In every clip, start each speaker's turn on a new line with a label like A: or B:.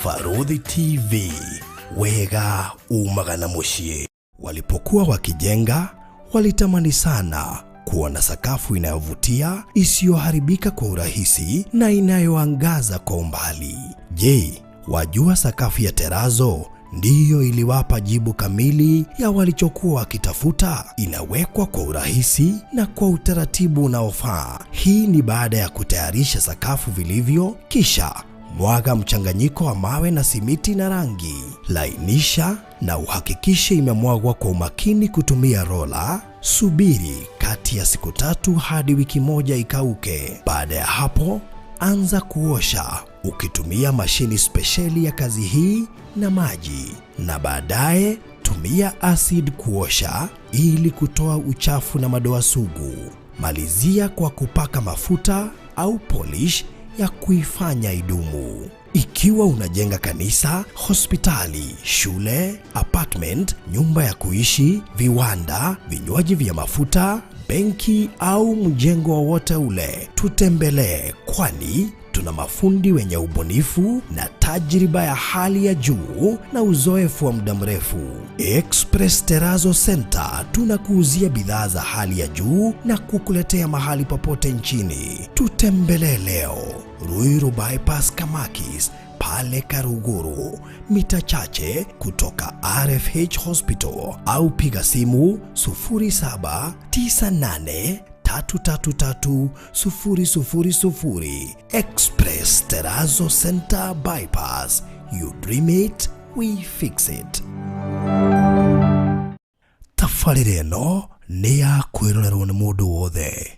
A: Barũthi TV, wega umaga na mũciĩ. Walipokuwa wakijenga, walitamani sana kuwa na sakafu inayovutia, isiyoharibika kwa urahisi na inayoangaza kwa umbali. Je, wajua sakafu ya terazo ndiyo iliwapa jibu kamili ya walichokuwa wakitafuta? Inawekwa kwa urahisi na kwa utaratibu unaofaa. Hii ni baada ya kutayarisha sakafu vilivyo, kisha mwaga mchanganyiko wa mawe na simiti na rangi. Lainisha na uhakikishe imemwagwa kwa umakini kutumia rola. Subiri kati ya siku 3 hadi wiki 1 ikauke. Baada ya hapo, anza kuosha ukitumia mashini spesheli ya kazi hii na maji, na baadaye tumia acid kuosha ili kutoa uchafu na madoa sugu. Malizia kwa kupaka mafuta au polish ya kuifanya idumu. Ikiwa unajenga kanisa, hospitali, shule, apartment, nyumba ya kuishi, viwanda, vinywaji vya mafuta, benki au mjengo wowote ule, tutembelee, kwani tuna mafundi wenye ubunifu na tajriba ya hali ya juu na uzoefu wa muda mrefu. Express Terrazzo Center tunakuuzia bidhaa za hali ya juu na kukuletea mahali popote nchini. Tutembelee leo Ruiru Bypass Kamakis pale Karuguru, mita chache kutoka RFH Hospital, au piga simu 0798 333 000. Express Terrazzo Center Bypass. You dream it, we fix it. Tabarĩra ĩno nĩ ya kwĩrorerwo nĩ mũndũ wothe.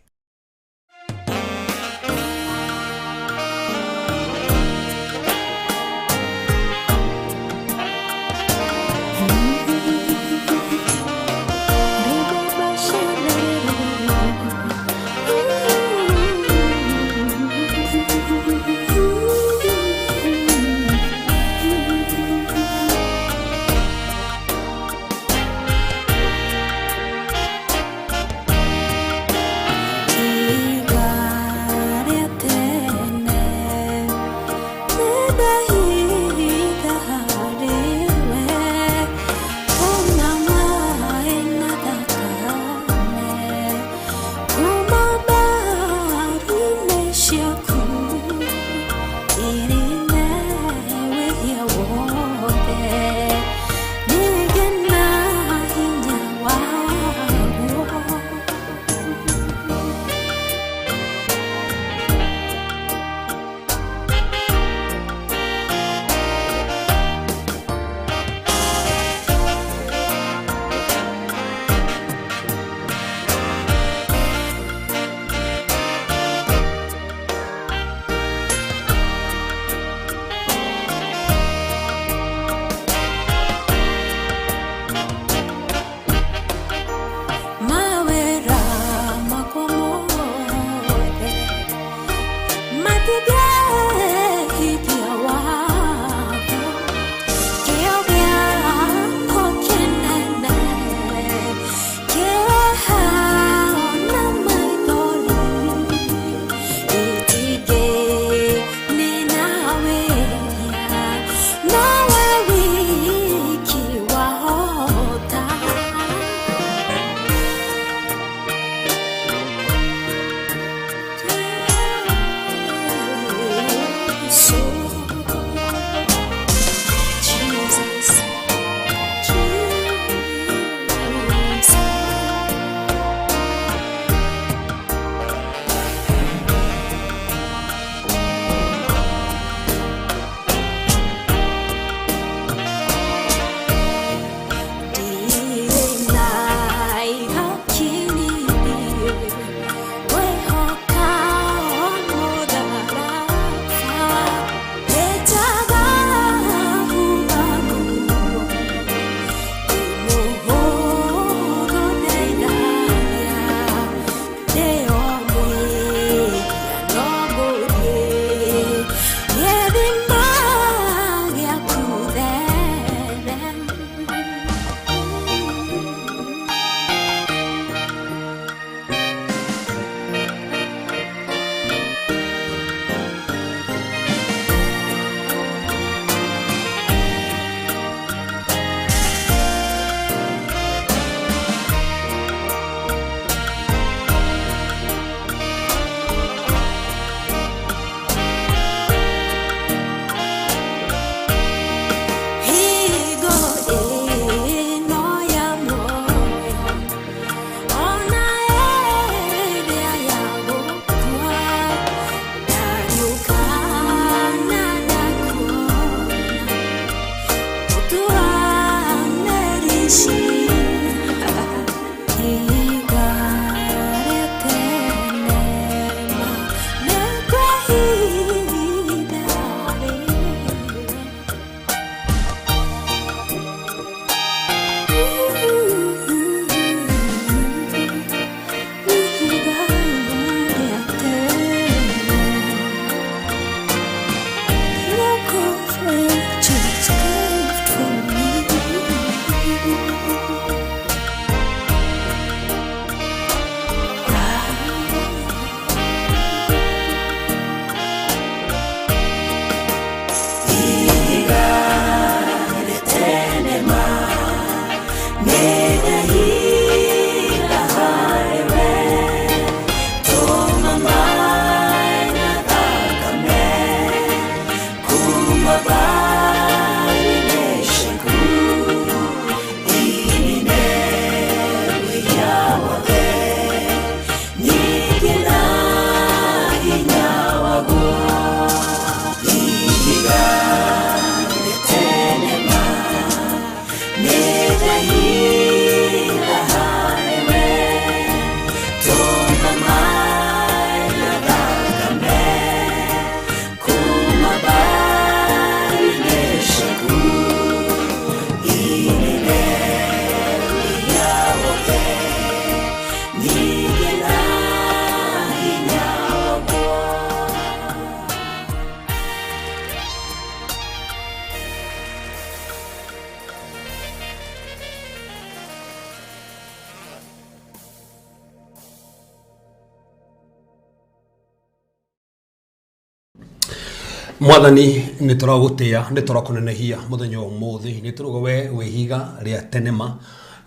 B: Mwathani nä tå ragå tä a nä tå rakånenehia må thenya å må thä nä tå rauga we wä ihiga rä a tenema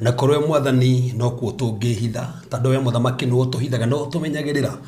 B: na korwo mwathani no kuo tå ngä hitha tondå we må thamaki nä tå hithaga no tå menyagä rä ra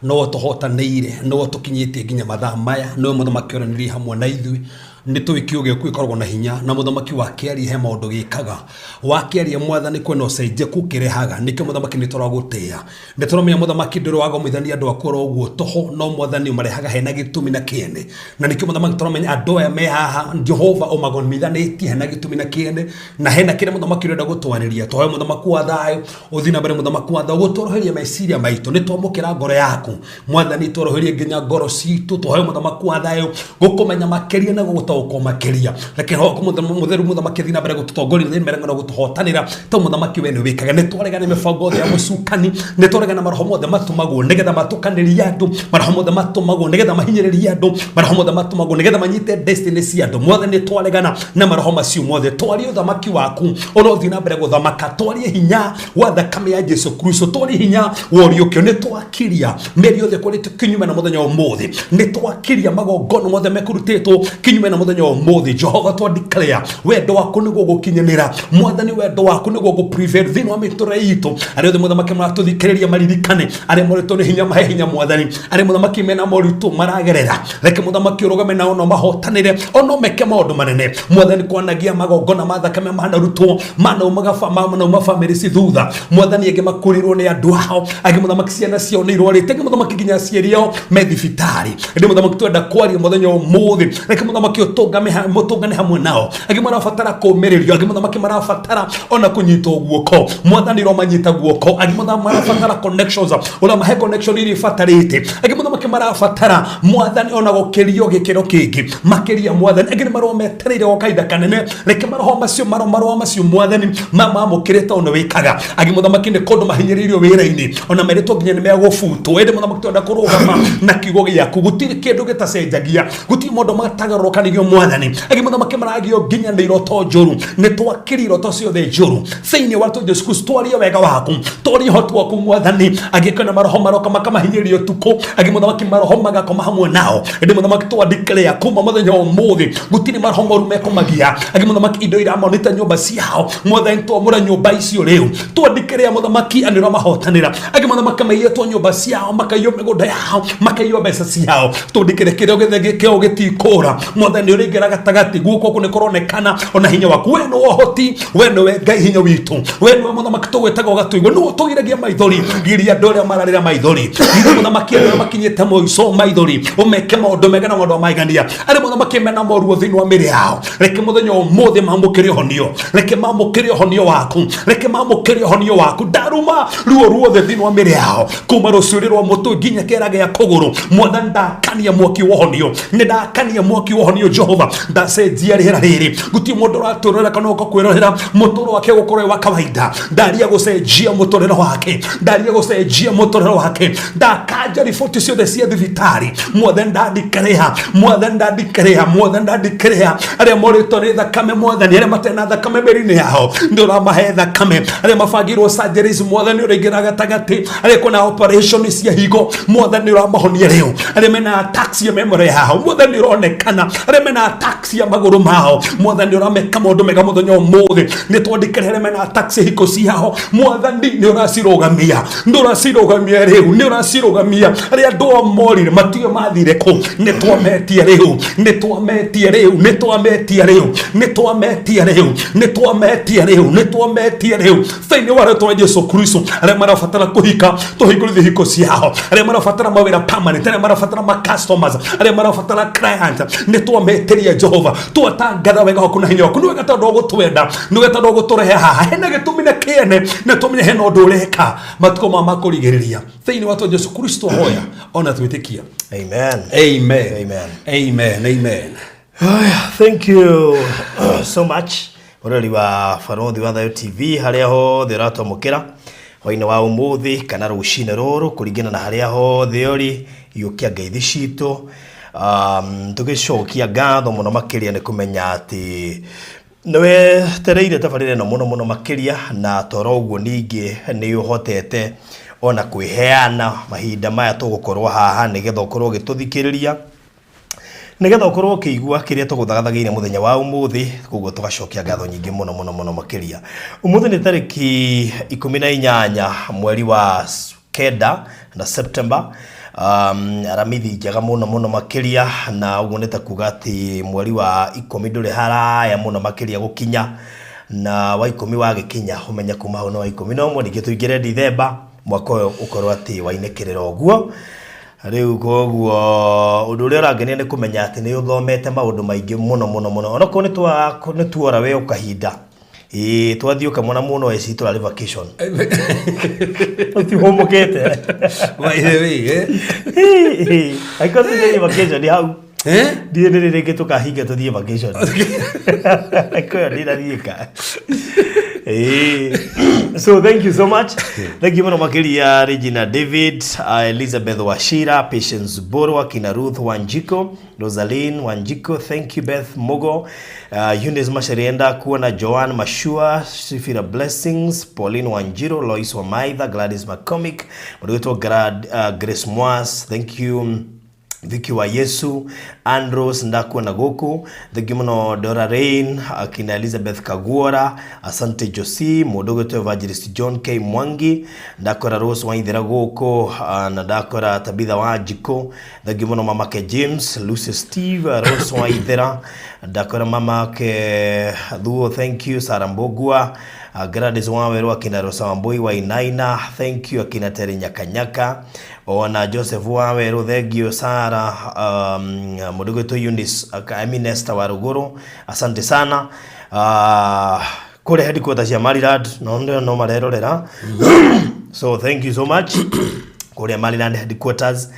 B: no tå hotanä ire no tå kinyä tie nginya mathaa maya no må thamaki oranä hamwe na ithuä nä tå kiugo gĩaku gĩkoragwo na hinya na mũthamaki wakĩaria he maũndũ gĩkaga wakĩaria mwathani kwĩna ũcenjeku kĩrehaga nĩkĩo mũthamaki nĩ tũragũtĩĩa nĩ tũramenya mũthamaki ndũrĩ wagomithania andũ aku oro ũguo tũhũ no mwathani ũmarehaga hena gĩtũmi na kĩene na nĩkĩo mũthamaki tũramenya andũ aya me haha Jehova ũmagomithanĩtie hena gĩtũmi na kĩene na hena kĩrĩa mũthamaki ũrenda gũtwarĩria tũhoe mũthamaki wa thayũ ũthiĩ na mbere mũthamaki wa thayũ gũtworoheria meciria maitũ nĩ twamũkĩra ngoro yaku mwathani tworoherie nginya ngoro citũ tũhoe mũthamaki wa thayũ gũkũmenya makĩria na gũgũtaũkwo makiria reke roho mutheru muthamaki thiĩ na mbere gũtũtongoria thiĩ mbere na gũtũhotanĩra to mũthamaki we nĩ wĩkaga nĩ twaregana na mĩbango yothe ya mũcukani nĩ twaregana na maroho mothe matũmagwo nĩgetha matũkanĩrie andũ maroho mothe matũmagwo nĩgetha mahinyĩrĩrie andũ maroho mothe matũmagwo nĩgetha manyite destiny cia andũ mwathani nĩ twaregana na maroho macio mothe twarie ũthamaki waku ũrothiĩ na mbere gũthamaka twarie hinya wa thakame ya Jesu Kristo twarie hinya wa ũriũkio nĩ twakiria mĩario yothe ĩkoretwo kinyume na mũthenya wa ũmũthĩ nĩ twakiria magongona mothe mekũrutĩtwo kinyume na mũthenya wa ũmũthĩ Jehova twa declare wendo waku nĩguo gũkinyanĩra mwathani wendo waku nĩguo gũ prevail thĩinĩ wa mĩtũrĩre itũ arĩa othe mũthamaki maratũthikĩrĩria maririkane arĩa moritũ nĩ hinya mahe hinya mwathani arĩa mũthamaki mena moritũ maragerera reke mũthamaki ũrũgame nao no mahotanĩre ono meke maũndũ manene mwathani kwanagia magongona ma thakame manarutwo manaumaga manauma bamĩrĩ ci thutha mwathani angĩ makũrĩrwo nĩ andũ ao angĩ mũthamaki ciana ciao nĩ irwarĩte angĩ mũthamaki nginya aciari ao me thibitarĩ ĩndĩ mũthamaki twenda kwaria mũthenya ũmũthĩ reke mũthamaki ũtũngane hamwe nao angĩ marabatara kũũmĩrĩrio angĩ mũthamaki marabatara ona kũnyitwo guoko mwathani ũromanyita guoko angĩ mũthamaki marabatara connections ũramahe connection iria ibatarĩte angĩ mũthamaki marabatara mwathani ona gũkĩrio gĩkĩro kĩngĩ makĩria mwathani angĩ nĩ marũa metereire gwa kahinda kanene reke maroho macio marũa macio mwathani mamamũkĩre tondũ nĩ wĩkaga angĩ mũthamaki nĩ kũndũ mahinyĩrĩirio wĩra-inĩ ona merĩtwo nginya nĩ megũbutwo ĩndĩ mũthamaki twenda kũrũgama na kiugo gĩaku gũtirĩ kĩndũ gĩtacenjagia gũtirĩ mũndũ matagarũrũkanagio mwathani angĩ mũthamaki maragio nginya nĩ iroto njũru nĩ twakĩria iroto ciothe njũru thĩinĩ wa Jesu Kristo twarie wega waku twarie ũhoti waku mwathani angĩ kwĩna maroho maroka makamahinyĩrĩria ũtukũ angĩ mũthamaki maroho magakoma hamwe nao ĩndĩ mũthamaki twa declare kuma mũthenya wa ũmũthĩ gũtirĩ maroho moru mekũmagia angĩ mũthamaki indo iramonĩte nyũmba ciao mwathani twamũra nyũmba icio rĩu twa declare mũthamaki anĩ ũramahotanĩra angĩ mũthamaki maiyĩtwo nyũmba ciao makaiywo mĩgũnda yao makaiywo mbeca ciao twa declare kĩrĩa gĩothe kĩao gĩtikũra mwathani Nĩ ũraingĩra gatagatĩ, guoko gwaku nĩ kũronekana ona hinya waku. We nĩwe ũhoti, we nĩwe Ngai hinya witũ, we nĩwe mũthamaki tũgwĩtaga ũgatũigua, nĩwe ũtũgiragia maithori. Giria andũ arĩa mararĩra maithori, giria mũthamaki andũ arĩa makinyĩte mũico maithori, ũmeke maũndũ mega na maũndũ ma maigania. Arĩa mũthamaki mena moruo thĩinĩ wa mĩĩrĩ yao, reke mũthenya ũmũthĩ mamũkĩre ũhonio, reke mamũkĩre ũhonio waku, reke mamũkĩre ũhonio waku. Ndaruma ruo ruothe thĩinĩ wa mĩĩrĩ yao, kuma rũcuĩrĩ rwa mũtwe nginya kĩara gĩa kũgũrũ. Mwathani, ndakania mwaki wa ũhonio, nĩ ndakania mwaki wa ũhonio. Jehova, ndacenjia rĩera rĩrĩ, gũtirĩ mũndũ ũratũrora kana ũka kwĩrorera mũtũrĩre wake gũkorwo wĩ wa kawaida. Ndaria gũcenjia mũtũrĩre wake, ndaria gũcenjia mũtũrĩre wake. Ndakanja riboti ciothe cia thibitarĩ. Mwathani, ndandikĩrĩa, Mwathani, ndandikĩrĩa, Mwathani, ndandikĩrĩa. Arĩa morĩtwo nĩ thakame, Mwathani, arĩa matarĩ na thakame mĩĩrĩ-inĩ yao, nĩ ũramahe thakame. Arĩa mabangĩirwo surgeries, Mwathani, ũraingĩra gatagatĩ. Arĩa kwĩna operation cia higo, Mwathani, ũramahonia rĩu. Arĩa mena attacks ya memory yao, Mwathani, ũronekana. Arĩa mena attacks ya magũrũ mao, Mwathani, ũrameka maũndũ mega mũthenya ũmũthĩ. Nĩ twandĩkĩre arĩa mena attacks ya hiko ciao, Mwathani, nĩ ũracirũgamia, nĩ ũracirũgamia rĩu, nĩ ũracirũgamia. Arĩa andũ ao morire matiũĩ mathire kũ, nĩ twametia rĩu, nĩ twametia rĩu, nĩ twametia rĩu, nĩ twametia rĩu, nĩ twametia rĩu, nĩ twametia rĩu thĩinĩ wa rĩtwa rĩa Jesu Kristo. Arĩa marabatara kũhika, tũhingũrithie hiko ciao. Arĩa marabatara mawĩra permanent, arĩa marabatara ma customers, arĩa marabatara client, nĩ twametĩria. Jehova, twatangatha wega waku na hinya waku. Nĩ wega tondũ ũgũtwenda, nĩ wega tondũ ũgũtũrehe haha. Hena gĩtũmi na kĩene, na tũmenye hena ũndũ ũreka matukũ ma makũrigĩrĩria. Thĩinĩ wa twa Jesu Kristo hoya ona twĩtĩkia.
A: Amen.
B: Amen.
A: Amen.
B: Amen, amen.
A: Haya, thank you so much, mũrori wa Barothi wa Thayo TV harĩa hothe ũratwamũkĩra hwainĩ wa ũmũthĩ kana rũcinĩ rũrũ, kũringana na harĩa hothe ũrĩ. Iũkia ngeithi citũ, tũgĩcokia ngatho mũno makĩria nĩ kũmenya atĩ nĩwetereire tabarĩra ĩno mũno mũno makĩria, na toro ũguo ningĩ nĩ ũhotete ona kwĩheana mahinda maya tũgũkorwo haha nĩgetha ũkorwo ũgĩtũthikĩrĩria, nĩgetha ũkorwo ũkĩigua kĩrĩa tũgũthagathagĩire mũthenya wa ũmũthĩ. Koguo tũgacokia ngatho nyingĩ mũno mũno mũno makĩria. Ũmũthĩ nĩ tarĩki 18 mweri wa 9 na September, aramithi njega mũno mũno makĩria, na ũguo nĩ ta kuga atĩ mweri wa 10 ndũrĩ haraya mũno makĩria gũkinya, na wa 10 wagĩkinya, ũmenye kuma hau nĩ wa 11, ningĩ tũingĩre Dithemba, mwaka ũyũ ũkorwo atĩ wainĩkĩrĩra ũguo rĩu. Koguo ũndũ ũrĩa ũrangenia nĩ kũmenya atĩ nĩ ũthomete maũndũ maingĩ mũno mũno mũno, onokorwo nĩ tuora we o kahinda. Ĩĩ, twathiĩ ũkamona mũno eci tũrarĩ vacation, tihũmũkĩte.
B: By the way, eh?
A: Angĩkorwo tũthiĩ vacation hau.
B: Eh?
A: Ndiĩ nĩ rĩngĩ tũkahinga tũthiĩ vacation ĩyo ndinathiĩka. Ĩĩ. So thank you so much, thank you mũno makĩria, Regina David, Elizabeth Wachira, Patience Borwa, kina Ruth Wanjiko, Rosaline Wanjiko, thank you. Beth Mugo, Eunice Masharienda kuona, Joan Mashua, Sifira Blessings, Pauline Wanjiro, Lois Wamaitha, Gladys McCormick, mũndũ Grace Mwas, thank you. Viki wa Yesu, Andros, ndakuona gũkũ, thank you mũno. Dora Rain, akina Elizabeth Kaguora, asante. Josi, mũndũ ũgwĩtwo Evangelist John K Mwangi, ndakora Rose Waithera gũkũ, na ndakora Tabitha Wanjikũ, thank you mũno. Mamake James, Lucy Steve, Rose Waithera, ndakora mamake Thuo, thank you. Sara Mbogua, Gladys Waweru, akina Rosa Wambui Wainaina, thank you. Akina Terry Nyakanyaka ona Joseph Waweru, thank you. Sara, mũndũ ũgwĩtwo Eunice, I mean Esther wa Ruguru, asante sana. Kũrĩa headquarters cia Maryland no ndio no marerorera, so thank you so much kũrĩa Maryland headquarters.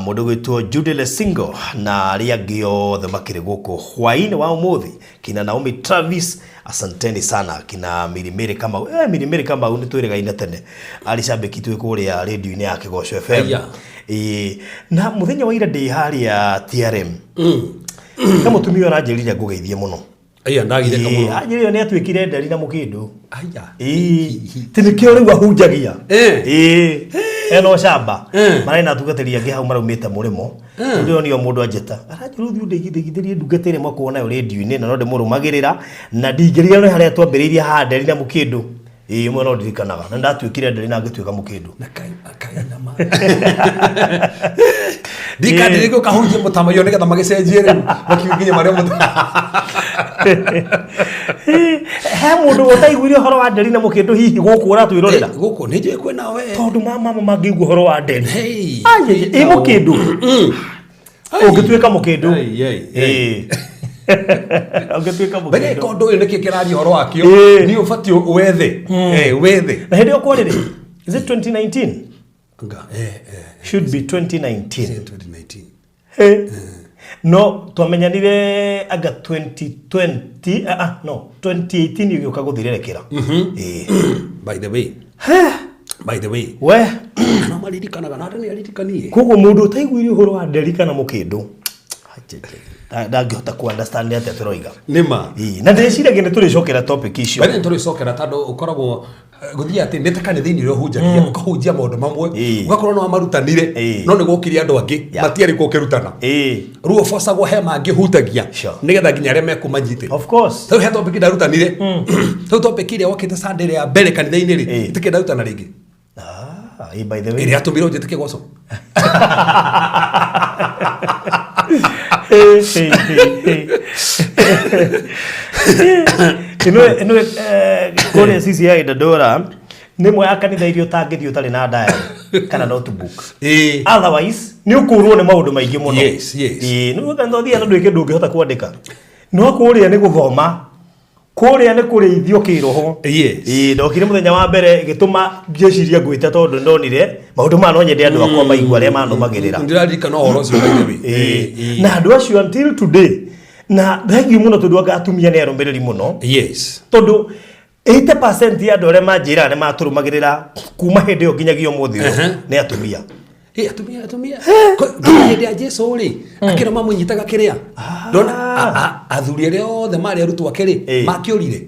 A: Mũndũ ũgwĩtwo Judy Lesingo na arĩa angĩ othe makĩrĩ gũkũ hwaĩ-inĩ wa ũmũthĩ, kina Naomi Travis, asanteni sana. Kina Mirimiri Kamau, Mirimiri Kamau nĩ twĩrĩgaine tene, arĩ cambĩki twĩ kũrĩa radio-inĩ ya Kĩgoco FM.
B: Aya.
A: Ĩĩ, na mũthenya wa ira ndĩ harĩa TRM na mũtumia ũyũ aranjĩrire ngũgeithie mũno.
B: Aya, ndagire kamũno.
A: Anjĩrire nĩ atuĩkire nderi na mũkĩndũ.
B: Aya.
A: Ĩĩ, ti nĩkĩo rĩu ahunjagia. Ĩĩ, ena ũcamba. Mararĩ na atungatĩri angĩ hau maraumĩte mũrĩmo. Ndĩronio mũndũ anjĩta aranjĩra ũthiĩ ũndeithithĩrie ndungata ĩrĩa mwakorwo nayo rĩndiũ-inĩ, na no ndĩmũrũmagĩrĩra na ndingĩriganĩrwo nĩ harĩa twambĩrĩirie haha nderi na mũkĩndũ.
C: Ĩĩ, ĩmwe no ndirikanaga na ndatuĩkire ndĩrĩ na ngĩtuĩka mũkĩndũ.
B: Na kai akainama ndikandĩrĩ gũkahunjia mũtamaiyũ nĩgetha magĩcenjie rĩu makiuge nginya marĩa
C: He mũndũ ũtaiguire ũhoro wa nderi na mũkĩndũ hihi gũkũ ũratwĩrorera?
B: Gũkũ nĩ njũĩ kwĩna we.
C: Tondũ mama mangĩigua ũhoro wa nderi.
B: Hey.
C: Ai, ĩ mũkĩndũ. Ũngĩtuĩka mũkĩndũ.
B: Ai, ai, ai.
C: Ĩĩ. Ũngĩtuĩka
B: Mbere
C: mũkĩndũ.
B: ũndũ ũyũ nĩkĩ kĩraria ũhoro wakĩo?
C: Ĩĩ.
B: Nĩ ũbatiĩ wethe. Wethe.
C: Na hĩndĩ ĩyo kwarĩ rĩ? Is it 2019?
B: Nga, eh.
C: Should be 2019.
B: 2019.
C: Hey. No twamenyanire anga 2020, no 2018 igĩũka gũthirerekera. Ĩĩ.
B: By the way. By the way.
C: We.
B: No maririkanaga na andũ nĩ aririkanie.
C: Koguo mũndũ ũtaiguire ũhoro wa nderi kana mũkĩndũ ndangĩhota ku understand nĩ atĩa tũroiga.
B: Nĩ ma.
C: Ĩĩ, na ndĩciragia nĩ tũrĩcokera topic icio.
B: Mbere nĩ tũrĩcokera tondũ ũkoragwo gũthiĩ atĩ nĩ ta kanitha-inĩ ũrĩa ũhunjagia, ũkahunjia maũndũ mamwe, ũgakorwo nĩ wamarutanire, no nĩ gwokire andũ angĩ matiarĩ kuo ũkĩrutana. Rĩu ũbocagwo he mangĩ ũhutagia nĩgetha nginya arĩa mekũmanyite.
C: Of course.
B: Rĩu he topic ndarutanire, rĩu topic ĩrĩa wokĩte Sunday ĩrĩa ya mbere kanitha-inĩ rĩ, ĩtikĩ ndarutana rĩngĩ.
C: Ah, ĩĩ, by the way.
B: Ĩrĩa yatũmire ũnjĩte kĩgoco.
C: Ĩno kũrĩa CCI Dandora nĩ ĩmwe ya kanitha iria ũtangĩthiĩ ũtarĩ na diary kana notebook. Otherwise nĩ ũkũrwo nĩ maũndũ maingĩ mũno.
B: Yes.
C: Ĩĩ, nĩ kanitha ũthiaga na ndwĩke ndũngĩhota kwandĩka. No kũrĩa nĩ gũthoma. Kũrĩa nĩ kũrĩithio kĩroho. Ĩĩ, ndokire mũthenya wa mbere gĩtũma ngĩciria ngwĩte tondũ ndonire maũndũ maya no nyende andũ akwa maigua arĩa manũmagĩrĩra.
B: Ndĩraririkana ũhoro ũcio, by the way.
C: Ĩĩ. Na andũ acio until today, na thengiũ mũno tondũ anga atumia nĩ arũmĩrĩri mũno. Tondũ 80% ya andũ arĩa manjĩraga nĩ matũrũmagĩrĩra kuma hĩndĩ ĩyo nginyagia ũmũthĩ ũyũ nĩ atumia.
B: Hey, atumia atumia nginya hĩndĩ ya Jesu rĩ, akĩra mamũnyitaga kĩrĩa ndona athuri arĩa othe marĩ arutwo ake rĩ, makĩũrire.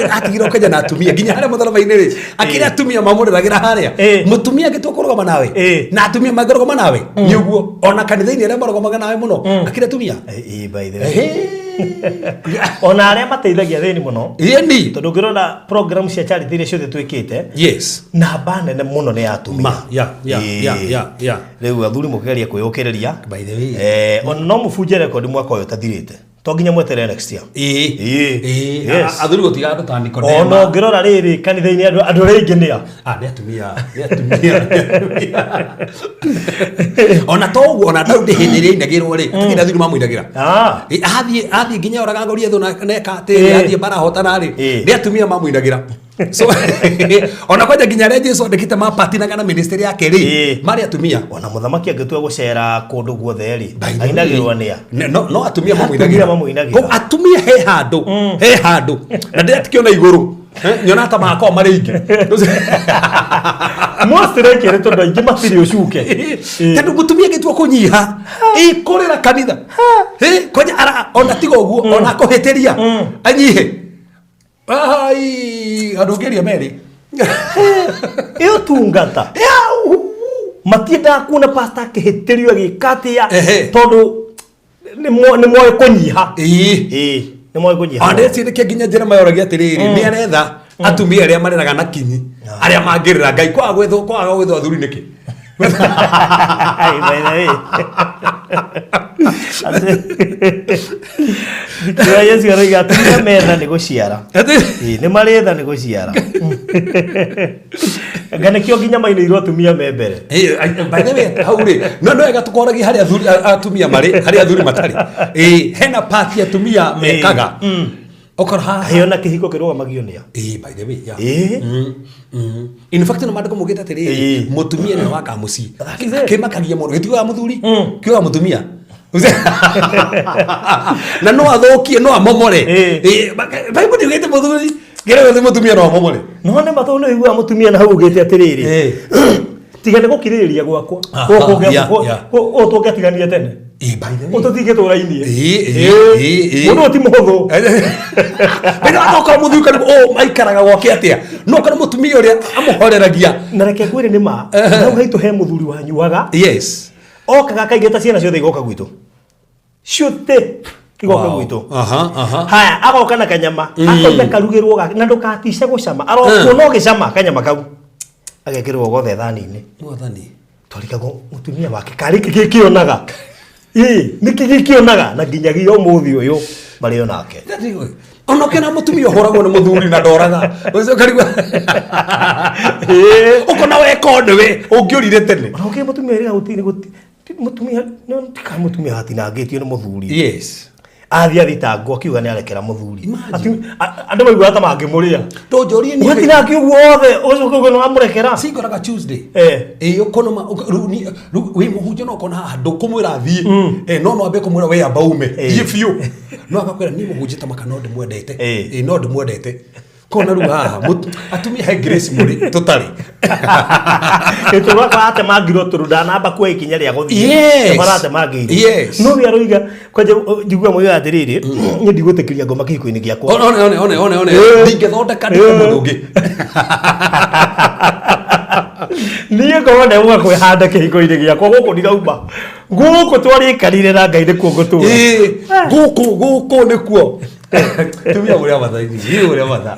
B: Atigire ũkenya na atumia nginya harĩa mũtharaba-inĩ rĩ, akĩra atumia mamũrĩragĩra harĩa. Mũtumia angĩtua kũrũgama nawe na atumia mangĩrũgama nawe nĩ ũguo, ona kanitha-inĩ arĩa marũgamaga nawe mũno akĩra atumia.
C: Ĩĩ, by the way. Ona arĩa mateithagia thĩni mũno.
B: Ĩni.
C: Tondũ ũngĩrora program cia charity iria ciothe twĩkĩte, namba nene mũno nĩ ya atumia.
B: Ma, ya, ya, ya, ya, ya.
C: Rĩu athuri mũkĩgeria kwĩyũkĩrĩria.
B: By the way.
C: Ona no mũbunje rekondi mwaka ũyũ ũtathirĩte. To nginya mweterere next year.
B: Ĩĩ.
C: Ĩĩ.
B: Ĩĩ.
C: Yes.
B: Athuri gũtiga andũ ta Nikodema.
C: Ona ũngĩrora rĩrĩ kanitha-inĩ andũ arĩa aingĩ nĩ a?
B: Ah, nĩ atumia, nĩ atumia, nĩ atumia. Ona to ũguo, ona Daudi hĩndĩ ĩrĩa ainagĩrwo rĩ, atigire athuri mamũinagĩra. Ĩ, athiĩ nginya oraga Goliathũ na eka atĩrĩ, athiĩ mbara ahotana rĩ, nĩ atumia mamũinagĩra. So, ona kwanja nginya arĩa Jesu andĩkĩte mapatinaga na ministry yake rĩ, marĩ atumia.
C: Ona mũthamaki angĩtua gũcera kũndũ guothe rĩ,
B: By the way,
C: ainagĩrwo nĩ a?
B: No atumia
C: Atumia
B: mamũinagĩra.
C: mamũinagĩra.
B: Koguo atumia he handũ, he handũ. Na ndĩratikĩona igũrũ. Nyona ta magakorwo marĩ aingĩ.
C: Most likely tondũ aingĩ matirĩ ũcuke.
B: Tondũ mũtumia angĩtua kũnyiha, ĩkũrĩra kanitha. Kwanja ona tiga ũguo, ona akũhĩtĩria, anyihe. Ai, andũ ũngĩaria merĩ.
C: Ĩyo tungata. Matiendaga kuona pastor akĩhĩtĩrio agĩka atĩa, tondũ nĩ moĩ kũnyiha. Ĩĩ, nĩ moĩ kũnyiha.
B: Ona ndĩreciria nginya njĩra mayoragia atĩrĩrĩ, nĩ aretha atumia arĩa mareraga na kinyi, arĩa mangĩrĩra Ngai, kwaga gwethwo, kwaga gwethwo athuri nĩkĩ?
C: Ai, by the way. Thikĩra Yesu aroiga atumia metha nĩ gũciara. Ĩĩ, nĩ marĩ tha nĩ gũciara. Nga nĩkĩo nginya mainĩirwo atumia me mbere.
B: Ĩĩ, by the way, hau rĩ, no wega tũkoragia harĩa athuri, atumia marĩ, harĩa athuri matarĩ. Ĩĩ, hena part atumia mekaga. Okorwo haha.
C: Kaĩ ona kĩhiko kĩrũgamagio nĩ a?
B: Ĩĩ, by the way, yeah.
C: Ĩĩ.
B: In fact, no maandĩko maugĩte atĩrĩrĩ, mũtumia nĩwe wakaga mũciĩ.
C: That is it.
B: Kĩmakagia mũno, gĩtiugaga mũthuri, kiugaga mũtumia. Na no athũkie, no amomore. Ĩĩ, Bible ndiugĩte mũthuri, kĩrĩa gĩothe mũtumia no amomore.
C: No nĩ ma tondũ nĩ ũiguaga mũtumia na hau ugĩte atĩrĩrĩ, tiga nĩ gũkirĩrĩria gwakwa. Gũkũ tũngĩatiganire tene.
B: Ĩĩ, by the way.
C: Ũtũtingĩtũrainie.
B: Ĩĩ, ĩĩ, ĩĩ, ĩĩ.
C: Mũndũ ũyũ ti mũhũthũ.
B: Beno atoka mũthuri kana o maikaraga gwake atĩa? No kana mũtumia ũrĩa amũhoreragia.
C: Na reke ngwĩre nĩ ma, hau haitũ he mũthuri wanyuaga. Okaga akaingata ciana ciothe igoka gwitũ. Ciothe. Igoke
B: Wow.
C: gwitũ.
B: Aha, aha.
C: Haya, agoka na kanyama, akoiga karugĩrwo gake na ndũgatice gũcama, arokuona ũgĩcama kanyama kau, agekĩrwo gothe thani-inĩ.
B: Mwathani.
C: Twarigagwo mũtumia wake karĩ kĩ gĩkĩonaga, ĩĩ nĩkĩ gĩkĩonaga, na nginyagia ũmũthĩ ũyũ marĩ o nake.
B: Ona ũkĩona mũtumia ũhũragwo nĩ mũthuri na ndoraga ũcio ũkarigwo ũkona weka ũndũ we ũngĩũrire tene.
C: Ona ũkĩrĩ mũtumia ĩrĩa gũtirĩ mũtumia no tika mũtumia hatinangĩtio nĩ mũthuri.
B: Yes.
C: Athiĩ athitangwo akiuga nĩ arekera mũthuri.
B: Imagine.
C: Andũ maiguaga ta mangĩmũrĩa.
B: Ndũnjũrie niĩ.
C: Ũgatinangio ũguo othe ũcoke ũguo nĩ wamũrekera.
B: Cingoraga Tuesday.
C: Eh.
B: Ĩĩ ũkona rĩu wĩ mũhunjia no ũkona haha ndũkũmwĩra athiĩ. No no ambe kũmwĩra we amba ume. Thiĩ biũ. No agakwĩra niĩ mũhunjia ta maka no ndĩmwendete. Ĩĩ no ndĩmwendete. Kona rĩu haha atumia he grace mũrĩ tũtarĩ.
C: Gĩtũra karatemangirwo tondũ ndanamba kuoya ikinya rĩa gũthiĩ.
B: Yes.
C: Maratemangĩire.
B: Yes.
C: No we aroiga kwanja njiguaga moigaga atĩrĩrĩ, niĩ ndigwĩtĩkĩria ngoma kĩhiko-inĩ gĩakwa.
B: One, one, one, one, one. Ndingĩthondeka ndĩke mũndũ ũngĩ.
C: Niĩ ngorwo ndegũka kwĩhanda kĩhiko-inĩ gĩakwa gũkũ ndirauma. Gũkũ twarĩkanire na Ngai nĩkuo ngũtũra.
B: Ĩĩ, gũkũ gũkũ nĩkuo. Tumia ũrĩa matha-inĩ, ĩĩ ũrĩa matha.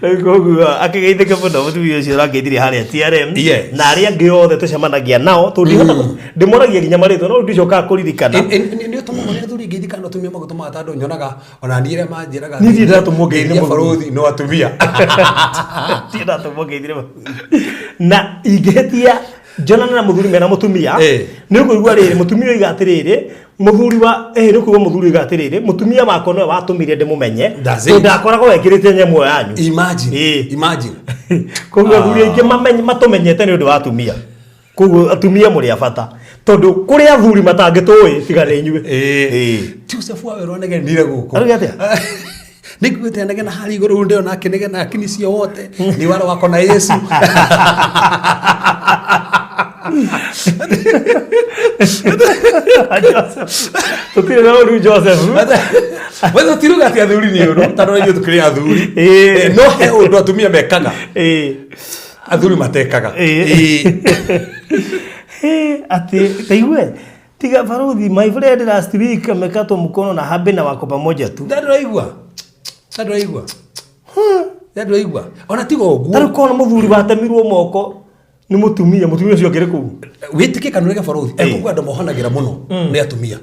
C: Rĩu koguo akĩgeithĩke mũno mũtumia ũcio ũrangeithirie harĩa TRM.
B: Yes.
C: Na arĩa angĩ othe tũcemanagia nao tondũ ndihota ndĩmoragia nginya marĩtwa no rĩu ndicokaga kũririkana.
B: Nĩ ũtũmagwo nĩ athuri ngeithi kana atumia magũtũmaga tondũ nyonaga ona niĩ arĩa manjĩraga
C: Niĩ ndirĩ ndatũmwo ngeithi nĩ
B: ngeithia
C: mũthuri.
B: barũthi no atumia.
C: Ndirĩ ndatũmwo ngeithi nĩ mũthuri. Na ingĩhĩtia njonane na mũthuri mena mũtumia, nĩ ũkũigua rĩrĩ mũtumia oiga atĩrĩrĩ, mũthuri wa nĩ ũkũigua mũthuri oiga atĩrĩrĩ, mũtumia wakwa nĩwe watũmire ndĩmũmenye.
B: That's it.
C: Tondũ ndakoragwo wekĩrĩte nyamũ ĩyo yanyu.
B: Imagine. Imagine.
C: Koguo athuri aingĩ matũmenyete nĩ ũndũ wa atumia. Koguo atumia mũrĩ a bata. Tondũ kũrĩ athuri matangĩtũĩ tiga nĩ inyuĩ.
B: Joseph wa werũ anegenire gũkũ.
C: Arauga atĩa?
B: Nĩnguĩte anegena harĩa igũrũ rĩu ndĩrona akĩnegena akinicio wote ni wale wako na Yesu.
C: Tũtirĩ na ũru Joseph.
B: We tũtiruga atĩ athuri nĩ ũru tondũ ithuĩ tũkĩrĩ athuri. No he ũndũ atumia mekaga. Athuri matekaga.
C: Atĩ taigue tiga baruthi my friend last week amekatwa mkono na habe na wako pamoja tu.
B: Ndaraigua. Ndaraigua. Ndaraigua. Ona tiga ũguo.
C: Tarĩu kona mũthuri watemirwo moko nĩ mũtumia, mũtumia ũcio akĩrĩ kũu.
B: Wĩtĩkie kana ũrege baruthi, ekũigua andũ mohanagĩra mũno nĩ atumia.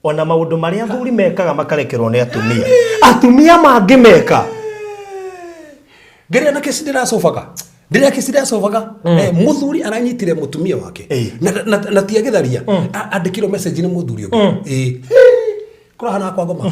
C: Ona maũndũ marĩa athuri mekaga makarekerwo nĩ atumia. Atumia mangĩmeka.
B: Ngĩrĩa na kesi ndĩracobaga. Ndĩrĩa kesi ndĩracobaga. Mũthuri aranyitire mũtumia wake. Na ti agĩtharia. Andĩkirwo message nĩ mũthuri ũngĩ. Kũrahana kwa ngoma.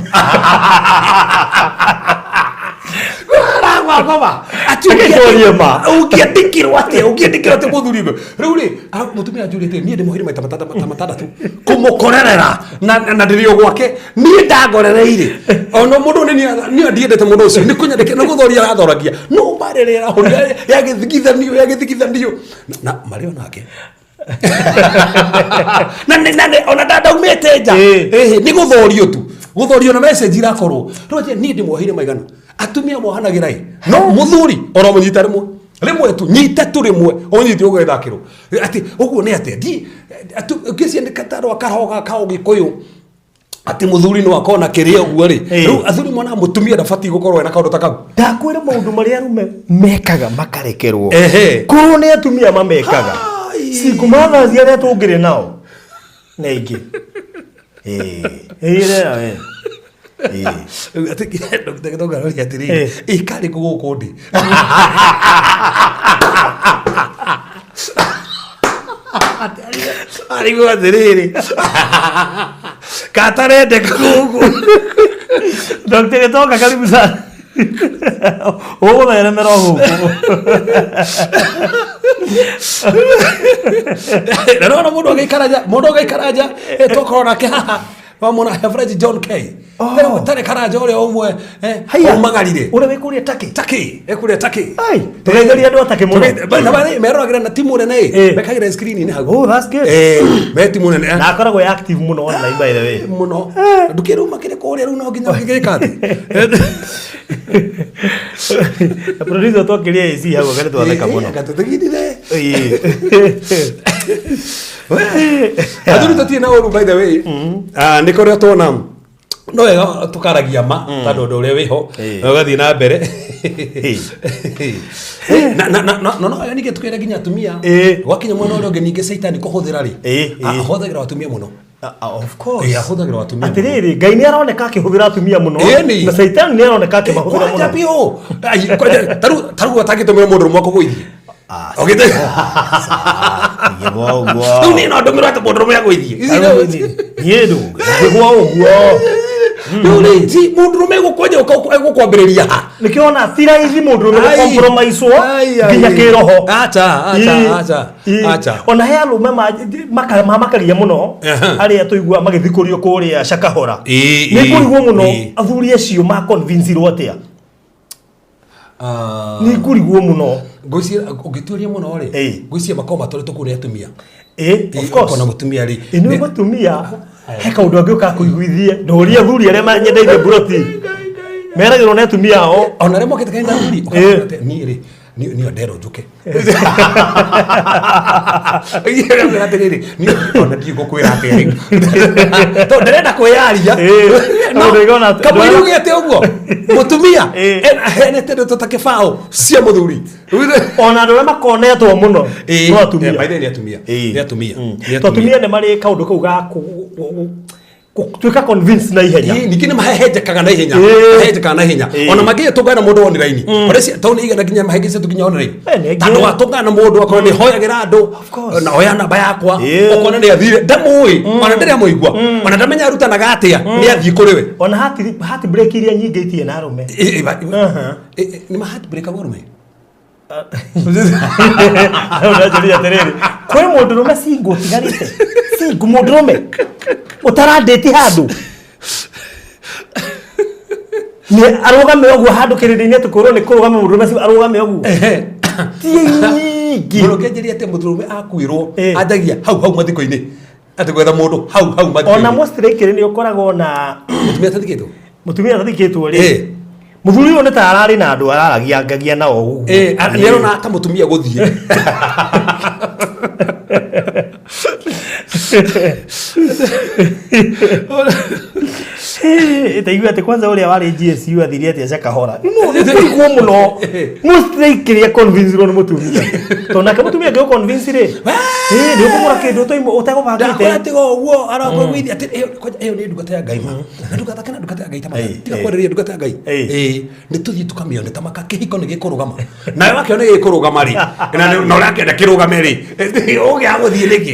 B: Kũrahana kwa ngoma. Ati ũngĩandĩkirwo atĩa? Ũngĩandĩkirwo atĩa mũthuri ũngĩ? Rĩu rĩ, mũtumia anjũrĩte niĩ ndĩmũheire maita matandatũ kũmũkorerera na ndĩrĩ o gwake. Niĩ ndangorereire. Ona mũndũ nĩ niĩ ndiendete mũndũ ũcio. Nĩ kũnyandĩkĩra, nĩ gũthoria arathoragia. No mbarĩrĩ ĩrahũrire yagĩthigithanio, yagĩthigithanio. Na marĩ o nake. Na nĩ, na nĩ, ona ndaumĩte nja. Nĩ gũthorio tu. Gũthorio na message irakorwo. Rĩu atĩ niĩ ndĩmwoheire maigana. Atumia mohanagĩra ĩ. No mũthuri oro mũnyita rĩmwe. Rĩmwe tu, nyita tu rĩmwe, ũnyite ũgethakĩrwo. Atĩ ũguo nĩ atĩa? Ndi, ngĩciria nĩ katarwa karoga ka Ũgĩkũyũ. Atĩ mũthuri no akorwo na kĩrĩa ũguo rĩ. Rĩu athuri monaga mũtumia ndabatiĩ gũkorwo ena kaũndũ ta kau.
C: Ndakwĩra maũndũ marĩa arũme mekaga makarekerwo. Korwo nĩ atumia mamekaga. Single mothers arĩa tũngĩrĩ nao. Nĩ aingĩ.
B: Atĩ Dr. Gĩtonga aroria atĩrĩrĩ, ĩ karĩ kũ gũkũ ndĩ? Arigwo atĩrĩrĩ, katarendeka gũkũ.
C: Dr. Gĩtonga karibu sana. Ũgũtheremera o gũkũ.
B: Na nĩwona mũndũ agĩikara nja, mũndũ agĩikara nja, twakorwo nake haha. Wamwona Reverend John K. Tarĩ karanja ũrĩa ũmwe, aumagarire.
C: Ũrĩa wĩ kũrĩa Turkey.
B: Turkey, e kũrĩa Turkey.
C: Ai, tũgeithĩrie andũ a Turkey mũno.
B: Na marĩ meroragĩra na timu nene ĩ. Mekagĩra screen-inĩ hau.
C: Oh, that's good.
B: Me timu nene.
C: Na akoragwo e active mũno online by the way.
B: Mũno. Ndũkĩruma kĩrĩ kũrĩa rĩu no nginya ũngĩgĩka atĩ.
C: Na producer twakiria AC hau anga nĩtwatheka mũno.
B: Gatũtigithire.
C: Ĩĩ.
B: Athuri tũtirĩ na ũru by the way. Ah, nĩ kũrĩa tuona no wega tũkaragia ma tondũ ũndũ ũrĩa wĩho
C: Ĩĩ.
B: na ũgathiĩ na mbere. Na na na na no wega ningĩ tũkĩra nginya atumia.
C: Ĩĩ.
B: Gwakinya mwena ũrĩa ũngĩ ningĩ caitani kũhũthĩra rĩ.
C: Ĩĩ, ĩĩ.
B: Ahũthagĩra atumia mũno.
C: Ah, ah, of course.
B: Ĩĩ, ahũthagĩra atumia mũno.
C: Atĩrĩrĩ, Ngai nĩ aroneka akĩhũthĩra atumia mũno
B: Ĩni.
C: na Caitani nĩ aroneka akĩmahũthĩra
B: Kwanja
C: mũno.
B: biũ. Ai, kwanja tarĩu tarĩu atangĩtũmĩra mũndũ ũmwe akũgũithie.
C: Ah,
B: Ũgĩte.
C: Ngĩgwa ũguo.
B: Rĩu niĩ no ndũmĩrwo atĩ mũndũ ũmwe agũithie. Ici
C: Rĩu niĩ ndũ ngĩgwa ũguo.
B: Rĩu rĩ, ti mũndũrũme egũkwanja egũkwambĩrĩria ha?
C: Nĩkĩo ona ti raithi mũndũrũme
B: Ai.
C: gũcompromisewo
B: Ai, ai.
C: nginya kĩroho.
B: Acha, acha,
C: Ĩ,
B: acha,
C: ĩ.
B: acha.
C: Ona he arũme mamakagia mũno
B: Aha.
C: arĩa tũigua magĩthikũrio kũrĩa Shakahora.
B: Ĩ,
C: Nĩ
B: ĩ,
C: ngũrigwo mũno
B: ĩ.
C: athuri acio ma convince-irwo atĩa.
B: Ah,
C: Nĩ ngũrigwo mũno.
B: ngwĩciria ũngĩtuĩria mũno rĩ,
C: Ĩ.
B: ngwĩciria makoragwo matwarĩtwo kũu nĩ atumia.
C: Ĩ,
B: Ĩ,
C: of course.
B: ũkona mũtumia rĩ.
C: Ĩ nĩ mũtumia he kaũndũ angĩũka akũiguithie ndũrie athuri arĩa manyendeirie mburoti meragĩrwo nĩ atumia ao.
B: Ona arĩa mokĩte kanitha athuri,
C: Ĩ.
B: ũkamwĩra atĩ, niĩ rĩ, niĩ niĩ nderwo njũke. Ũkamwĩra atĩrĩrĩ, niĩ ona ndiũĩ ngũkwĩra atĩa rĩu. Tondũ ndĩrenda kwĩyaria.
C: Ĩ,
B: No,
C: tondũ ndĩrona atĩ-
B: kamũira ugĩte ũguo, mũtumia
C: Ĩ.
B: aheanĩte ndeto ta kĩbaũ cia mũthuri.
C: Ona andũ arĩa makonetwo mũno
B: Ĩ,
C: no atumia.
B: by the way, nĩ atumia.
C: Ĩ.
B: Nĩ atumia. Nĩ
C: To atumia nĩ marĩ kaũndũ kau ga gũtuĩka convince na ihenya.
B: Ĩ, ningĩ nĩ mahehenjekaga na ihenya.
C: Ĩ.
B: Mahehenjekaga na ihenya.
C: Ĩ.
B: Ona mangĩgĩtũngana na mũndũ online Ũrĩa tondũ nĩ igana nginya mahengecetwo nginya online.
C: Ĩ, nĩ
B: Tondũ watũngana na mũndũ akorwo nĩ hoyagĩra andũ
C: course.
B: na oya namba yakwa
C: Ĩ.
B: ũkona nĩ athire ndamũĩ ona ndĩrĩ amũigua ona ndamenya arutanaga atĩa nĩ athiĩ kũrĩ we.
C: Ona heart break iria nyingĩ itirĩ na arũme.
B: Ĩ, ĩ, ba-
C: Aha.
B: ĩ, ĩ, nĩ ma heartbreak-agwo arũme?
C: Rĩu ndĩranjũria atĩrĩrĩ, kwĩ mũndũrũme single ũtigarĩte? Single mũndũrũme ũtarandĩti handũ nĩ arũgame ũguo handũ kĩrĩndĩ-inĩ atĩ kwĩrwo nĩ kũrũgama mũndũrũme single arũgame ũguo
B: Ehe.
C: ti nyingĩ.
B: Mũndũ ũkĩanjĩria atĩ mũndũrũme akuĩrwo
C: Ĩ.
B: anjagia hau hau mathiko-inĩ atĩ gwetha mũndũ hau hau
C: Ona
B: mathiko-inĩ.
C: most likely nĩ ũkoragwo na
B: Mũtumia atathikĩtwo?
C: mũtumia atathikĩtwo rĩ
B: Ĩ.
C: mũthuri ũyũ nĩ ta ararĩ na andũ araragia ngagia nao ũguo.
B: Ĩ, nĩ arona ta mũtumia gũthiĩ.
C: Ĩtaigua atĩ kwanza ũrĩa warĩ GSU athire atĩa Shakahora. No nĩ kũigua mũno. Most likely convince-irwo nĩ mũtumia. Tondũ nake mũtumia angĩgũ convince rĩ, ĩ nĩ ũkũgũra kĩndũ ũtegũbangĩte.
B: Ndakora tiga ũguo arakũiguithia atĩ ĩyo kwanja ĩyo nĩ ndungata ya Ngai ma. Na ndungata kana ndungata ya Ngai ta ma.
C: Ĩ,
B: Tiga
C: ĩ.
B: kwarĩria ndungata ya Ngai.
C: Ĩ.
B: Ĩ, nĩ tũthiĩ tũkamĩone ta maka kĩhiko nĩ gĩkũrũgama. Nawe wakĩona gĩkũrũgama rĩ, na na ũrakĩenda kĩrũgame rĩ, ũgĩa gũthiĩ nĩkĩ?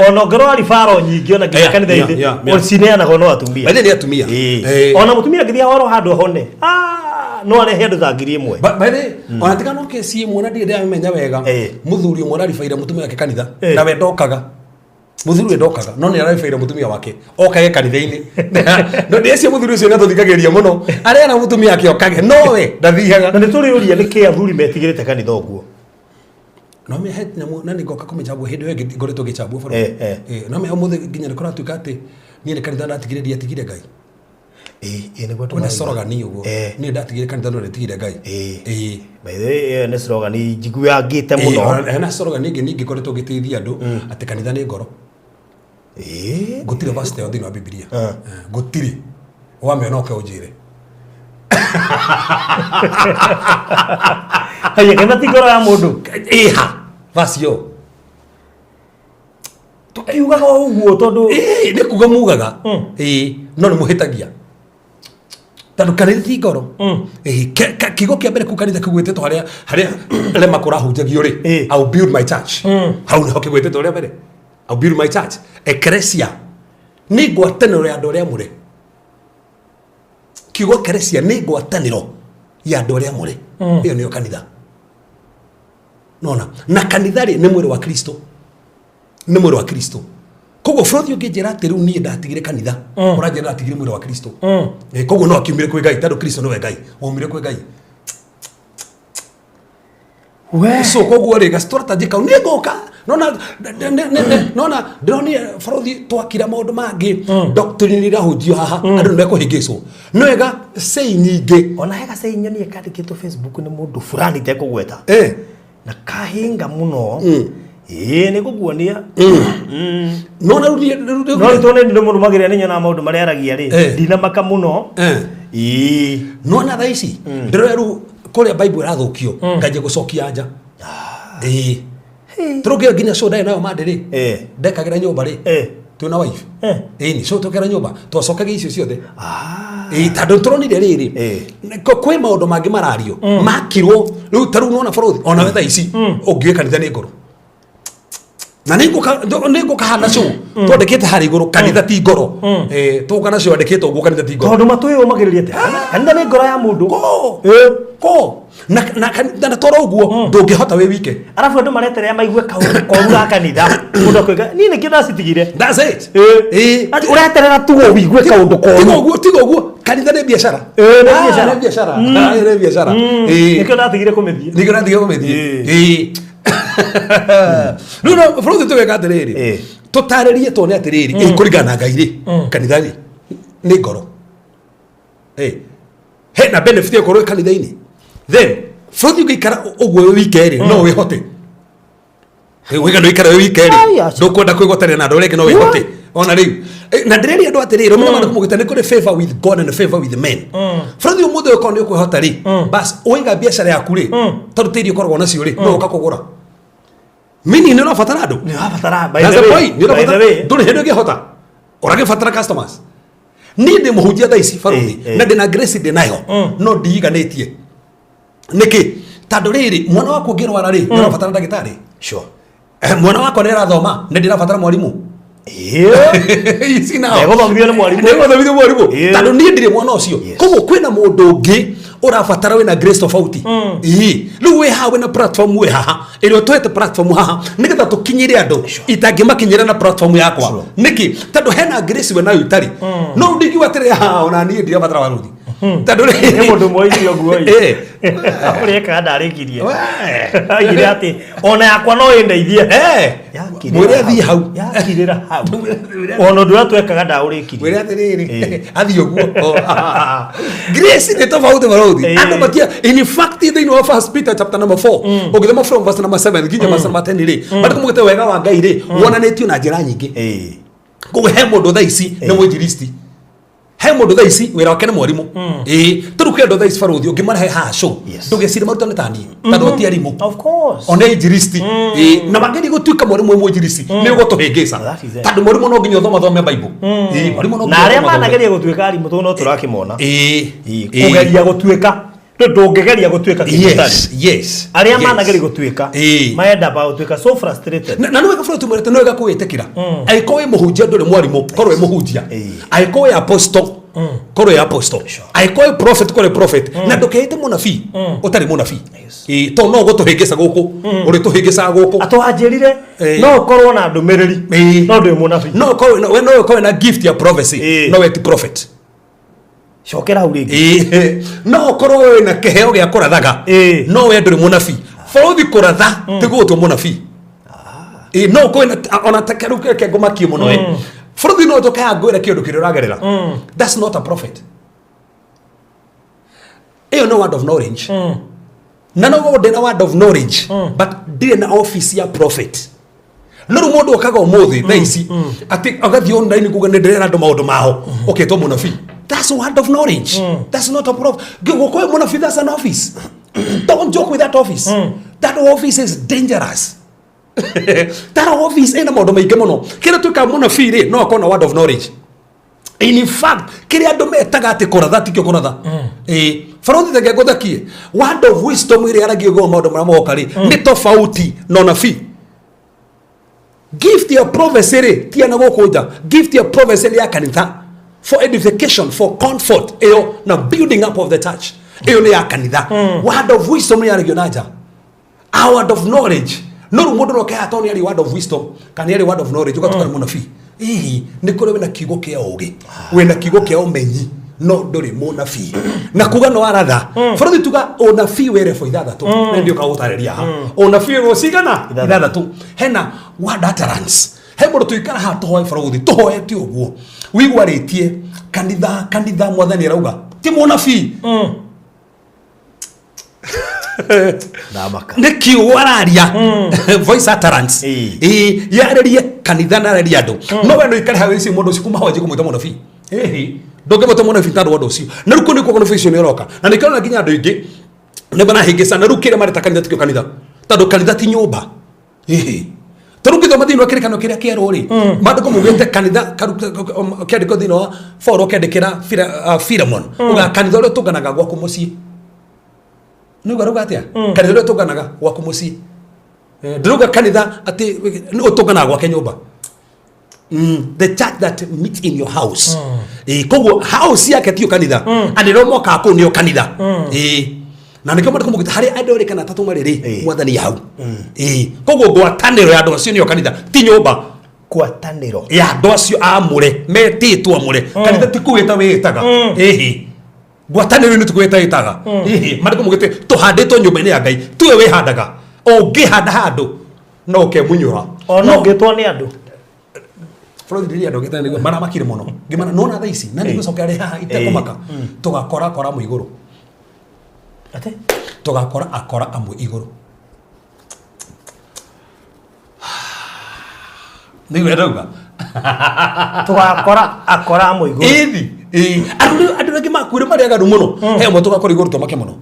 C: Ona ũngĩrora ribaro nyingĩ ona nginya
B: Yeah,
C: kanitha-inĩ
B: yeah.
C: cineanagwo no atumia.
B: By the way, nĩ atumia.
C: Ĩ.
B: Ĩ.
C: Ona mũtumia angĩthiĩ ahorwo handũ ahone, ah, no arehe andũ ta 1000.
B: By the way, ona tiga no kesi ĩmwe na ndirĩ ndĩramenya wega
C: Ĩ.
B: mũthuri ũmwe ũraribaire mũtumia wake kanitha
C: Ĩ.
B: na we ndokaga mũthuri we ndokaga no nĩ araribaire mũtumia wake okage kanitha-inĩ no ndĩcio mũthuri ũcio nĩatũthikagĩrĩria mũno arera mũtumia wake okage no we ndathiaga
C: Na nĩ tũrĩ ũria nĩkĩ athuri metigĩrĩte kanitha ũguo.
B: no me he nyamũ na nĩ ngoka kũmĩchambua hĩndĩ ĩyo ĩngĩ ngoretwo ngĩchambua bro
C: Eh, eh.
B: Eh, no me ũmũthĩ nginya nĩ kũratuĩka atĩ niĩ nĩ kanitha ndatigire ndiatigire Ngai
C: Ĩ, ĩ nĩguo
B: kwĩna
C: tũmarauga.
B: slogan ũguo
C: Eh.
B: niĩ ndatigire kanitha no ndiatigire Ngai
C: Ĩ.
B: Ĩ.
C: By the way, ĩyo nĩ slogan njiguangĩte
B: Ĩ,
C: mũno.
B: ona hena slogan ĩngĩ ningĩ ngoretwo ngĩteithia andũ atĩ kanitha nĩ ngoro
C: Ĩ.
B: gũtirĩ verse ta ĩyo thĩinĩ wa Bibilia
C: Ah.
B: Eh, gũtirĩ wamĩona ũke ũnjĩre
C: Haya, kanitha ti ngoro ya mũndũ.
B: ĩha verse ĩyo
C: Tũkiugaga o ũguo tondũ
B: Ĩ, nĩ kuga mugaga Ĩ, no nĩ mũhĩtagia tondũ kanitha ti ngoro Ĩ, kiugo kĩa mbere kũu kanitha kĩgwĩtĩtwo harĩa harĩa rema kũrahunjagio rĩ
C: Ĩ.
B: I will build my church hau nĩho kĩgwĩtĩtwo rĩa mbere I will build my church ecclesia nĩ ngwatanĩro ya andũ arĩa amũre kiugo ecclesia nĩ ngwatanĩro ya andũ arĩa amũre ĩyo nĩyo kanitha nona na kanitha rĩ nĩ mwĩrĩ wa Kristo nĩ mwĩrĩ wa Kristo koguo bũrũri ũngĩnjĩra atĩ rĩu niĩ ndatigire kanitha ũranjĩra ndatigire mwĩrĩ wa Kristo Eh, koguo no akiumire kwĩ Ngai tondũ Kristo nĩwe Ngai waumire kwĩ Ngai.
C: We.
B: So koguo rĩ gastrategy kau nĩ ngũka nona nona ndĩronire bũrũri twakira maũndũ mangĩ doctrine nĩ irahunjio haha andũ nĩ mekũhĩngĩcwo nĩ wega sei nyingĩ.
C: Ona he gacei nyonie kandĩkĩtwo Facebook nĩ mũndũ fulani tekũgweta na kahinga mũno. Ĩĩ, nĩ ngũkuonia.
B: Nona rĩu rĩu
C: No rĩu tondũ nĩ ndĩmũrũmagĩrĩra, nĩ nyonaga maũndũ marĩa aragia rĩ, ndinamaka mũno. Ĩĩ.
B: Nona thaa ici ndĩroya rĩu kũrĩa Bible ĩrathũkio nganjia gũcokia anja. Ĩĩ, tũrũngĩo nginya show ndarĩ nayo mandĩ rĩ, ndekagĩra nyũmba rĩ, twĩna wife. Ĩni show twekĩra nyũmba twacokagia icio ciothe. Ĩĩ, tondũ tũronire rĩrĩ, kwĩ maũndũ mangĩ marario makirwo rĩu ta rĩu nona bũrũri ona we thaa ici ũngiũĩ kanitha nĩ ngoro na nĩ ngũka hana show twandĩkĩte harĩa igũrũ kanitha ti ngoro. Tũka na show andĩkĩte ũguo kanitha ti ngoro.
C: Tondũ matwĩyũmagĩrĩria atĩ kanitha nĩ ngoro ya mũndũ.
B: Ko ko na na kanitha na toro ũguo ndũngĩhota wĩ wike.
C: Arabu andũ mareterera maigue kaũndũ koru ga kanitha, mũndũ akoiga niĩ nĩkĩo ndacitigire.
B: That's it.
C: Ati ũreterera tu ũigue kaũndũ
B: tiga
C: koru.
B: Ũguo tiga ũguo, kanitha nĩ biacara.
C: Ĩĩ, nĩ
B: Ah,
C: biacara.
B: nĩ biacara. Ah, nĩ biacara. Ĩĩ.
C: Nĩkĩo ndatigire kũmĩthiĩ.
B: Nĩkĩo ndatigire kũmĩthiĩ. Ĩĩ, rĩu no bũrũri tũgeka atĩrĩrĩ, tũtarĩrie tuone atĩrĩrĩ, ĩ kũringana na Ngai rĩ, kanitha rĩ nĩ ngoro. Ĩ hena benefit ĩkorwo kanitha-inĩ, then bũrũri ũngĩikara ũguo wĩ wike rĩ, no wĩhote wĩga ndũikara wĩ wike rĩ,
C: Ai, aca.
B: ndũkwenda kwĩgwatanĩra na andũ arĩa angĩ, no wĩhote ona rĩu. Na ndĩreria andũ atĩrĩrĩ, ũmenye maandĩko maugĩte nĩ kũrĩ favor with God and favor with men. Bũrũri ũmũthĩ ũkorwo nĩ ũkwĩhota rĩ, bas ũiga biacara yaku rĩ, tondũ tĩri ũkoragwo nacio rĩ, no ũka kũgũra meaning nĩ ũrabatara andũ.
C: Nĩ ũrabatara, by
B: That's
C: the
B: the
C: way.
B: point. Nĩ
C: By the
B: ũrabatara
C: way.
B: ndũrĩ hĩndĩ ũngĩhota ũragĩbatara customers. Niĩ ndĩ mũhunjia thaa ici barũthi, na ndĩna grace ndĩ nayo, no ndiiganĩtie. Nĩkĩ? Tondũ rĩrĩ, mwana waku ũngĩrwara rĩ, nĩ ũrabatara ndagĩtarĩ. Mwana wakwa nĩ arathoma, nĩ ndĩrabatara mwarimũ. Ici nao.
C: Nĩegũthomithio nĩ mwarimũ.
B: Nĩegũthomithio mwarimũ. Tondũ niĩ ndirĩ mwana ũcio. Koguo kwĩna mũndũ ũngĩ ũrabatara wĩna grace tofauti. Ĩĩ, rĩu wĩ haha wĩna platform, wĩ haha ĩrĩa ũtũhete platform haha nĩgetha tũkinyĩre andũ itangĩmakinyĩra na platform yakwa. Nĩkĩ? Tondũ hena grace we nayo itarĩ. No rĩu ndingiuga atĩrĩ, "Ha, ona niĩ ndirabatara warũthi," tondũ rĩ
C: Nĩ mũndũ ũmwe oigire ũguo ĩ. Ũrĩa ekaga ndarĩkirie. Oigire atĩ ona yakwa no ĩndeithie. Yakirĩra
B: Mwĩre athiĩ hau.
C: Yakirĩra hau. Ona ũndũ ũrĩa twekaga ndaũrĩkirie.
B: Mwĩre atĩrĩrĩ, athiĩ ũguo. Grace nĩ tofauti barũthi. Andũ matia in fact thĩinĩ wa First Peter chapter number 4, ũgĩthoma from verse number 7 nginya verse number 10 rĩ, mandĩko maugĩte wega wa Ngai rĩ wonanĩtio na njĩra nyingĩ. Koguo he mũndũ thaa ici nĩ mwinjilisti, he mũndũ thaa ici wĩra wake nĩ mwarimũ. Ĩĩ, tondũ kwĩ andũ thaa ici barũthi ũngĩmarehe haha show, ndũgecirie marutane ta niĩ, tondũ ti arimũ.
C: Of course.
B: Ona injilisti. Ĩĩ, na mageria gũtuĩka mwarimũ wĩ mwinjilisti nĩ ũgũtũhĩngĩca.
C: That is it.
B: Tondũ mwarimũ no nginya ũthomathome Bible. Ĩĩ, mwarimũ no
C: na
B: nginya
C: arĩa
B: ũthomathome.
C: manageria gũtuĩka arimũ tondũ no tũrakĩmona.
B: Ĩĩ.
C: Kũgeria gũtuĩka, ndũngĩgeria gũtuĩka kĩndũ ũtarĩ.
B: Yes.
C: Arĩa manageria gũtuĩka maenda ba gũtuĩka so frustrated.
B: Na nĩ wega bũrũri tumwĩrĩte nĩ wega kwĩĩtĩkĩra. Angĩkorwo wĩ mũhunjia ndũrĩ mwarimũ, korwo wĩ mũhunjia. Angĩkorwo wĩ apostle, korwo wĩ apostle. Angĩkorwo wĩ prophet, korwo wĩ prophet. Na ndũkeĩte mũnabii ũtarĩ mũnabii. Ĩĩ, tondũ no ũgũtũhĩngĩca gũkũ ũrĩtũhĩngĩcaga gũkũ.
C: Atĩ wanjĩrire no ũkorwo na ndũmĩrĩri no ndũrĩ mũnabii.
B: No ũkorwo we no ũkorwo na gift ya prophecy, no we ti prophet.
C: Cokera hau rĩngĩ.
B: Ĩĩ, no ũkorwo wĩna kĩheo gĩa kũrathaga, no we ndũrĩ mũnabii. Bũrũthi kũratha ti gũgũtua mũnabii. Ĩĩ, no ũkorwo wĩna ona ta rĩu keke ngũmakie mũno ĩ bũrũthi, no njoke haha ngwĩre kĩũndũ kĩrĩa ũragerera, that's not a prophet. Ĩyo nĩ word of knowledge, na no gũkorwo ndĩna word of knowledge but ndirĩ na office ya prophet. No rĩu mũndũ okaga ũmũthĩ thaa ici atĩ agathiĩ online kuga nĩ ndĩrera andũ maũndũ mao, ũketwo mũnabii. That's a word of knowledge, that's not a prophet. Gũkorwo mũnabii, that's an office. Don't joke with that office. That office is dangerous. That office ĩna maũndũ maingĩ mũno. Kĩrĩa tuĩkaga mũnabii rĩ, no akorwo na word of knowledge. In fact, kĩrĩa andũ metaga atĩ kũratha tikĩo kũratha. Ĩĩ, barũthi tenge ngũthakie, word of wisdom ĩrĩa yaragia ũguo maũndũ marĩa moka rĩ, nĩ tofauti na ũnabii. Gift ya prophecy rĩ ti ya na gũkũ nja. Gift ya prophecy nĩ ya kanitha, for edification, for comfort, ĩyo na building up of the church. Ĩyo nĩ ya kanitha. Word of wisdom nĩ yaragio na nja, a word of knowledge. No rĩu mũndũ noke haha tondũ nĩ arĩ word of wisdom kana nĩ arĩ word of knowledge, ũgatuĩka nĩ mũnabii. Hihi nĩ kũrĩ wĩna kiugo kĩa ũgĩ, wĩna kiugo kĩa ũmenyi, No ndũrĩ mũnabii na kuga no aratha bũrũri tuga ũnabii wĩ rebo ithathatũ, na ndio gũtarĩria haha ũnabii wĩ cigana.
C: Ithathatũ.
B: Ithathatũ. Hena word utterance, he mũndũ tũikara haha tũhoe bũrũri tũhoete ũguo wiguarĩtie kanitha kanitha, mwathani arauga ti mũnabii.
C: Ndamaka.
B: Nĩ kiugo araria, voice utterance. Ĩĩ, yarĩrie kanitha na arĩrie andũ, no we no ikare hau ici mũndũ ũcio kuma hau anjie kũmwĩta mũnabii. Ĩhĩ, ndũngĩmwĩta mũnabii tondũ wa ũndũ ũcio, na rĩu kũu nĩkuo confusion ĩroka, na nĩkĩo ũrona nginya andũ aingĩ nĩ marahĩngĩcana. Rĩu kĩrĩa mareta kanitha tikĩo kanitha, tondũ kanitha ti nyũmba. Ĩhĩ, tondũ ũngĩthoma thĩinĩ wa kĩrĩkanĩro kĩrĩa kĩerũ rĩ, maandĩko maugĩte kanitha kĩandĩko thĩinĩ wa Paul ũkĩandĩkĩra Philemon, uga kanitha ũrĩa ũtũnganaga gwaku mũciĩ. Nĩguo arauga atĩa? Kanitha ũrĩa ũtũnganaga gwaku mũciĩ. Ndĩrauga kanitha atĩ nĩ ũtũnganaga gwake nyũmba. The church that meets in your house. Koguo house yake tiyo kanitha, andũ arĩa mokaga kũu nĩo kanitha. Na nĩkĩo maandĩko maugĩte harĩa andũ erĩ kana atatũ marĩ rĩ, mwathani hau. Koguo ngwatanĩro ya andũ acio nĩyo kanitha, ti nyũmba.
C: Ngwatanĩro
B: ya andũ acio amũre, metĩtwo amũre. Kanitha ti kwĩta wĩĩtaga. Ĩhĩ, ngwatanĩro nĩ tũkwĩta ĩtaga. Ĩhĩ, maandĩko maugĩte tũhandĩtwo nyũmba-inĩ ya Ngai, tiwe wĩhandaga. Ũngĩhanda handũ no ũkemunyũra.
C: Ona ũngĩtwo nĩ andũ.
B: Bũrũri rĩrĩa andũ ngĩtana nĩguo maramakire mũno ngĩmana nona thaa ici na nĩgũcoka rĩ haha itekũmaka, tũgakora akora amwe igũrũ.
C: Atĩ?
B: Tũgakora akora amwe igũrũ, nĩguo ndauga.
C: Tũgakora akora amwe igũrũ.
B: Ĩthi ĩĩ, andũ angĩ makuire marĩ aganu mũno, he amwe tũgakora igũrũ, tũmake mũno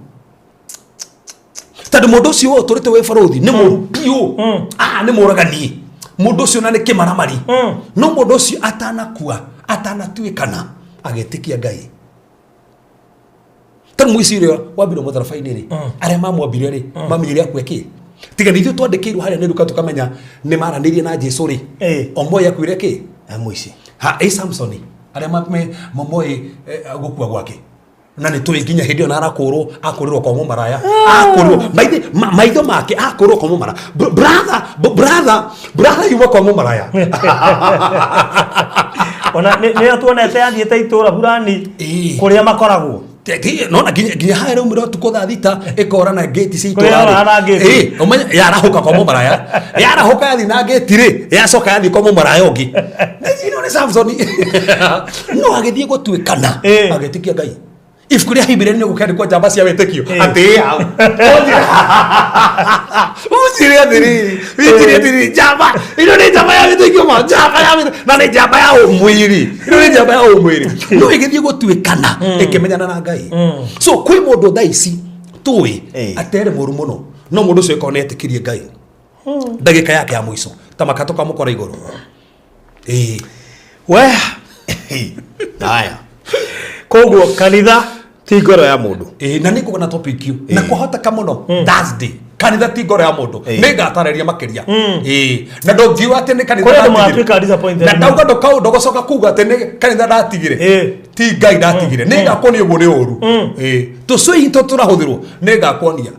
B: tondũ mũndũ ũcio ũtũrĩte wĩ barũthi nĩ mũru biũ. Ah, nĩ mũragani mũndũ ũcio na nĩ kĩmaramari. No mũndũ ũcio atanakua, atanatuĩkana, agĩtĩkia Ngai. Tondũ mũici ũrĩa wambirwo mũtharaba-inĩ rĩ, arĩa mamwambire rĩ, mamenyire akue kĩ? Tiga nĩ ithuĩ twandĩkĩirwo harĩa nĩ Luka tũkamenya nĩ maranĩirie na Jesu rĩ, omoĩ akuire kĩ?
C: Na mũici.
B: Ha ĩ Samsoni, arĩa mamoĩ gũkua gwake, na nĩ tũĩ nginya hĩndĩ ĩyo na arakũrwo, akũrĩrwo kwa mũmaraya, akũrĩrwo maitho make, akũrĩrwo kwa mũmaraya. Brother, brother, brother yuma kwa mũmaraya.
C: Ona nĩyo tuonete athiĩte itũra burani kũrĩa makoragwo.
B: Nona nginya haya rĩu ũtukũ thaa 6 ĩkora na ngĩti cia
C: Kũrĩa
B: itũra
C: yora na
B: rĩ.
C: ngĩti.
B: Ĩĩ, ũmenye yarahũka kwa mũmaraya, yarahũka yathiĩ na ngĩti rĩ, yacoka yathiĩ kwa mũmaraya ũngĩ. Ĩno nĩ Samsoni, no agĩthiĩ gũtuĩkana agĩtĩkia Ngai. Ibuku rĩa Hibirania nĩ gũkĩandĩkwo njamba cia wĩtĩkio atĩ ĩ hau ũnjĩre atĩrĩrĩ, ũnjĩre atĩrĩrĩ, njamba ĩno nĩ njamba ya wĩtĩkio ma njamba ya wĩtĩkio na nĩ njamba ya ũmwĩrĩ, ĩno nĩ njamba ya ũmwĩrĩ, no ĩgĩthiĩ gũtuĩkana ĩkĩmenyana na Ngai. So kwĩ mũndũ thaa ici tũĩ aterĩ mũru mũno, no mũndũ ũcio ĩkorwo nĩ etĩkirie Ngai ndagĩka yake ya mũico, ta maka tũkamũkora igũrũ. Ĩĩ.
C: We haya, koguo kanitha ti ngoro ya mũndũ.
B: Ĩĩ, na nĩ ngũgana topic yu na kwahoteka mũno Thursday, kanitha ti ngoro ya mũndũ, nĩ ngatarĩria makĩria. Ĩĩ, na ndũngiuga atĩ nĩ kanitha
C: Kũrĩ andũ
B: ndatigire.
C: magatuĩka disappointed
B: Na
C: mũno.
B: ndauga ndũgũcoka kuga atĩ nĩ kanitha ndatigire. Ti Ngai ndatigire, nĩ ngakuonia ũguo nĩ ũru. Ĩĩ, tũcui tũ tũrahũthĩrwo, nĩ ngakuonia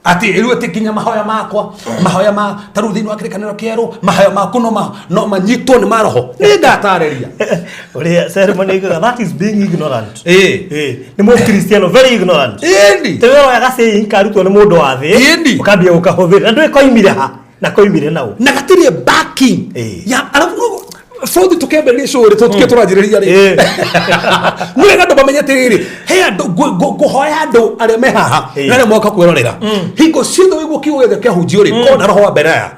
B: atĩ rĩu atĩ nginya mahoya makwa, mahoya ma ta rĩu thĩinĩ wa kĩrĩkanĩro kĩerũ, mahoya maku no manyitwo nĩ maroho, nĩ ngatarĩria.
C: Ũrĩa ceremony ĩkaga, that is being ignorant. Nĩ mũkristiano very ignorant.
B: Ĩni.
C: Te weroya gacĩi karutwo nĩ mũndũ wa thĩ. Ũkambia gũkahũthĩra na ndũĩ koimire ha na koimire naũ.
B: Na gatirĩ backing ya arabu no bũthi tũkĩambĩrĩria show rĩ, tũtuke tũranjĩrĩria rĩ, nĩ wega andũ mamenye atĩrĩrĩ, he andũ ngũhoya andũ arĩa me haha na arĩa moka kwĩrorera, hingo ciothe wĩguo kiugo gĩothe kĩahunjio rĩ, kona roho wa mbere aya,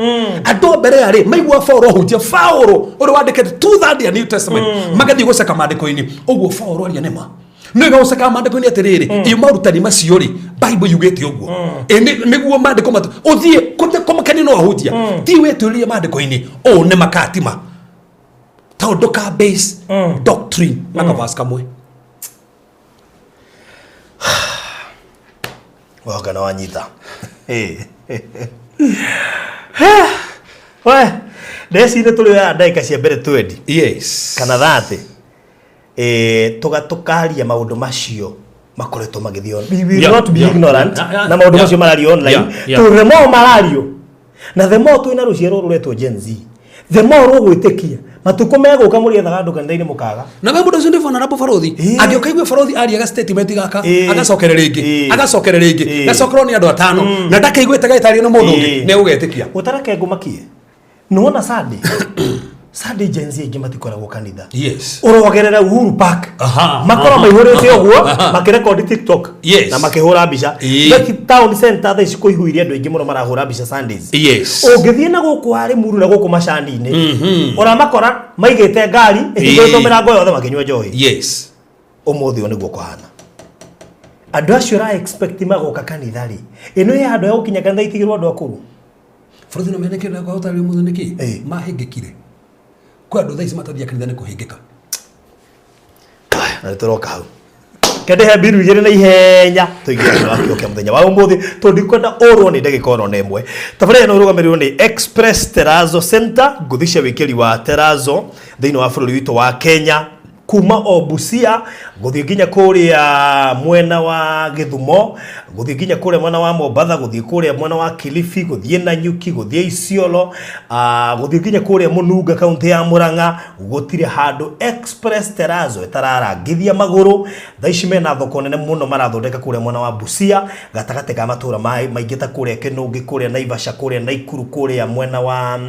B: andũ a mbere aya rĩ, maigua Paũlũ ahunjia, Paũlũ ũrĩa wandĩkĩte two third ya New Testament, magathiĩ gũceka maandĩko-inĩ ũguo Paũlũ aria nĩ ma, nĩ gũceka maandĩko-inĩ atĩrĩrĩ, ĩ marutani macio rĩ, Bible yugĩte ũguo. Ĩ, nĩguo maandĩko matu ũthiĩ kũte kũmakania no ahunjia ti wĩtũrĩrie maandĩko-inĩ ũũ nĩ makatima tondũ ka base doctrine na kavasi kamwe.
C: Wanga na wanyita. We ndeciria tũrĩ oya ndagĩka cia mbere 20 kana 30, tũkaria maũndũ macio makoretwo magĩthiĩ on. We will not be ignorant na maũndũ macio marario online. Tondũ the more marario na the more twĩna rũciaro rũretwo Gen Z, The more ũgwĩtĩkia, matukũ megũka mũrĩethaga andũ kanitha-inĩ mũkaga.
B: Na we mũndũ ũcio nĩ vulnerable, barothi. Angĩũka igue barothi ariaga statement gaka, agacokere rĩngĩ, agacokere rĩngĩ, gacokerwo nĩ andũ atano na ndakaiguĩte gagĩtario nĩ mũndũ ũngĩ, nĩ egũgetĩkia.
C: Ũtareke ngũmakie, nĩwona Sunday, Sunday Gen Z aingĩ matikoragwo kanitha. Ũrogerera Uhuru Park, makorwo maihũrĩte ũguo makĩrekondi TikTok na makĩhũra mbica. Gati town center thaa ici kũihũire andũ aingĩ mũno marahũra mbica Sundays. Ũngĩthiĩ na gũkũ wa Limuru na gũkũ macani-inĩ, ũramakora maigĩte ngari ĩhingũrĩtwo mĩrango yothe makĩnyua njohi. Ũmũthĩ ũyũ nĩguo kũhana. Andũ acio ũra expect magoka kanitha rĩ, ĩno ĩ handũ ya gũkinya kanitha itigĩrwo andũ akũrũ.
B: Bũrũri no mene kĩndũ kwa ũtarĩ mũthĩ nĩkĩ mahĩngĩkire. Kwĩ andũ thaa ici matathiaga kanitha nĩ kũhĩngĩka.
C: Na nĩ tũroka hau, kendehe mbiru igĩrĩ na ihenya tũingĩre thĩinĩ wa kĩo kĩa mũthenya wa ũmũthĩ, tondũ ndikwenda ũrwo nĩ ndagĩka oro na ĩmwe. Tabarĩra ĩno ĩrũgamĩrĩirwo nĩ Express Terrazzo Center, ngũthi cia wĩkĩri wa terrazzo thĩinĩ wa bũrũri witũ wa Kenya, kuma o Busia gũthiĩ nginya kũrĩa mwena wa Gĩthumo, gũthiĩ nginya kũrĩa mwena wa Mombatha, gũthiĩ kũrĩa mwena wa Kilifi, gũthiĩ Nanyuki, gũthiĩ Isiolo, gũthiĩ nginya kũrĩa Mũnunga, kaunti ya Murang'a. Gũtirĩ handũ Express Terrazzo ĩtararangithia magũrũ. Thaa ici mena thoko nene mũno marathondeka kũrĩa mwena wa Busia, gatagatĩ ka matũra maingĩ ta kũrĩa Kĩnũngĩ, kũrĩa Naivasha, kũrĩa Naikuru, kũrĩa mwena wa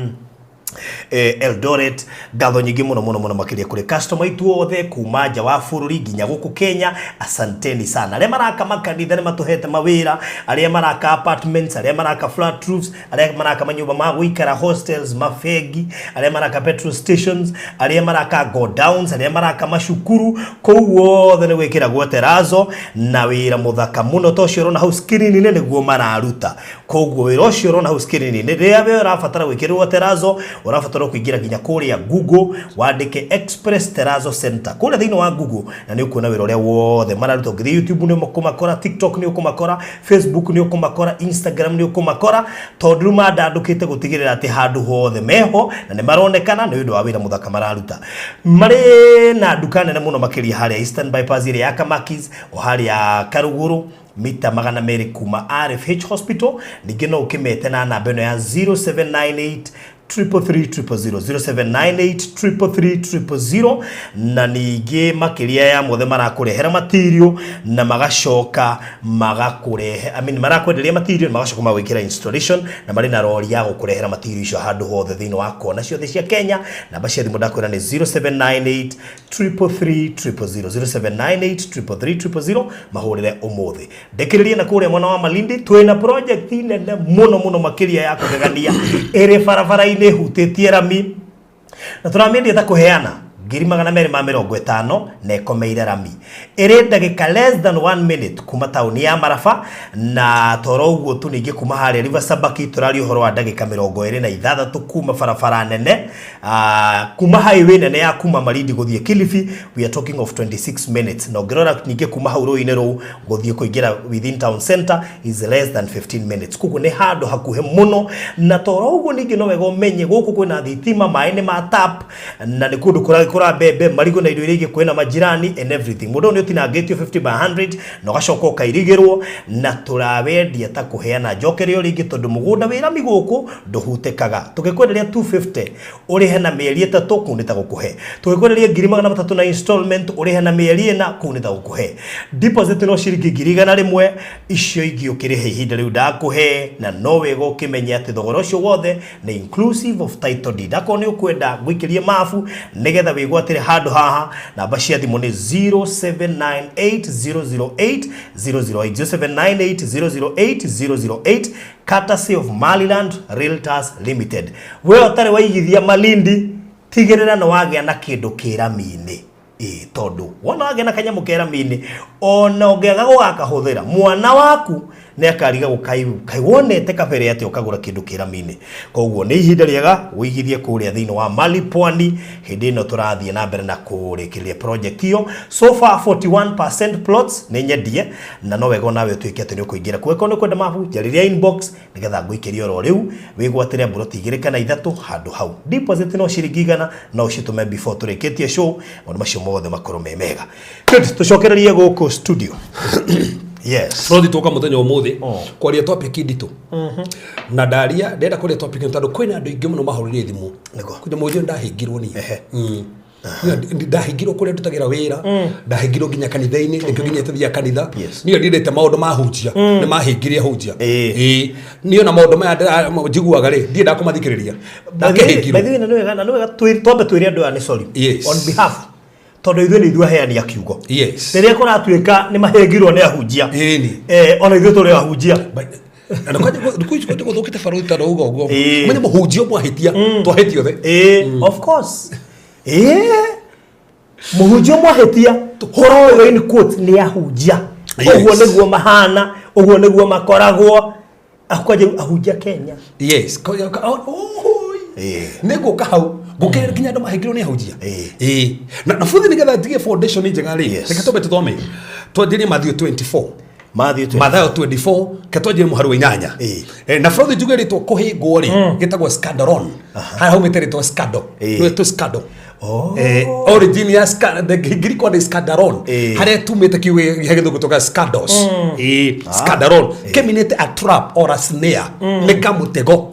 C: Eldoret. Ngatho nyingĩ mũno mũno mũno makĩria kũrĩ customer itũ othe kuma nja wa bũrũri nginya gũkũ Kenya, asanteni sana. Arĩa maraka makanitha nĩ matũhete mawĩra, arĩa maraka apartments, arĩa maraka flat roofs, arĩa maraka manyũmba ma gũikara, hostels, mabengi, arĩa maraka petrol stations, arĩa maraka godowns, arĩa maraka macukuru, kũu guothe nĩ gwĩkĩragwo terrazzo, na wĩra mũthaka mũno ta ũcio ũrona hau screen-inĩ nĩguo mararuta. Koguo wĩra ũcio ũrona hau screen-inĩ, rĩrĩa we ũrabatara gwĩkĩrĩrwo terrazzo, ũrabatara kũingĩra nginya kũrĩa Google, wandĩke Express Terrazzo Center kũrĩa thĩinĩ wa Google, na nĩ ũkuona wĩra ũrĩa wothe mararuta. Ũngĩthiĩ YouTube nĩ ũkũmakora, TikTok nĩ ũkũmakora, Facebook nĩ ũkũmakora, Instagram nĩ ũkũmakora, tondũ rĩu mandandũkĩte gũtigĩrĩra atĩ handũ hothe meho na nĩ maronekana nĩ ũndũ wa wĩra mũthaka mararuta. Marĩ na nduka nene mũno makĩria harĩa Eastern Bypass ĩrĩa ya Kamakis, o harĩa Karugũrũ, mita 200 kuma RFH Hospital. Ningĩ no ũkĩmete na namba ĩno ya 0798 333 000, 0798 333 000. Na ningĩ makĩria ya mothe, marakũrehera material na magacoka magakũrehe, I mean, marakwenderia material na magacoka magwĩkĩra installation, na marĩ na rori ya gũkũrehera material icio handũ hothe thĩinĩ wa kona ciothe cia Kenya. Namba cia thimũ ndakwĩra nĩ 0798 333 000, 0798 333 000. Mahũrĩre ũmũthĩ. Ndĩkĩrĩrie na kũrĩa mwena wa Malindi, twĩna project nene mũno mũno makĩria ya kũgegania ĩrĩ barabara-inĩ hutĩtie rami, na tũramĩendia ta kũheana 250,000, na ĩkomeire rami, ĩrĩ ndagĩka less than one minute kuma taũni ya Maraba. Na toro ũguo tu, ningĩ kuma harĩa River Sabaki tũraria ũhoro wa ndagĩka 26 kuma barabara nene, kuma highway nene ya kuma Malindi gũthiĩ Kilifi, we are talking of 26 minutes. Na ũngĩrora ningĩ kuma hau rũĩ-inĩ rũu gũthiĩ kũingĩra within town center is less than 15 minutes. Koguo nĩ handũ hakuhĩ mũno. Na toro ũguo ningĩ no wega ũmenye gũkũ kwĩna thitima, maĩ nĩ ma tap, na nĩ kũndũ kũragĩkũra mbembe, marigũ na indo iria ingĩ, kwĩna majirani and everything. Mũndũ ũyũ nĩ ũtinangĩtio 50 by 100 na ũgacoka ũkairigĩrwo, na tũrawendia ta kũheana. Njokere o rĩngĩ, tondũ mũgũnda wĩ rami gũkũ ndũhutĩkaga, tũgĩkwenderia 250 ũrĩhe na mĩeri 3, kũu nĩ ta gũkũhe. Tũgĩkwenderia 300,000 na installment ũrĩhe na mĩeri 4, kũu nĩ ta gũkũhe. Deposit no ciringi 100,000, icio ingĩ ũkĩrĩhe ihinda rĩu ndakũhe. Na no wega ũkĩmenye atĩ thogora ũcio wothe nĩ inclusive of title deed. Akorwo nĩ ũkwenda ngũikĩrie mabu nĩgetha wĩgwatĩre handũ haha, namba cia thimũ nĩ 0798 008 008, 0798 008 008, courtesy of Maryland Realtors Limited. We ũtarĩ waigithia Malindi, tigĩrĩra nĩ wagĩa na kĩndũ kĩrami-inĩ, ĩ tondũ wona wagĩa na kanyamũ kerami-inĩ, ona ũngĩaga gũgakahũthĩra, mwana waku nĩ akariga gũkai kai wonete kabere atĩ ũkagũra kĩndũ kĩrami-inĩ. Koguo nĩ ihinda rĩega wĩigithie kũrĩa thĩinĩ wa Mali Pwani hĩndĩ ĩno tũrathiĩ na mbere na kũrĩkĩrĩria project ĩyo. So far 41% plots nĩ nyendie, na no wega onawe ũtuĩke atĩ nĩ ũkũingĩra kuo. Ĩkorwo nĩ ũkwenda mabu, njarĩria inbox nĩgetha ngũikĩrie oro rĩu, wĩgwatĩre mburoti 2 kana 3 handũ hau. Deposit no ciringi 100, no ũcitũme before tũrĩkĩtie show, maũndũ macio mothe makorwo me mega. Good, tũcokererie gũkũ studio. Yes.
B: Bũrũri twoka mũthenya ũmũthĩ
C: Oh.
B: kwaria topic nditũ na ndaria ndĩrenda kwaria topic ĩno tondũ kwĩna andũ aingĩ mũno mahũrire thimũ.
C: Nĩguo.
B: Kwĩna mũnjũ ndahĩngirwo niĩ.
C: Ehe.
B: Ndahĩngirwo kũrĩa ndutagĩra wĩra, ndahĩngirwo nginya kanitha-inĩ, nĩkĩo nginya tũthiaga kanitha.
C: Yes.
B: Niĩ ndiendete maũndũ ma hunjia, nĩ mahĩngire hunjia.
C: Ĩĩ.
B: Ĩĩ. Niĩ ona maũndũ maya njiguaga rĩ, ndiendaga kũmathikĩrĩria.
C: By the way,
B: Ndakĩhĩngirwo.
C: na nĩ wega na nĩ wega twambe twĩre andũ aya nĩ sorry.
B: Yes.
C: On behalf tondũ ithuĩ nĩ ithuĩ aheani a kiugo.
B: Yes.
C: Rĩrĩa kũratuĩka nĩ mahĩngirwo nĩ ahunjia.
B: Ĩni.
C: Ona ithuĩ tũrĩ ahunjia.
B: Na kwanja thikũ ici kwanja gũthũkĩte barũthi ta rauga ũguo.
C: Ĩĩ.
B: Menya mũhunjia ũmwe ahĩtia, twahĩtia othe.
C: Ĩĩ, of course. Ĩĩ. Mũhunjia ũmwe ahĩtia, ũhoro ũyũ in quotes nĩ ahunjia.
B: Yes.
C: Ũguo nĩguo mahana, ũguo nĩguo makoragwo. Kwanja ahunjia Kenya.
B: Yes. Oh,
C: Ĩĩ.
B: nĩ ngũka hau ngũkĩrĩra nginya andũ mahĩngirwo nĩ ahunjia.
C: Ĩĩ.
B: Ĩĩ. Na buthi nĩgetha ndige foundation njega rĩ,
C: Yes.
B: reke twambe tũthome. Twanjĩrie Matthew 24.
C: Matthew 24.
B: Mathayo 24 ke twanjĩrie mũhari wa inyanya.
C: Ĩĩ.
B: Na bũrũri njuge rĩtwa kũhĩngwo rĩ, gĩtagwo scandalon. Harĩa haumĩte rĩtwa scandal.
C: Ĩĩ.
B: Nĩwe tũ scandal.
C: Oh.
B: Origin ya the Greek word is scandalon.
C: Ĩĩ.
B: Harĩa tumĩte kiugo gĩa gĩthũngũ tũka scandals. Ĩĩ, scandalon. Kĩminĩte a trap or a snare. Nĩ kamũtego.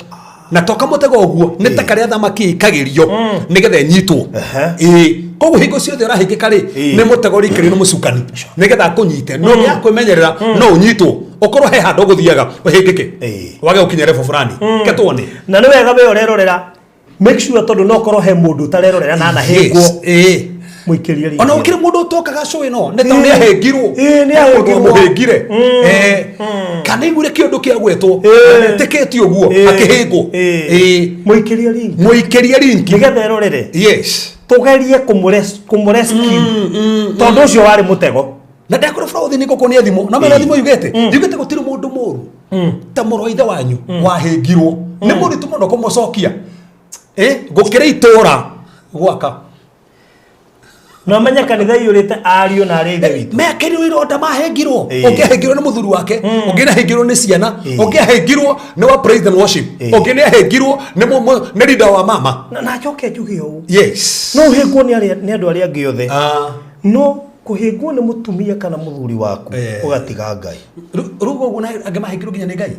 B: Na to kamũtego ũguo, nĩ ta karĩa thamaki ĩikagĩrio nĩgetha ĩnyitwo.
C: Ehe.
B: Ĩĩ. Koguo hingo ciothe ũrahĩngĩka rĩ,
C: Ĩĩ.
B: nĩ mũtego ũrĩikĩrio nĩ mũcukani nĩgetha akũnyite. No ũngĩaga kwĩmenyerera no ũnyitwo. Ũkorwo he handũ ũgũthiaga ũhĩngĩke.
C: Ĩĩ.
B: Wage gũkinya level fulani. Ke tuone.
C: Na nĩ wega we ũrerorera make sure tondũ no korwo he mũndũ ũtarerorera na anahĩngwo.
B: Yes. Ĩĩ.
C: Mũikĩrie link.
B: Ona gũkĩrĩ mũndũ ũtokaga show ĩno nĩ tondũ
C: Ĩĩ.
B: nĩ ahĩngirwo.
C: Ĩĩ, nĩ ahĩngirwo.
B: Mũhĩngire. Kana aiguire kĩũndũ kĩagwetwo.
C: Ĩĩ.
B: Etĩkĩtie ũguo
C: Ĩĩ.
B: akĩhĩngwo.
C: Ĩĩ.
B: Ĩĩ.
C: Mũikĩrie link.
B: Mũikĩrie link.
C: Nĩgetha erorere.
B: Yes.
C: Tũgerie kũmũrescue. Tondũ ũcio warĩ mũtego.
B: Na ndakora bũrũri nĩ ngũkũ nĩ thimũ na mena thimũ yugĩte yugĩte gũtirĩ mũndũ mũru ta mũrũ wa ithe wanyu wahĩngirwo nĩ mũritũ mũno kũmũcokia gũkĩra itũra gwaka.
C: Na ũmenye kanitha iyũrĩte ariũ na arĩa ithe witũ.
B: Mekĩrirwo ironda mahĩngirwo.
C: Ĩĩ.
B: Ũngĩ ahĩngirwo nĩ mũthuri wake, ũngĩ nĩ ahĩngirwo nĩ ciana, ũngĩ ahĩngirwo nĩ wa praise and worship,
C: Ĩĩ.
B: ũngĩ nĩ ahĩngirwo nĩ leader wa mama.
C: Na njoke njuge ũũ.
B: Yes.
C: No ũhĩngwo nĩ andũ arĩa angĩ othe.
B: Ah.
C: No kũhĩngwo nĩ mũtumia kana mũthuri waku
B: Ĩĩ.
C: ũgatiga Ngai.
B: Rĩu ũguo na angĩ mahĩngirwo nginya nĩ Ngai.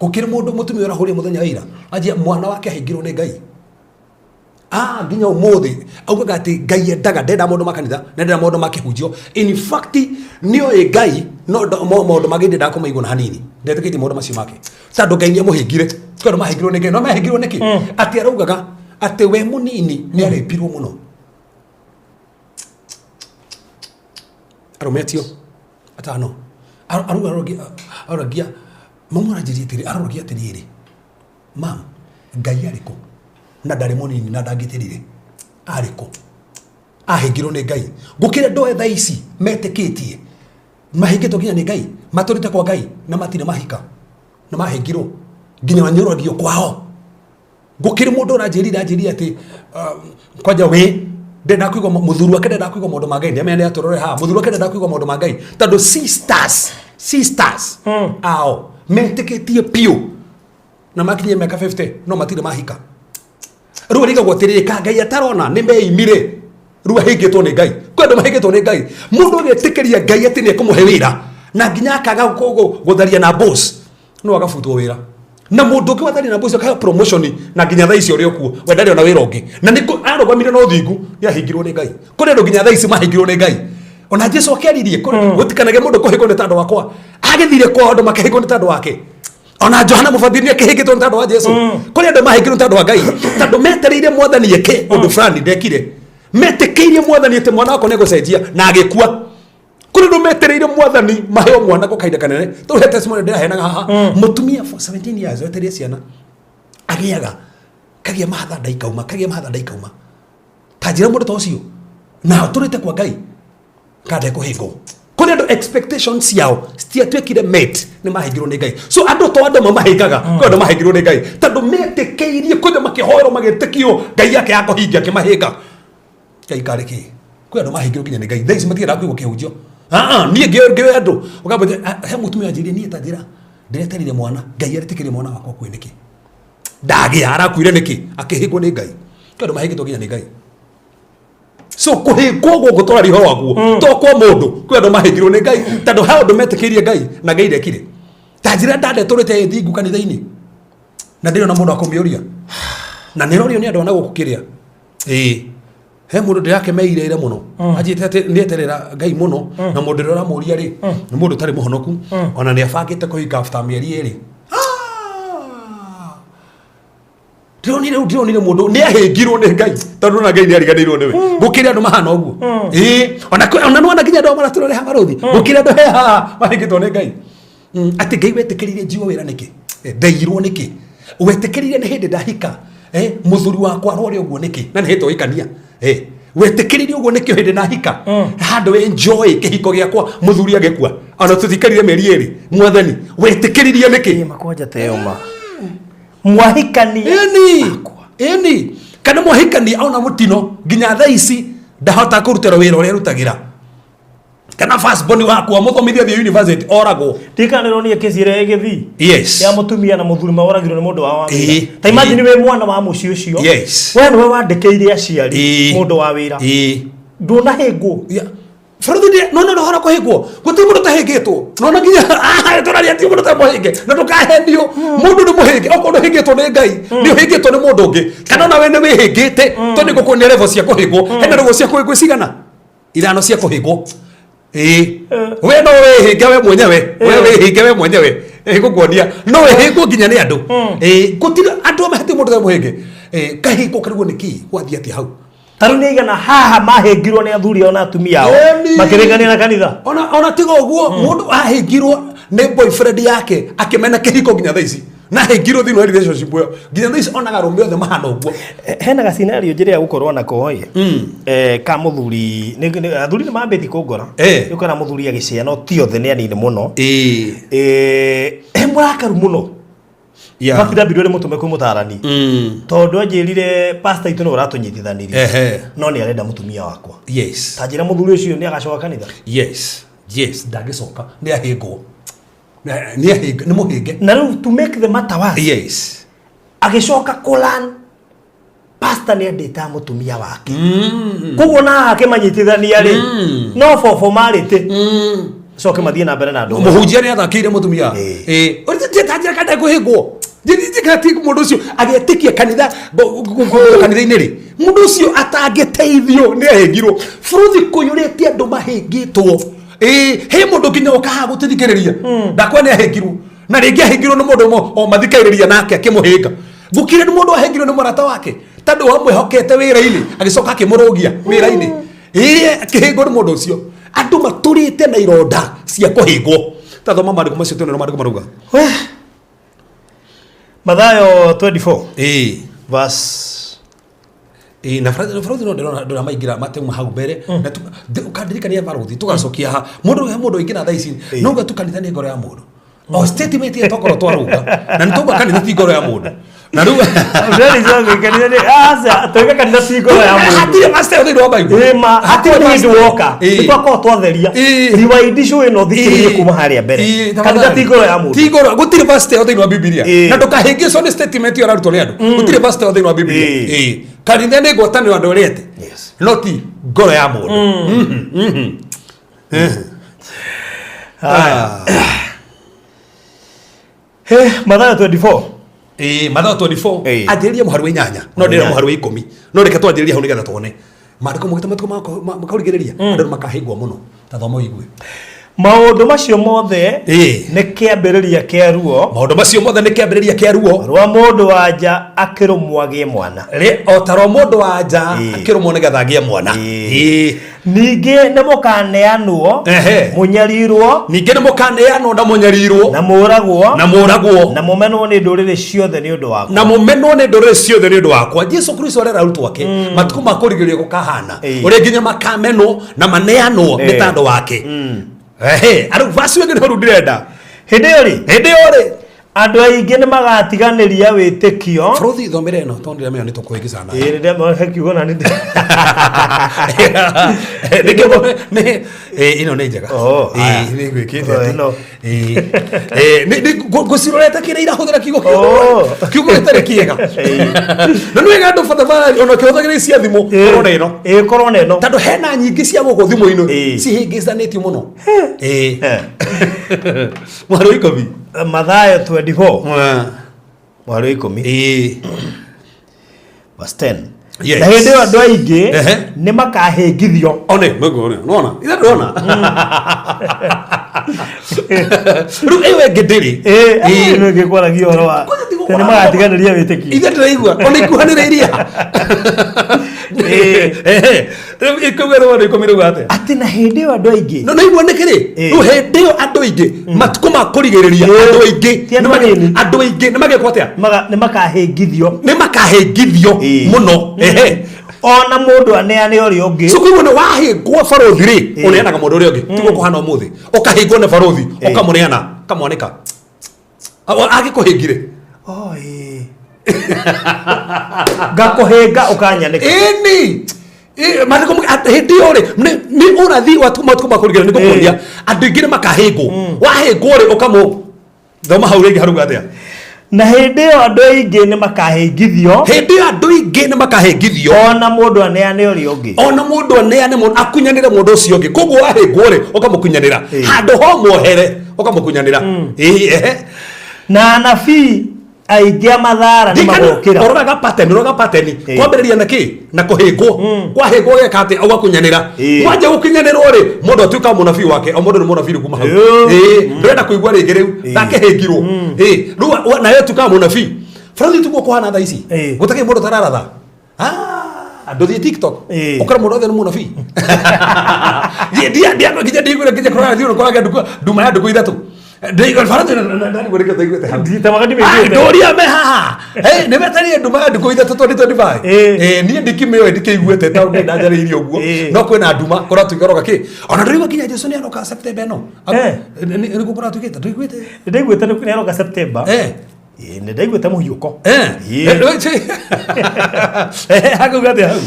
B: Gũkĩrĩ mũndũ mũtumia ũrahũrire mũthenya wa ira anjia mwana wake ahĩngirwo nĩ Ngai. Nginya ũmũthĩ augaga atĩ Ngai endaga ndendaga maũndũ ma kanitha na ndendaga maũndũ ma kĩhunjio. In fact nĩoĩ Ngai no maũndũ mangĩ ndendaga kũmaigua na hanini. Ndetĩkĩtie maũndũ macio make. Tondũ Ngai nĩamũhĩngire. Kwĩ andũ mahĩngirwo nĩ Ngai. No mahĩngirwo nĩkĩ? Atĩ araugaga atĩ we mũnini nĩarĩpirwo mũno. Arũme atio atano. Arauga aroragia mamu aranjĩria atĩrĩ, aroragia atĩrĩrĩ, mam, Ngai arĩ kũ? Na ndarĩ mũnini na ndangĩtĩrire. Arĩ kũ? Ahĩngirwo nĩ Ngai. Gũkĩra andũ aya thaa ici metĩkĩtie mahĩngĩtwo nginya nĩ Ngai, matũrĩte kwa Ngai na matirĩ mahika na mahĩngirwo nginya manyũrũragio kwao. Gũkĩrĩ mũndũ ũranjĩrire anjĩrire atĩ kwanja we ndenda kũigua mũthuri wake ndenda kũigua maũndũ ma Ngai, ndĩamenya nĩ atũrore haha, mũthuri wake ndenda kũigua maũndũ ma Ngai tondũ sisters ao metĩkĩtie biũ na makinyie mĩaka 50 no matirĩ mahika. Rĩu arigagwo atĩrĩrĩ, ka Ngai atarona nĩ meimire, rĩu ahĩngĩtwo nĩ Ngai. Kwĩ andũ mahĩngĩtwo nĩ Ngai. Mũndũ agetĩkĩria Ngai atĩ nĩ ekũmũhe wĩra na nginya akaga gũtharia na boss, no agabutwo wĩra. Na mũndũ ũngĩ watharia na boss akaheo promotion na nginya thaa ici ũrĩa ũkuo, we ndarĩ ona wĩra ũngĩ. Na nĩ arũgamire na ũthingu, nĩ ahĩngirwo nĩ Ngai. Kũrĩ andũ nginya thaa ici mahĩngirwo nĩ Ngai. Ona Jesu akĩaririe, gũtikanage mũndũ kũhĩngwo nĩ tondũ wakwa. Agĩthire kwao andũ makĩhĩngwo nĩ tondũ wake. Ona Johana Mũbatithia nĩ akĩhĩngĩtwo nĩ tondũ wa Jesu. Kũrĩ andũ mahĩngirwo nĩ tondũ wa Ngai. Tondũ metereire mwathani eke ũndũ fulani ndekire. Metĩkĩirie mwathani atĩ mwana wakwa nĩegũcenjia na agĩkua. Kũrĩ andũ metereire mwathani maheo mwana kwa kahinda kanene. Tondũ he testimony ndĩraheanaga haha. Mũtumia for 17 years wetereire ciana. Agĩaga, kagĩa mahatha ndaikauma, kagĩa mahatha ndaikauma. Ta njĩra mũndũ ta ũcio. Na atũrĩte kwa Ngai. Kana ndekũhĩngwo. Kũrĩ andũ expectations ciao citiatuĩkire met, nĩ mahĩngirwo nĩ Ngai. So andũ to andũ mamahĩngaga, kwĩ andũ mahĩngirwo nĩ Ngai. Tondũ metĩkĩirie kwĩna makĩhoerwo magĩtĩkio Ngai yake ya kũhingia akĩmahĩnga. Ngai karĩ kĩ? Kwĩ andũ mahĩngirwo nginya nĩ Ngai. Thaa ici matiendaga kũigua kĩhunjio. Niĩ ngĩoya andũ. Ũkambwĩra, he mũtumia wanjĩrire niĩ ta njĩra, ndĩretereire mwana, Ngai aretĩkĩria mwana wakwa akue nĩkĩ? Ndagĩa, arakuire nĩkĩ? Akĩhĩngwo nĩ Ngai. Kwĩ andũ mahĩngĩtwo nginya nĩ Ngai. So kũhĩngwo gũkũ tũraria ũhoro waguo to kwa mũndũ, kwĩ andũ mahĩngirwo nĩ Ngai tondũ he ũndũ metĩkĩirie Ngai na Ngai ndekire. Ta njĩra ndandetũrĩte ĩ thingu kanitha-inĩ na ndĩrĩ ona mũndũ akũmĩũria na nĩrorio nĩ andũ ana gũkũ kĩrĩa. Ĩĩ, he mũndũ ndĩrakĩmeirĩire mũno anjĩte atĩ nĩeterera Ngai mũno, na mũndũ ũrĩa ũramũria rĩ nĩ mũndũ ũtarĩ mũhonoku, ona nĩ abangĩte kũhinga after mĩeri 2. Ndĩronire mũndũ nĩ ahĩngirwo nĩ Ngai tondũ na Ngai nĩ ariganĩirwo nĩwe. Gũkĩrĩ andũ mahana ũguo. Ĩĩ, ona nĩwona nginya andũ maratũrore haha barũthi, gũkĩrĩ andũ he haha mahĩngĩtwo nĩ Ngai. Atĩ Ngai wetĩkĩririe njiwo wĩra nĩkĩ? Ndeirwo nĩkĩ? Wetĩkĩririe nĩ hĩndĩ ndahika, mũthuri wakwa arware ũguo nĩkĩ? Na nĩ hĩndĩ twaikania. Wetĩkĩririe ũguo nĩkĩ hĩndĩ ndahika? Handũ enjoy kĩhiko gĩakwa mũthuri agĩkua. Ona tũtikarire mĩeri 2. Mwathani, wetĩkĩririe nĩkĩ?
C: Ĩ, makwanja te ũma. Mwahikania.
B: Ĩni. Ĩni. Kana mwahikania ona mũtino nginya thaa ici ndahota kũrutĩra wĩra ũrĩa arutagĩra. Kana first born wakwa mũthomithia thiĩ university oragwo.
C: Ndikanĩrwo nĩ kesi ĩrĩa ĩgĩthiĩ.
B: Yes.
C: Ya mũtumia na mũthuri maoragirwo nĩ mũndũ wao wa wĩra.
B: Ĩĩ.
C: Ta imagine wĩ mwana wa mũciĩ ũcio.
B: Yes.
C: We nĩwe wandĩkĩire aciari
B: Ĩĩ.
C: mũndũ wa wĩra.
B: Ĩĩ.
C: Ndũnahĩngwo.
B: Yeah. Bũrũri ndĩ, no no ũhoro kũhĩngwo. Gũtirĩ mũndũ ũtahĩngĩtwo. No no nginya, tũraria ti mũndũ ũtamũhĩnge. Na ndũkahenio. Mũndũ nĩ mũhĩnge. Okorwo ndũhĩngĩtwo nĩ Ngai, nĩ ũhĩngĩtwo nĩ mũndũ ũngĩ. Kana ona we nĩ wĩhĩngĩte. Tondũ nĩ ngũkuonia level cia kũhĩngwo. Hena level cia kũhĩngwo cigana? 5 cia kũhĩngwo. Ĩĩ. We no wĩhĩnge we mwenyewe. We wĩhĩnge we mwenyewe. Ĩĩ, ngũkuonia. No wĩhĩngwo nginya nĩ andũ. Ĩĩ, gũtirĩ andũ amwe hatirĩ mũndũ ũtamũhĩnge. Ĩĩ, kahĩngwo karigwo nĩ kĩĩ? Gwathiĩ atĩa hau?
C: Ta rĩu nĩ aigana haha mahĩngirwo nĩ athuri ao na atumia ao
B: Ĩni.
C: makĩrĩkania na kanitha.
B: Ona tiga ũguo, mũndũ ahĩngirwo nĩ boyfriend yake akĩmena kĩhiko nginya thaa ici. Na ahĩngirwo thĩinĩ wa relationship ĩyo nginya thaa ici onaga arũme othe mahana ũguo.
C: Hena ga scenario njĩra ya gũkorwo nako ĩ. Ka mũthuri, athuri nĩ mambĩtie kũngora. Nĩ ũkora mũthuri agĩcea no ti othe, nĩ anini mũno. He mũrakaru mũno.
B: Yeah.
C: Basi ndambirwo nĩ mũtũme kwĩ mũtarani. Tondũ anjĩrire pastor itũ nĩwe ũratũnyitithanirie. No nĩ arenda mũtumia wakwa.
B: Yes.
C: Ta njĩra mũthuri ũcio nĩ agacoka kanitha.
B: Yes. Yes, ndangĩcoka, nĩ ahĩngwo. Nĩ ahĩnge, nĩ mũhĩnge.
C: Na rĩu to make the matter worse.
B: Yes.
C: Agĩcoka kũlan pastor nĩ endete mũtumia wake. Koguo na akĩmanyitithania rĩ, no bobo marĩte. Coke mathiĩ na mbere na ndũgũ.
B: Mũhunjia nĩ athakĩire mũtumia. Ĩĩ. Ũrĩa ta njĩra kana kũhĩngwo. Njĩra ti mũndũ ũcio agĩtĩkia kanitha, kanitha-inĩ rĩ. Mũndũ ũcio atangĩteithio nĩ ahĩngirwo. Bũrũri kũiyũrĩte andũ mahĩngĩtwo. Ĩĩ, he mũndũ nginya ũkaga gũtithikĩrĩria. Ndakwa nĩ ahĩngirwo. Na rĩngĩ ahĩngirwo nĩ mũndũ ũmwe o mathikagĩrĩria nake akĩmũhĩnga. Gũkĩrĩ nĩ mũndũ ahĩngirwo nĩ mũrata wake tondũ wamwĩhokete wĩra-inĩ agĩcoka akĩmũrũgia wĩra-inĩ. Ĩĩ, akĩhĩngwo nĩ mũndũ ũcio. Andũ matũrĩte na ironda cia kũhĩngwo. Ta thoma maandĩko macio tuone maandĩko marauga.
C: Mathayo 24.
B: Ĩĩ.
C: Verse.
B: Ĩĩ, na Farathi no ndĩrona ndĩramaingĩra mateuma hau mbere. Na ũkandirikania barũthi tũgacokia ha. Mũndũ he mũndũ aingĩra thaa ici. No uga tu kanitha nĩ ngoro ya mũndũ. O statement ĩyo tokorwo twarũnga. Na nĩ tũgwa kanitha ti ngoro ya mũndũ. Na rĩu
C: Ndĩrĩ coke kanitha nĩ aca, tũiga kanitha ti ngoro ya mũndũ.
B: Hatirĩ pastor thĩinĩ wa Bible.
C: Ĩĩ ma,
B: Hatirĩ
C: hatirĩ hĩndĩ
B: pastor.
C: woka.
B: Ĩĩ.
C: Nĩ twakorwo twatheria.
B: Ĩĩ.
C: Rewind show ĩno thikĩrĩrie
B: Ĩĩ.
C: kuma harĩa mbere.
B: Ĩĩ,
C: Kanitha ti ngoro ya mũndũ.
B: Ti ngoro, gũtirĩ pastor thĩinĩ wa Bibilia.
C: Ĩĩ.
B: Na ndũkahĩngĩcwo nĩ statement ĩyo ĩrarutwo nĩ andũ. Gũtirĩ pastor thĩinĩ wa Bibilia. Ĩĩ. Kanitha nĩ ngwatanĩro andũ arĩa ete.
C: Yes.
B: No ti ngoro ya mũndũ.
C: He, Mathayo 24.
B: Ĩĩ, Mathayo 24.
C: Ĩĩ.
B: Anjĩrĩria mũhari wa 8. No ndĩra mũhari wa 10. No reke twanjĩrĩrie hau nĩgetha tuone. Maandĩko maugĩte matukũ makũrigĩrĩria, andũ nĩ makahĩngwo mũno. Ta thoma ũigue.
C: Maũndũ macio mothe
B: Ĩĩ.
C: nĩ kĩambĩrĩria kĩa ruo.
B: Maũndũ macio mothe nĩ kĩambĩrĩria kĩa ruo.
C: Rwa mũndũ wa nja akĩrũmwo agĩe mwana.
B: Rĩ, o ta rwa mũndũ wa nja
C: Ĩĩ.
B: akĩrũmwo nĩgetha agĩe mwana.
C: Ĩĩ.
B: Ĩĩ.
C: Ningĩ nĩ mũkaneanwo,
B: Ehe.
C: mũnyarirwo,
B: Ningĩ nĩ mũkaneanwo na mũnyarirwo,
C: na mũũragwo,
B: na mũũragwo,
C: na mũmenwo nĩ ndũrĩrĩ ciothe nĩ ũndũ wakwa.
B: Na mũmenwo nĩ ndũrĩrĩ ciothe nĩ ũndũ wakwa. Jesu Kristo arera arutwo ake matukũ ma kũrigĩrĩria gũkahana ũrĩa nginya makamenwo na maneanwo nĩ tandũ wake. Ehe, arĩu vaci ĩngĩ nĩ rĩu ndĩrenda.
C: Hĩndĩ ĩyo rĩ,
B: Hĩndĩ ĩyo rĩ,
C: Andũ aingĩ nĩ magatiganĩria wĩtĩkio.
B: Bũrũthi thomere ĩno tondũ ndĩramenya nĩ tũkũhĩngĩcana.
C: Ĩĩ, nĩ he kiugo na nĩ
B: Nĩkĩo nĩ ĩno nĩ njega.
C: Oh, aya.
B: Ĩĩ, nĩ ngwĩkĩte
C: Oh,
B: atĩ.
C: ĩno.
B: Ĩĩ. Ĩĩ, ngũcirorete kĩrĩa irahũthĩra kiugo
C: Oh.
B: kiugo gĩtarĩ kĩega.
C: Ĩĩ.
B: Na nĩ wega andũ batara ona ũkĩhũthagĩra cia thimũ korwo na ĩno.
C: Ĩĩ, korwo na ĩno.
B: Tondũ hena nyingĩ cia gũkũ thimũ-inĩ
C: Ĩĩ.
B: cihĩngĩcanĩtio mũno. Ĩĩ. Mwaro 10.
C: Mathayo 24 mwaro 10
B: Ĩĩ.
C: verse 10.
B: Yes.
C: Na hĩndĩ ĩyo andũ aingĩ
B: Ehe.
C: nĩ makahĩngithio.
B: One, mwego one. Nona. Ithe ndona. Rĩu ĩyo ĩngĩ ndĩrĩ.
C: Ĩĩ,
B: Ĩĩ.
C: ĩno ĩngĩ kwaragia ũhoro wa
B: Kwanza tigo
C: nĩ magatiganĩria wĩtĩkio.
B: Ithe ndĩraigua. Ona ikuhanĩrĩirie.
C: Ĩĩ.
B: Ehe. Rĩu ĩkauga rĩu andũ 10 rĩu atĩa?
C: Atĩ na hĩndĩ ĩyo andũ aingĩ
B: No naigua nĩ kĩrĩ?
C: Ĩĩ.
B: Rĩu hĩndĩ ĩyo andũ aingĩ matukũ ma kũrigĩrĩria
C: Ĩĩ.
B: andũ aingĩ
C: Ti andũ anini.
B: andũ aingĩ nĩ magekwo atĩa?
C: Nĩ makahĩngithio.
B: Nĩ makahĩngithio
C: Ĩĩ.
B: mũno. Ehe.
C: Ona mũndũ aneane ũrĩa ũngĩ.
B: So koguo nĩ wahĩngwo barothi rĩ,
C: Ĩĩ.
B: ũneanaga mũndũ ũrĩa ũngĩ. Tiguo kũhana ũmũthĩ. Ũkahĩngwo nĩ barothi,
C: Ĩĩ.
B: ũkamũneana, ũkamwanĩka. Agĩkũhĩngire.
C: Oh, ĩĩ. Ngakũhĩnga ũkanyanĩka.
B: Ĩni. Maandĩko hĩndĩ ĩyo rĩ, nĩ ũrathi wa matukũ ma kũrigĩrĩria nĩ ngũkuonia andũ aingĩ nĩ makahĩngwo. Wahĩngwo rĩ, ũkamũ thoma hau rĩngĩ harauga atĩa?
C: Na hĩndĩ ĩyo andũ aingĩ nĩ makahĩngithio.
B: Hĩndĩ ĩyo andũ aingĩ nĩ makahĩngithio.
C: Ona mũndũ aneane ũrĩa ũngĩ.
B: Ona mũndũ aneane mũndũ akunyanĩre mũndũ ũcio ũngĩ. Koguo wahĩngwo rĩ, ũkamũkunyanĩra.
C: Ĩĩ.
B: Handũ ho muohere, ũkamũkunyanĩra. Ĩĩ, ehe.
C: Na anabii aingĩ a mathara nĩ magokĩra.
B: Ũroraga pattern, ũroraga pattern.
C: Ĩĩ.
B: Kwambĩrĩria na kĩ? Na kũhĩngwo. Kwahĩngwo geka atĩ ũgakunyanĩra.
C: Ĩĩ.
B: Wanjia gũkunyanĩrwo rĩ, mũndũ atuĩka mũnabii wake, o mũndũ nĩ mũnabii rĩu kuma hau.
C: Ĩĩ.
B: Ĩĩ, ndũrenda kũigua rĩngĩ rĩu,
C: Ĩĩ.
B: ndakĩhĩngirwo. Ĩĩ, rĩu nawe atuĩkaga mũnabii. Bũrũri tiguo kũhana thaa ici.
C: Ĩĩ.
B: Gũtakĩrĩ mũndũ ũtararatha. Ndũthiĩ TikTok.
C: Ĩĩ.
B: Ũkora mũndũ othe nĩ mũnabii. Ngia nginya ndiguire nginya kũrora thiũrũ kũragia nduma ya ndukũ ithatũ. Ndũria me haha nĩ metarire nduma ya ndukũ ithatũ 2025.
C: Ĩĩ.
B: Niĩ ndikĩmĩũĩ ndikĩiguĩte tondũ nĩ ndanjarĩirie ũguo
C: Ĩĩ.
B: no kwĩna nduma kũratuĩka roga kĩ ona ndũraigua nginya Jesũ nĩ aroka September ĩno.
C: Eh.
B: Nĩguo kũratuĩkĩte ndũiguĩte?
C: Nĩ ndaiguĩte nĩ aroka September.
B: Eh.
C: Ĩĩ, nĩ ndaiguĩte mũhiũko.
B: Eh.
C: Ĩĩ.
B: Hakauga atĩa hau?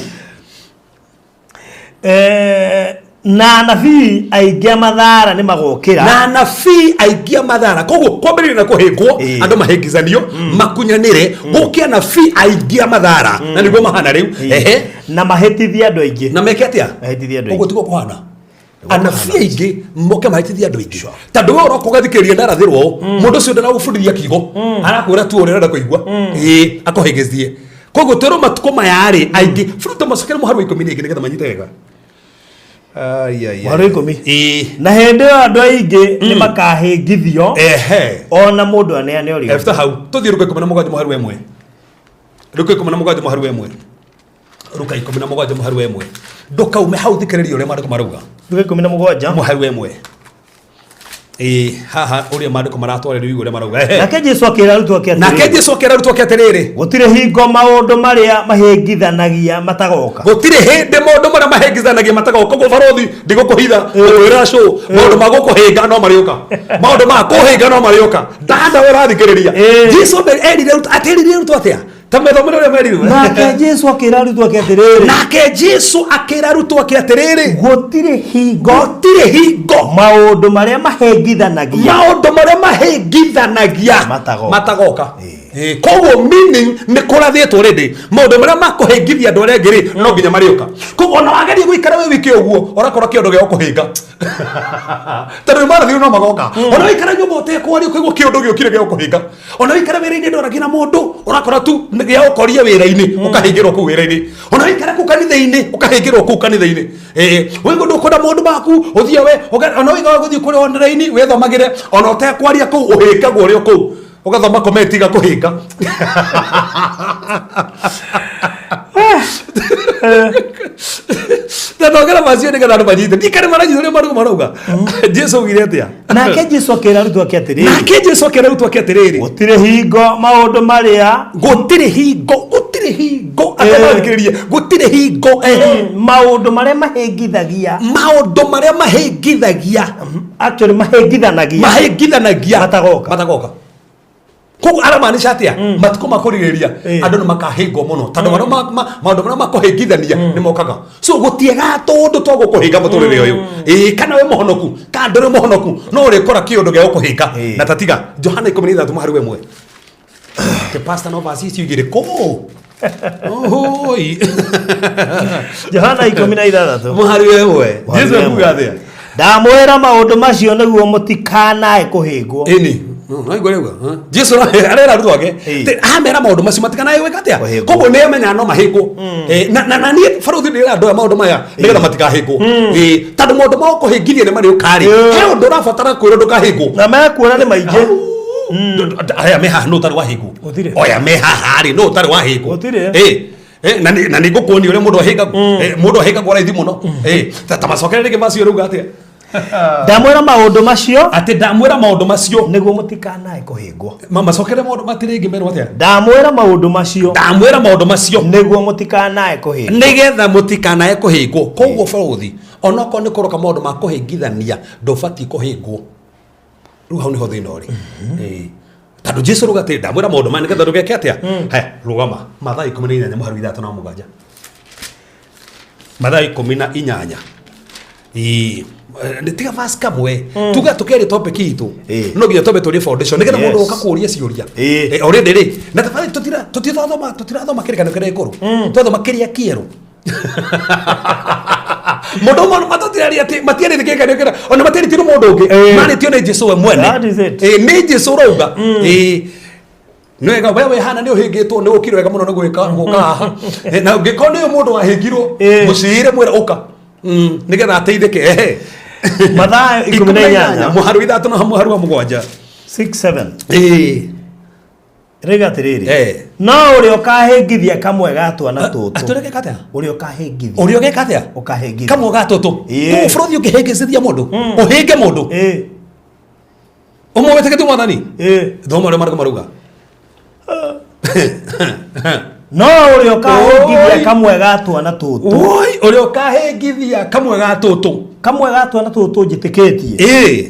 C: Na anabii aingĩ a mathara nĩ magokĩra.
B: Na anabii aingĩ a mathara. Koguo kwambĩrĩria na kũhĩngwo,
C: Ĩĩ.
B: andũ mahĩngĩcanio, makunyanĩre, gũke anabii aingĩ a mathara. Na nĩguo mahana rĩu.
C: Ĩĩ.
B: Ehe.
C: Na mahĩtithie andũ aingĩ.
B: Na meke atĩa?
C: Mahĩtithie andũ
B: Ũguo
C: aingĩ.
B: tiguo kũhana. Anabii aingĩ moke mahĩtithie andũ aingĩ. Tondũ we ũroka ũgathikĩrĩria ndarathĩrwo ũũ, mũndũ ũcio ndaragũbundithia kiugo. Arakwĩra tu ũrĩa ũrenda kũigua. Ĩĩ, akũhĩngĩcie. Koguo twĩrwo matukũ maya rĩ, aingĩ, Fruto macokere mũhari wa 10 ĩngĩ nĩgetha manyite wega. Ai, ai, ai.
C: Mũhari wa 10.
B: Ĩĩ.
C: Na hĩndĩ ĩyo andũ aingĩ nĩ makahĩngithio.
B: Ehe.
C: Ona mũndũ aneane ũrĩa ũngĩ.
B: Efter hau, tũthiĩ Luka 17 mũhari wa 1. Luka 17 mũhari wa 1. Luka 17 mũhari wa 1. Ndũkaume hau thikĩrĩria ũrĩa maandĩko marauga.
C: Luka 17.
B: Mũhari wa 1. Ĩĩ, haha ũrĩa maandĩko maratwarĩrio igũrũ ũrĩa marauga. Ehe.
C: Nake Jesũ akĩra arutwo ake
B: Nake
C: atĩrĩrĩ.
B: Jesũ akĩra arutwo ake atĩrĩrĩ.
C: Gũtirĩ hingo maũndũ marĩa mahĩngithanagia matagoka.
B: Gũtirĩ hĩndĩ maũndũ marĩa mahĩngithanagia matagoka. Koguo barothi ndigũkũhitha, ngũkwĩra cũ, maũndũ ma gũkũhĩnga no marĩũka. Maũndũ ma kũhĩnga no marĩũka. Ndanda we ũrathikĩrĩria.
C: Ĩĩ.
B: Jesũ erire arutwo, atĩrĩire arutwo atĩa? Ta methomere ũrĩa merirwo.
C: Nake Jesũ akĩra arutwo ake atĩrĩrĩ.
B: Nake Jesũ akĩra arutwo ake atĩrĩrĩ.
C: Gũtirĩ hingo.
B: Gũtirĩ hingo.
C: Maũndũ marĩa mahĩngithanagia.
B: Maũndũ marĩa mahĩngithanagia.
C: Matagoka.
B: Matagoka. Koguo meaning nĩ kũrathĩtwo already. Maũndũ marĩa makũhĩngithia andũ arĩa angĩ rĩ, no nginya marĩũka. Koguo ona wageria gũikara wĩ wiki ũguo, ũrakora kĩũndũ gĩa gũkũhĩnga. Tondũ nĩ marathirwo no magoka. Ona waikara nyũmba ũtekwaria ũkaigua kĩũndũ gĩũkire gĩa gũkũhĩnga. Ona waikara wĩra-inĩ ndwaragia na mũndũ, ũrakora tu gĩa gũkoria wĩra-inĩ, ũkahĩngĩrwo kũu wĩra-inĩ. Ona waikara kũu kanitha-inĩ, ũkahĩngĩrwo kũu kanitha-inĩ. Wĩigua ndũkwenda maũndũ maku, ũthiĩ we, ona wĩiga gũthiĩ kũrĩa online wĩthomagĩre, ona ũtekwaria kũu, ũhĩngagwo ũrĩ o kũu. Ũgathoma comment igakũhĩnga. Ndathongera macio nĩgetha andũ manyite. Ndikare maranyita ũrĩa maruga marauga. Jesũ augire atĩa?
C: Nake Jesũ akĩra arutwo ake atĩrĩrĩ.
B: Nake Jesũ akĩra arutwo ake atĩrĩrĩ.
C: Gũtirĩ hingo maũndũ marĩa.
B: Gũtirĩ hingo, gũtirĩ hingo. Atanathikĩrĩria. Gũtirĩ hingo.
C: Maũndũ marĩa mahĩngithagia.
B: Maũndũ marĩa mahĩngithagia.
C: Actually mahĩngithanagia.
B: Mahĩngithanagia.
C: Matagoka.
B: Matagoka. Koguo aramaanisha atia? Matukũ ma kũrigĩrĩria andũ nĩ makahĩngwo mũno tondũ marĩa maũndũ marĩa makũhĩngithania nĩ mokaga. So gũtiega tũndũ twa gũkũhĩnga mũtũrĩre ũyũ. Ĩĩ, kana wĩ mũhonoku kana ndũrĩ mũhonoku, no ũrĩkora kĩũndũ gĩa gũkũhĩnga. Na tatiga Johana 13 mũhari wa 1. Ke pastor no verse icio igĩrĩ kũ? Ohoi.
C: Johana 16
B: mũhari wa 1. Jesu ekuga atĩa?
C: Ndamwĩra maũndũ macio nĩguo mũtikanae kũhĩngwo.
B: Ĩni. No igua rĩu. Jesu arera arutwo ake amera maũndũ macio matikanae gwĩka atĩa?
C: Kũhĩngwo.
B: Koguo nĩ amenyaga no mahĩngwo. Na niĩ barũthi ndĩra andũ aya maũndũ maya nĩgetha matikahĩngwo. Tondũ maũndũ ma kũhĩngithia nĩ marĩũka rĩ, he ũndũ ũrabatara kwĩrwo ndũkahĩngwo.
C: Na mekuona nĩ maingĩ.
B: Aya me haha nũ ũtarĩ wahĩngwo?
C: Gũtirĩ.
B: Oya me haha rĩ, nũ ũtarĩ wahĩngwo?
C: Gũtirĩ.
B: Na nĩ ngũkuonia ũrĩa mũndũ ahĩngagwo. Mũndũ ahĩngagwo raithi mũno. Ta macokere rĩngĩ macio rĩu atĩa?
C: Ndamwĩra maũndũ macio
B: atĩ ndamwĩra maũndũ macio
C: nĩguo mũtikanae kũhĩngwo.
B: Macokere maũndũ matirĩ merwo atĩa?
C: Ndamwĩra maũndũ macio
B: ndamwĩra maũndũ macio
C: nĩguo mũtikanae kũhĩngwo,
B: nĩgetha mũtikanae kũhĩngwo. Koguo barũthi onokorwo nĩ kũroka maũndũ ma kũhĩngithania ndũbatiĩ kũhĩngwo. Rĩu hau nĩho thĩna ũrĩ. Tondũ Jesu rauga atĩ ndamwĩra maũndũ maya nĩgetha ndũgeke atĩa? Haya, rũgama Mathayo 18 mũhari wa 6 na 7. Mathayo 18. Ĩĩ, nĩ tiga verse kamwe tuga tũkerie topic itũ, no nginya twambe tũrie foundation nĩgetha mũndũ oka kũria ciũria. Already rĩ, na tafadhali tũtirathoma kĩrĩkanĩro kĩrĩa gĩkũrũ, twathoma kĩrĩa kĩerũ. Mũndũ ũmwe matũtiraria atĩ matiarĩtie kĩrĩkanĩro kĩrĩa, ona matiarĩtio nĩ mũndũ ũngĩ, marĩtio nĩ Jesu we mwene.
C: That is it.
B: Nĩ Jesu ũrauga. Nĩ wega we wĩ hana nĩ ũhĩngĩtwo, nĩ ũkire wega mũno nĩ gwĩka gũka haha. Na ũngĩkorwo nĩ mũndũ wahĩngirwo, mũciĩre mwĩre ũka, nĩgetha ateithĩke. Ehe.
C: Mathayo 18
B: mũhari wa 6 na mũhari wa 7.
C: 6 7. Rĩga atĩrĩrĩ, no ũrĩa ũkahĩngithia kamwe ga twana tũtũ.
B: Atĩ ũrĩa atĩa?
C: Ũrĩa ũkahĩngithia.
B: Ũrĩa ũgeka atĩa?
C: Ũkahĩngithia.
B: Kamwe ga tũtũ. Koguo bũrũri ũngĩhĩngĩcithia mũndũ, ũhĩnge mũndũ ũmwe wĩtĩkĩtie mwathani, thoma ũrĩa marĩko marauga.
C: No ũrĩa ũkahĩngithia kamwe ga twana tũtũ.
B: Oi, ũrĩa ũkahĩngithia kamwe ga tũtũ.
C: Kamwe ga twana tũtũ njĩtĩkĩtie,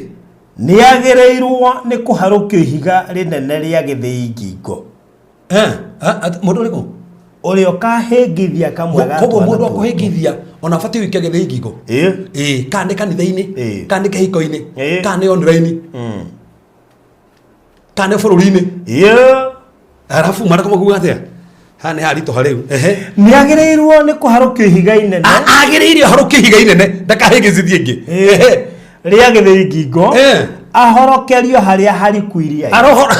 C: nĩ agĩrĩirwo nĩ kũharũkio ihiga rĩnene rĩa gĩthĩi ngingo.
B: Mũndũ ũrĩkũ?
C: Ũrĩa ũkahĩngithia kamwe ga
B: Koguo
C: twana
B: mũndũ
C: tũtũ.
B: akũhĩngithia ona abatiĩ gũikia gĩthĩi ngingo. Kana nĩ kanitha-inĩ, kana nĩ kĩhiko-inĩ, kana nĩ online, kana nĩ bũrũri-inĩ. Arabu marĩkũ makuga atĩa? Haha nĩ haritũha rĩu. Ehe.
C: Nĩ agĩrĩirwo nĩ kũharũkio ihiga inene
B: Agĩrĩire harũkie ihiga inene ndakahĩngĩcithie ĩngĩ. Ehe.
C: Rĩa gĩthĩi ngingo, ahorokerio harĩa hariku iria.
B: Arohora.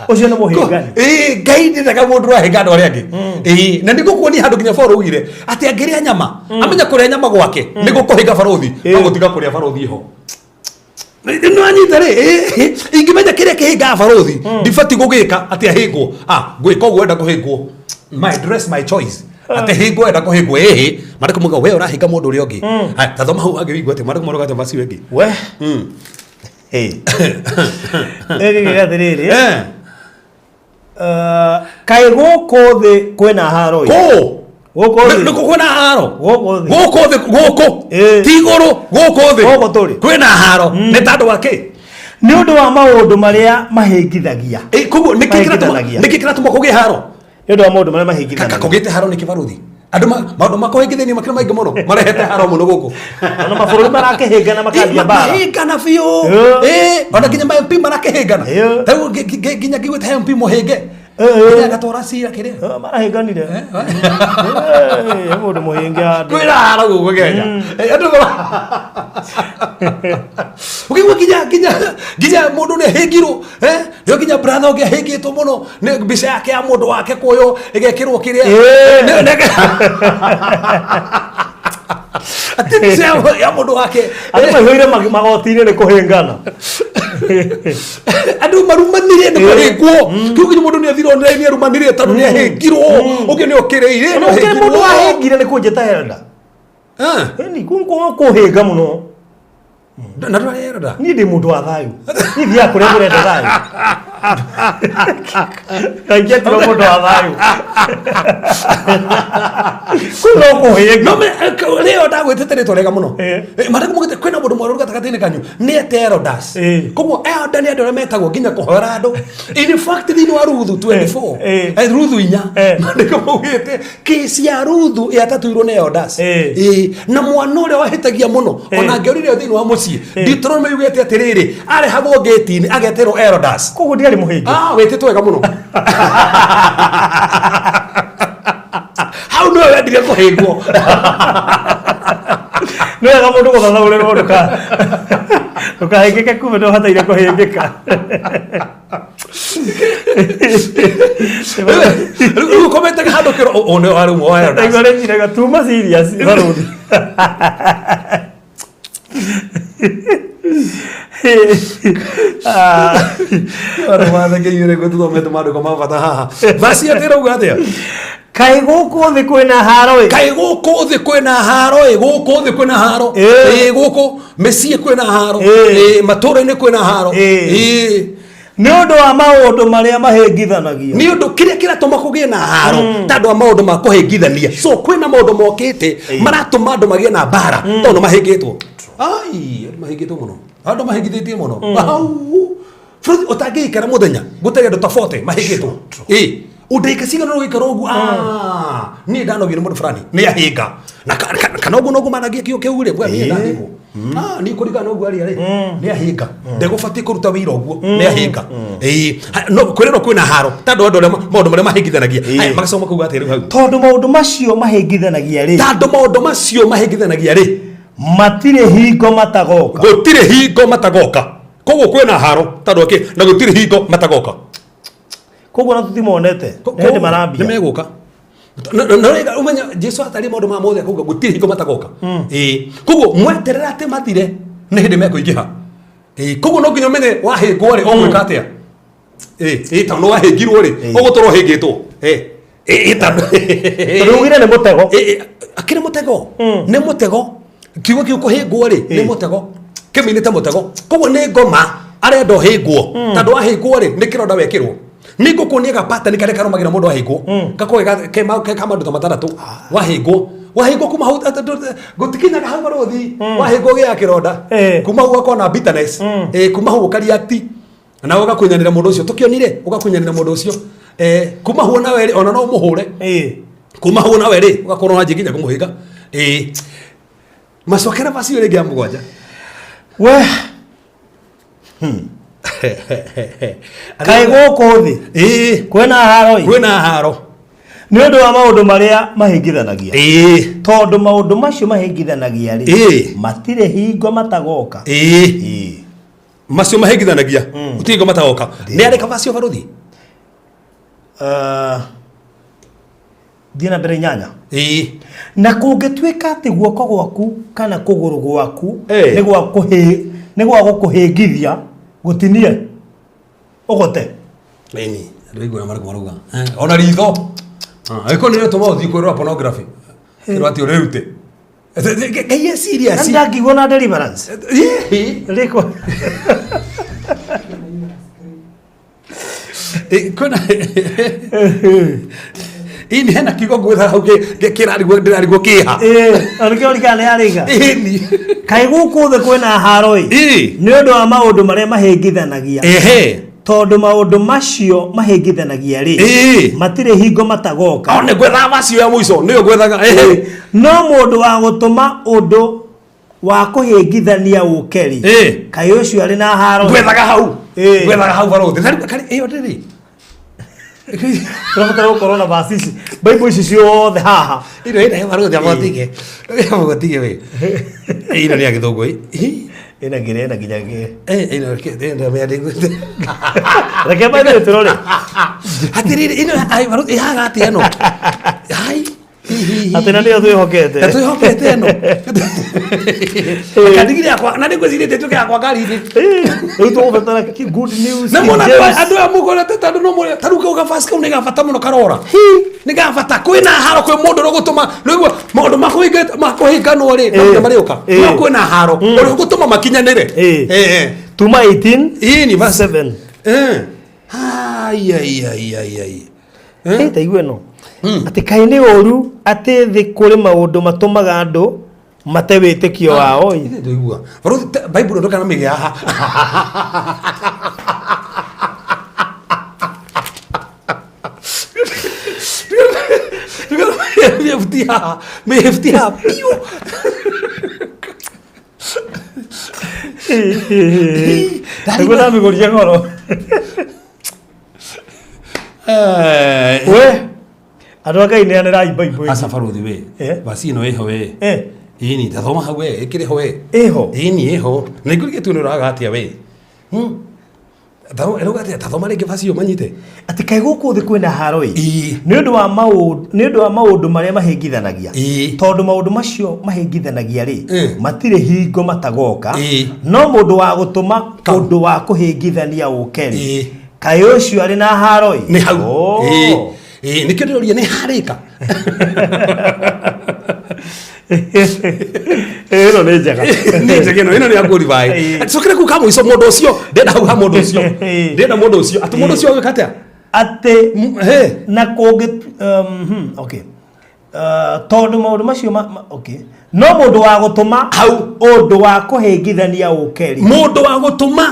C: Ũcio nĩ mũhĩngani.
B: Ĩĩ, Ngai ndendaga mũndũ ũrahĩnga andũ arĩa angĩ. Ĩĩ, na nĩngũkuonia handũ nginya Paul augire atĩ angĩrĩa nyama, amenya kũrĩa nyama gwake nĩ gũkũhĩnga barũthi, no gũtiga kũrĩa barũthi ho. Nĩwanyita rĩ? Ĩĩ, ingĩmenya kĩrĩa kĩhĩngaga barũthi ndibatiĩ gũgĩka atĩ ahĩngwo, ah, ngwĩka ũguo enda kũhĩngwo, my dress my choice, atĩ hĩngwo enda kũhĩngwo. Ĩhĩ, marĩkũ muga we ũrahĩnga mũndũ ũrĩa ũngĩ? Haya, ta thoma hau hangĩ wĩigue atĩ marĩkũ marauga atĩ macio ĩngĩ.
C: We. Ĩgĩgĩga atĩrĩrĩ, kaĩ gũkũ thĩ kwĩna haro ĩ?
B: Kũ?
C: Gũkũ thĩ.
B: Nĩ kwĩna haro.
C: Gũkũ thĩ.
B: Gũkũ thĩ, gũkũ ti igũrũ, gũkũ thĩ.
C: Gũkũ tũrĩ.
B: Kwĩna haro nĩ tondũ wa kĩ?
C: Nĩ ũndũ wa maũndũ marĩa mahĩngithagia.
B: Koguo nĩkĩ kĩratũma
C: Mahĩngithanagia.
B: nĩkĩ kĩratũma kũgĩe haro?
C: Nĩ ũndũ wa maũndũ marĩa
B: Kaka
C: mahĩngithanagia.
B: kũgĩte haro nĩkĩ barũthi? Andũ maũndũ makũhĩngithania makĩra maingĩ mũno marehete haro mũno gũkũ.
C: Ona mabũrũri marakĩhĩngana makambia mbara.
B: Mahĩngana biũ. Ona nginya ma MP marakĩhĩngana. Rĩu nginya ngiguĩte he MP mũhĩnge. Nginya agatwara cira kĩrĩa.
C: Marahĩnganire. Mũndũ mũhĩnge handũ.
B: Kwĩna haro gũkũ Kenya. Andũ ũkĩigua nginya mũndũ nĩ ahĩngirwo, nĩo nginya brother ũngĩ ahĩngĩtwo mũno nĩ mbica yake ya mũndũ wake kuoywo ĩgekĩrwo kĩrĩa. Atĩ mbica ya mũndũ wake.
C: Andũ maihũire magoti-inĩ nĩ kũhĩngana.
B: Andũ marumanire nĩ kũhĩngwo. Kĩu nginya mũndũ nĩ athire online arumanire tondũ nĩ ahĩngirwo, ũngĩ nĩ okĩrĩire nĩ
C: Ũkĩrĩ mũndũ
B: ahĩngirwo.
C: Wahĩngire nĩ kũnjĩta elder. Ĩni kũhĩnga mũno.
B: Na ndwarĩ elder.
C: Niĩ ndĩ mũndũ wa thayũ. Niĩ thiaga kũrĩa kũrenda thayũ. Kaingĩ atirwo mũndũ wa thayũ. Kũu no kũhĩnga.
B: No rĩo ndagwĩtĩte rĩtwa rĩega mũno.
C: Eh.
B: Marĩkũ mugĩte kwĩna mũndũ mwerũ gatagatĩ-inĩ kanyu nĩ ete elders.
C: Eh.
B: Koguo elder nĩ andũ arĩa metagwo nginya kũhoera andũ. In fact thĩinĩ wa Ruthu 24
C: Eh.
B: Ruthu inya
C: Eh.
B: maandĩko maugĩte kesi ya Ruthu yatatuirwo nĩ elders.
C: Eh.
B: Na mwana ũrĩa wahĩtagia mũno
C: Eh.
B: ona angĩorire thĩinĩ wa mũciĩ
C: Eh.
B: Deuteronomy yugĩte atĩrĩrĩ arehagwo gate-inĩ agetĩrwo elders.
C: Koguo ndiarĩ mũhĩnge.
B: Ah, wĩtĩtwo wega mũno. Hau nĩwe wendire kũhĩngwo.
C: Nĩ wega mũndũ gũthathaũrĩrwo ndũkahĩngĩke kumbe ndũbataire kũhĩngĩka.
B: Rĩu ũkomete handũ kĩro ũ nĩ warĩ ũmwe wa elders.
C: Ndaigua rĩnjiraga tuma serious barũthi. Ah.
B: Andũ matheke inyuĩ nĩguo tũthomete maandĩko ma bata haha. Basi atĩ ĩrauga atĩa?
C: Kaĩ gũkũ thĩ kwĩna haro ĩ?
B: Kaĩ gũkũ thĩ kwĩna haro ĩ, gũkũ thĩ kwĩna haro.
C: Ĩ.
B: Ĩ, gũkũ mĩciĩ kwĩna haro.
C: Ĩ.
B: Ĩ, matũũra-inĩ kwĩna haro.
C: Ĩ.
B: Ĩ.
C: Nĩ ũndũ wa maũndũ marĩa mahĩngithanagia.
B: Nĩ ũndũ kĩrĩa kĩratũma kũgĩe na haro tondũ wa maũndũ ma kũhĩngithania. So kwĩna maũndũ mokĩte maratũma andũ magĩe na mbara tondũ nĩ mahĩngĩtwo. Ai, andũ mahĩngĩtwo mũno. Andũ mahĩngithĩtie mũno. Au. Bũrũri ũtangĩikara mũthenya gũtarĩ andũ ta 40 mahĩngĩtwo. Ĩ, ũndagĩka cigana ũgĩikara ũguo ah, niĩ ndanogio nĩ mũndũ fulani nĩ ahĩnga. Na kana ũguo noguo managia kĩo kĩu rĩ, niĩ ndahĩngwo. Ah, niĩ kũringana na ũguo aria rĩ, nĩ ahĩnga. Ndegũbatiĩ kũruta wĩra ũguo, nĩ ahĩnga. Ĩ, no kwĩrĩrwo kwĩna haro tondũ andũ arĩa maũndũ marĩa mahĩngithanagia. Haya, magasoma kuuga atĩrĩ hau.
C: Tondũ maũndũ macio mahĩngithanagia rĩ,
B: Tondũ maũndũ macio mahĩngithanagia rĩ,
C: matirĩ hingo matagoka.
B: Gũtirĩ hingo matagoka. Koguo kwĩna haro tondũ akĩ na gũtirĩ hingo matagoka.
C: Koguo na tũtimonete. Nĩ hĩndĩ marambia.
B: Nĩ megũka. Ũmenya Jesu atarĩ maũndũ ma mothe akauga gũtirĩ hingo matagoka. Ĩĩ. Koguo mweterera atĩ mathire nĩ hĩndĩ mekũingĩha. Ĩĩ. Koguo no nginya ũmenye wahĩngwo rĩ ũgwĩka atĩa. Ĩĩ. Ĩĩ tondũ wahĩngirwo rĩ ũgũtũra ũhĩngĩtwo. Ĩĩ. Ĩĩ tondũ
C: Tondũ ugire nĩ mũtego.
B: Ĩĩ, akĩrĩ mũtego. Nĩ mũtego. Kiugo kĩu kũhĩngwo rĩ nĩ mũtego. Kĩminĩte mũtego. Koguo nĩ ngoma arenda ũhĩngwo. Tondũ wahĩngwo rĩ nĩ kĩronda wekĩrwo. Nĩ ngũkuonia ga pattern karĩa karũmagĩrĩra mũndũ ahĩngwo. Gakoragwo ke ka maũndũ ta matandatũ. Wahĩngwo. Wahĩngwo kuma hau gũtikinyaga hau barũthi. Wahĩngwo ũgĩaga kĩronda. Kuma hau ũgakorwo na bitterness. Kuma hau ũka-react. Na ũgakunyanĩra mũndũ ũcio. Tũkĩonire ũgakunyanĩra mũndũ ũcio. Kuma hau nawe rĩ ona no ũmũhũre. Kuma hau nawe rĩ ũgakorwo wanjia nginya kũmũhĩnga. Macokera macio rĩngĩ ya mũgwanja.
C: We. Kaĩ gũkũ thĩ kwĩna haro ĩ?
B: Kwĩna haro.
C: Nĩ ũndũ wa maũndũ marĩa mahĩngithanagia. Tondũ maũndũ macio mahĩngithanagia rĩ, matirĩ hingo matagoka.
B: Macio mahĩngithanagia gũtirĩ hingo matagoka. Nĩ arĩka macio barũthi?
C: Thiĩ na mbere inyanya. Na kũngĩtuĩka atĩ guoko gwaku kana kũgũrũ gwaku nĩ gwa gũkũhĩngithia gũtinie ũgote.
B: Ĩni, andũ aigua ũrĩa marĩkũ marauga. Ona ritho. Angĩkorwo nĩ rĩtũma ũthiĩ kwĩrora pornography. Kĩrwo atĩ ũrĩrute. Ngai e serious.
C: Na ndangĩigua na deliverance. Rĩko.
B: Kwĩna Ĩni hena kiugo ngwetha hau kĩrarigwo ndĩrarigwo kĩha.
C: Nĩkĩo rikana nĩ yarĩga.
B: Ĩni.
C: Kaĩ gũkũ thĩ kwĩna haro ĩ? Nĩ ũndũ wa maũndũ marĩa mahĩngithanagia. Tondũ maũndũ macio mahĩngithanagia rĩ, matirĩ hingo matagoka.
B: O nĩ ngwethaga macio ya mũico, nĩyo ngwethaga.
C: No mũndũ wa gũtũma ũndũ wa kũhĩngithania ũke rĩ, kaĩ ũcio arĩ na haro?
B: Ngwethaga hau. Ngwethaga hau barũthi. Karĩ ĩyo ndĩrĩ.
C: Tũrabatara gũkorwo na verse ici, Bible ici ciothe haha.
B: Ĩno ĩna barũthi amotige. Amotige we. Ĩno nĩ ya gĩthũngũ ĩ.
C: Ĩna nginya ĩna nginya ngĩ.
B: Ĩno ĩno mĩandĩko.
C: Reke Bible tũrore.
B: Atĩrĩrĩ ĩno ai barũthi ĩhaga atĩa ĩno? Hai.
C: Atĩ na nĩyo twĩhokete.
B: Na twĩhokete ĩno. Kandigiri yakwa na nĩngwĩcirĩtie njuke yakwa ngari-inĩ.
C: Rĩu tũgũbatara good news.
B: Na mona andũ aya mũkorete tondũ no mũrĩa ta rĩu kau gabasi kau nĩ ga bata mũno karora. Nĩ ga bata kwĩna haro kwĩ mũndũ ũrĩa ũgũtũma rĩu maũndũ ma kũhĩnganwo rĩ no nginya marĩũka. No kwĩna haro ũrĩa ũgũtũma makinyanĩre.
C: Tuma 18
B: Ĩni verse
C: 7.
B: Ai ai ai ai ai.
C: Eh, ta igue no atĩ kaĩ nĩ ũru atĩ thĩ kũrĩ maũndũ matũmaga andũ mate wĩtĩkio wao ĩ.
B: Ithe ndũigua. Baruthi Bible ndũkana mĩgĩa haha. Mĩhĩbuti haha. Mĩhĩbuti haha piũ.
C: Nĩguo ndamĩgũrire goro.
B: Eh,
C: We andũ a Ngai neanĩrai Bible.
B: Aca baruthi we.
C: Eh.
B: Basi ĩno ĩho we.
C: Eh.
B: Ĩni tathoma hau we, ĩkĩrĩ ho we.
C: Ĩho.
B: Ĩni ĩho. Na ingũrigĩtwo nĩ ũraga atĩa we. Ĩrauga atĩa tathoma rĩngĩ basi ĩyo manyite.
C: Atĩ kaĩ gũkũ thĩ kwĩna haro ĩ.
B: Ĩĩ.
C: Nĩ ũndũ wa maũndũ nĩ ũndũ wa maũndũ marĩa mahĩngithanagia.
B: Ĩĩ.
C: Tondũ maũndũ macio mahĩngithanagia rĩ,
B: Eh.
C: matirĩ hingo matagoka.
B: Ĩĩ.
C: No mũndũ wa gũtũma
B: Ka-
C: ũndũ wa kũhĩngithania ũke rĩ,
B: Ĩĩ.
C: kaĩ ũcio arĩ na haro ĩ.
B: Nĩ hau.
C: Oh.
B: Ĩĩ. Ĩĩ, nĩkĩo ndĩroria nĩ harĩka.
C: Ĩno nĩ njega.
B: Nĩ njega ĩno, ĩno nĩ ya kũribaĩ.
C: Ĩĩ.
B: Cokera kũu ka mũico mũndũ ũcio, ndĩrenda hau ha mũndũ ũcio.
C: Ĩĩ.
B: Ndĩrenda mũndũ ũcio. Atĩ mũndũ ũcio agĩka atĩa?
C: Atĩ
B: He.
C: na kũngĩ okay. Tondũ maũndũ macio okay. No mũndũ wa gũtũma
B: Hau.
C: ũndũ wa kũhĩngithania ũke rĩ.
B: Mũndũ wa gũtũma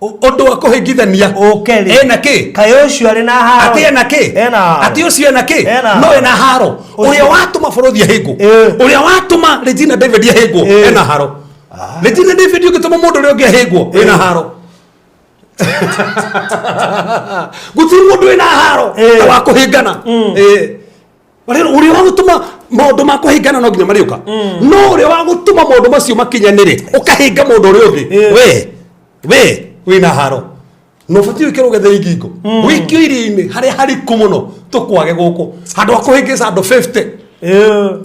B: ũndũ wa kũhĩngithania
C: Ũke rĩ.
B: ena kĩ?
C: Kaĩ ũcio arĩ na haro.
B: Atĩ ena kĩ?
C: Ena haro.
B: Atĩ ũcio ena kĩ?
C: Ena haro.
B: No ena haro.
C: Ũcio-
B: Ũrĩa watũma bũrũri ahĩngwo.
C: Ĩĩ.
B: Ũrĩa watũma Regina David ahĩngwo
C: Ĩĩ.
B: ena haro. Regina David ũngĩtũma mũndũ ũrĩa ũngĩ ahĩngwo ena haro. Gũtirĩ mũndũ wĩna haro
C: Ĩĩ.
B: ta wa kũhĩngana. Ĩĩ. Ũrĩa wa gũtũma maũndũ ma kũhĩngana no nginya marĩũka. No ũrĩa wa gũtũma maũndũ macio makinyanĩre ũkahĩnga mũndũ ũrĩa ũngĩ.
C: Ĩĩ.
B: We wĩna haro. Na ũbatiĩ wĩkĩrwo gĩthĩi ngingo. Wĩikio iria-inĩ harĩa hariku mũno tũkwage gũkũ. Handũ ha kũhĩngĩca andũ 50.
C: Ĩĩ.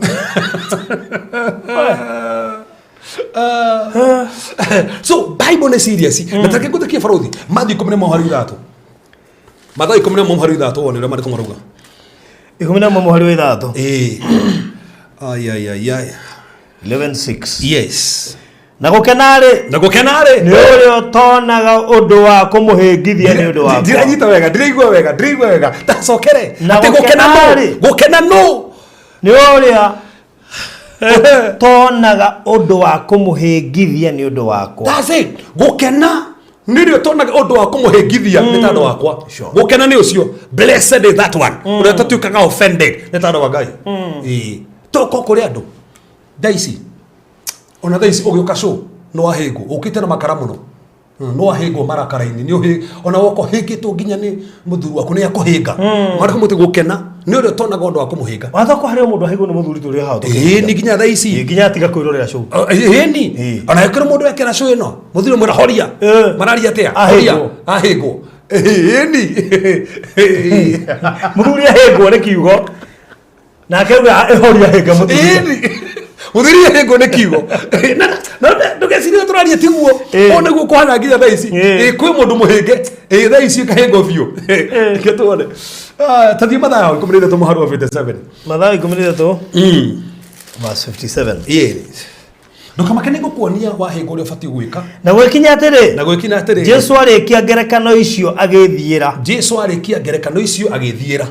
B: So Bible nĩ serious. Na tareke ngũtĩkie barothi. Matthew 13. Mathayo 13 wone ũrĩa maandĩko marauga.
C: 13.
B: Ĩĩ. Ai ai ai ai.
C: 11:6.
B: Yes.
C: Na gũkena rĩ
B: Na gũkena rĩ.
C: nĩ ũrĩa ũtonaga ũndũ wa kũmũhĩngithia nĩ ũndũ wakwa.
B: Ndiranyita wega, ndiraigua wega, ndiraigua wega. Tacokere.
C: Na
B: Atĩ gũkena
C: gũkena
B: nũ?
C: rĩ.
B: Gũkena nũ?
C: Nĩ ũrĩa ũtonaga ũndũ wa kũmũhĩngithia nĩ ũndũ wakwa.
B: That's it. Gũkena nĩ ũrĩa ũtonaga ũndũ wa kũmũhĩngithia nĩ tondũ wakwa.
C: Sure.
B: Gũkena nĩ ũcio. Blessed is that one. Ũrĩa ũtatuĩkaga offended nĩ tondũ wa Ngai. Ĩĩ. Toko kũrĩ andũ. Thaa ici. Ona thaa ici ũgĩũka show nĩ wahĩngwo. Ũkĩte na makara mũno. No wahĩngwo marakara-inĩ. Nĩ ũhĩ ona woka ũhĩngĩtwo nginya nĩ mũthuri waku nĩ akũhĩnga. Marĩa mũtĩ gũkena nĩ ũrĩa ũtonaga ũndũ wa kũmũhĩnga.
C: Watho kwa harĩ o mũndũ ahĩngwo nĩ mũthuri tũrĩ hau.
B: Ĩĩ nĩ nginya thaa ici.
C: Nginya atiga kwĩrorera show.
B: Ĩni
C: Ĩĩ.
B: ona ĩkĩrĩ mũndũ ekĩra show ĩno mũthuri mwĩra horia
C: Ĩĩ.
B: mararia atĩa
C: Ahĩngwo.
B: horia ahĩngwo ĩni
C: Mũthuri ahĩngwo nĩ kiugo. Nake auga ĩhoria ahĩnga mũthuri.
B: ĩni mũthuri ahĩngwo nĩ kiugo na ndũgecirie tũraria tiguo
C: Ĩĩ.
B: ũũ nĩguo kũhana nginya thaa ici
C: Ĩĩ.
B: Ĩĩ, kwĩ mũndũ mũhĩnge ĩĩ thaa ici ĩkahĩngwo biũ reke tuone tathiĩ Mathayo 13 mũhari wa 57.
C: Mathayo 13 verse 57.
B: Ĩĩ. Ndũkamake nĩ ngũkuonia wahĩngwo ũrĩa ũbatiĩ gwĩka.
C: Na gwĩkinya atĩrĩ,
B: Na gwĩkinya atĩrĩ,
C: Jesu arĩkia ngerekano icio agĩthiĩra.
B: Jesu arĩkia ngerekano icio agĩthiĩra.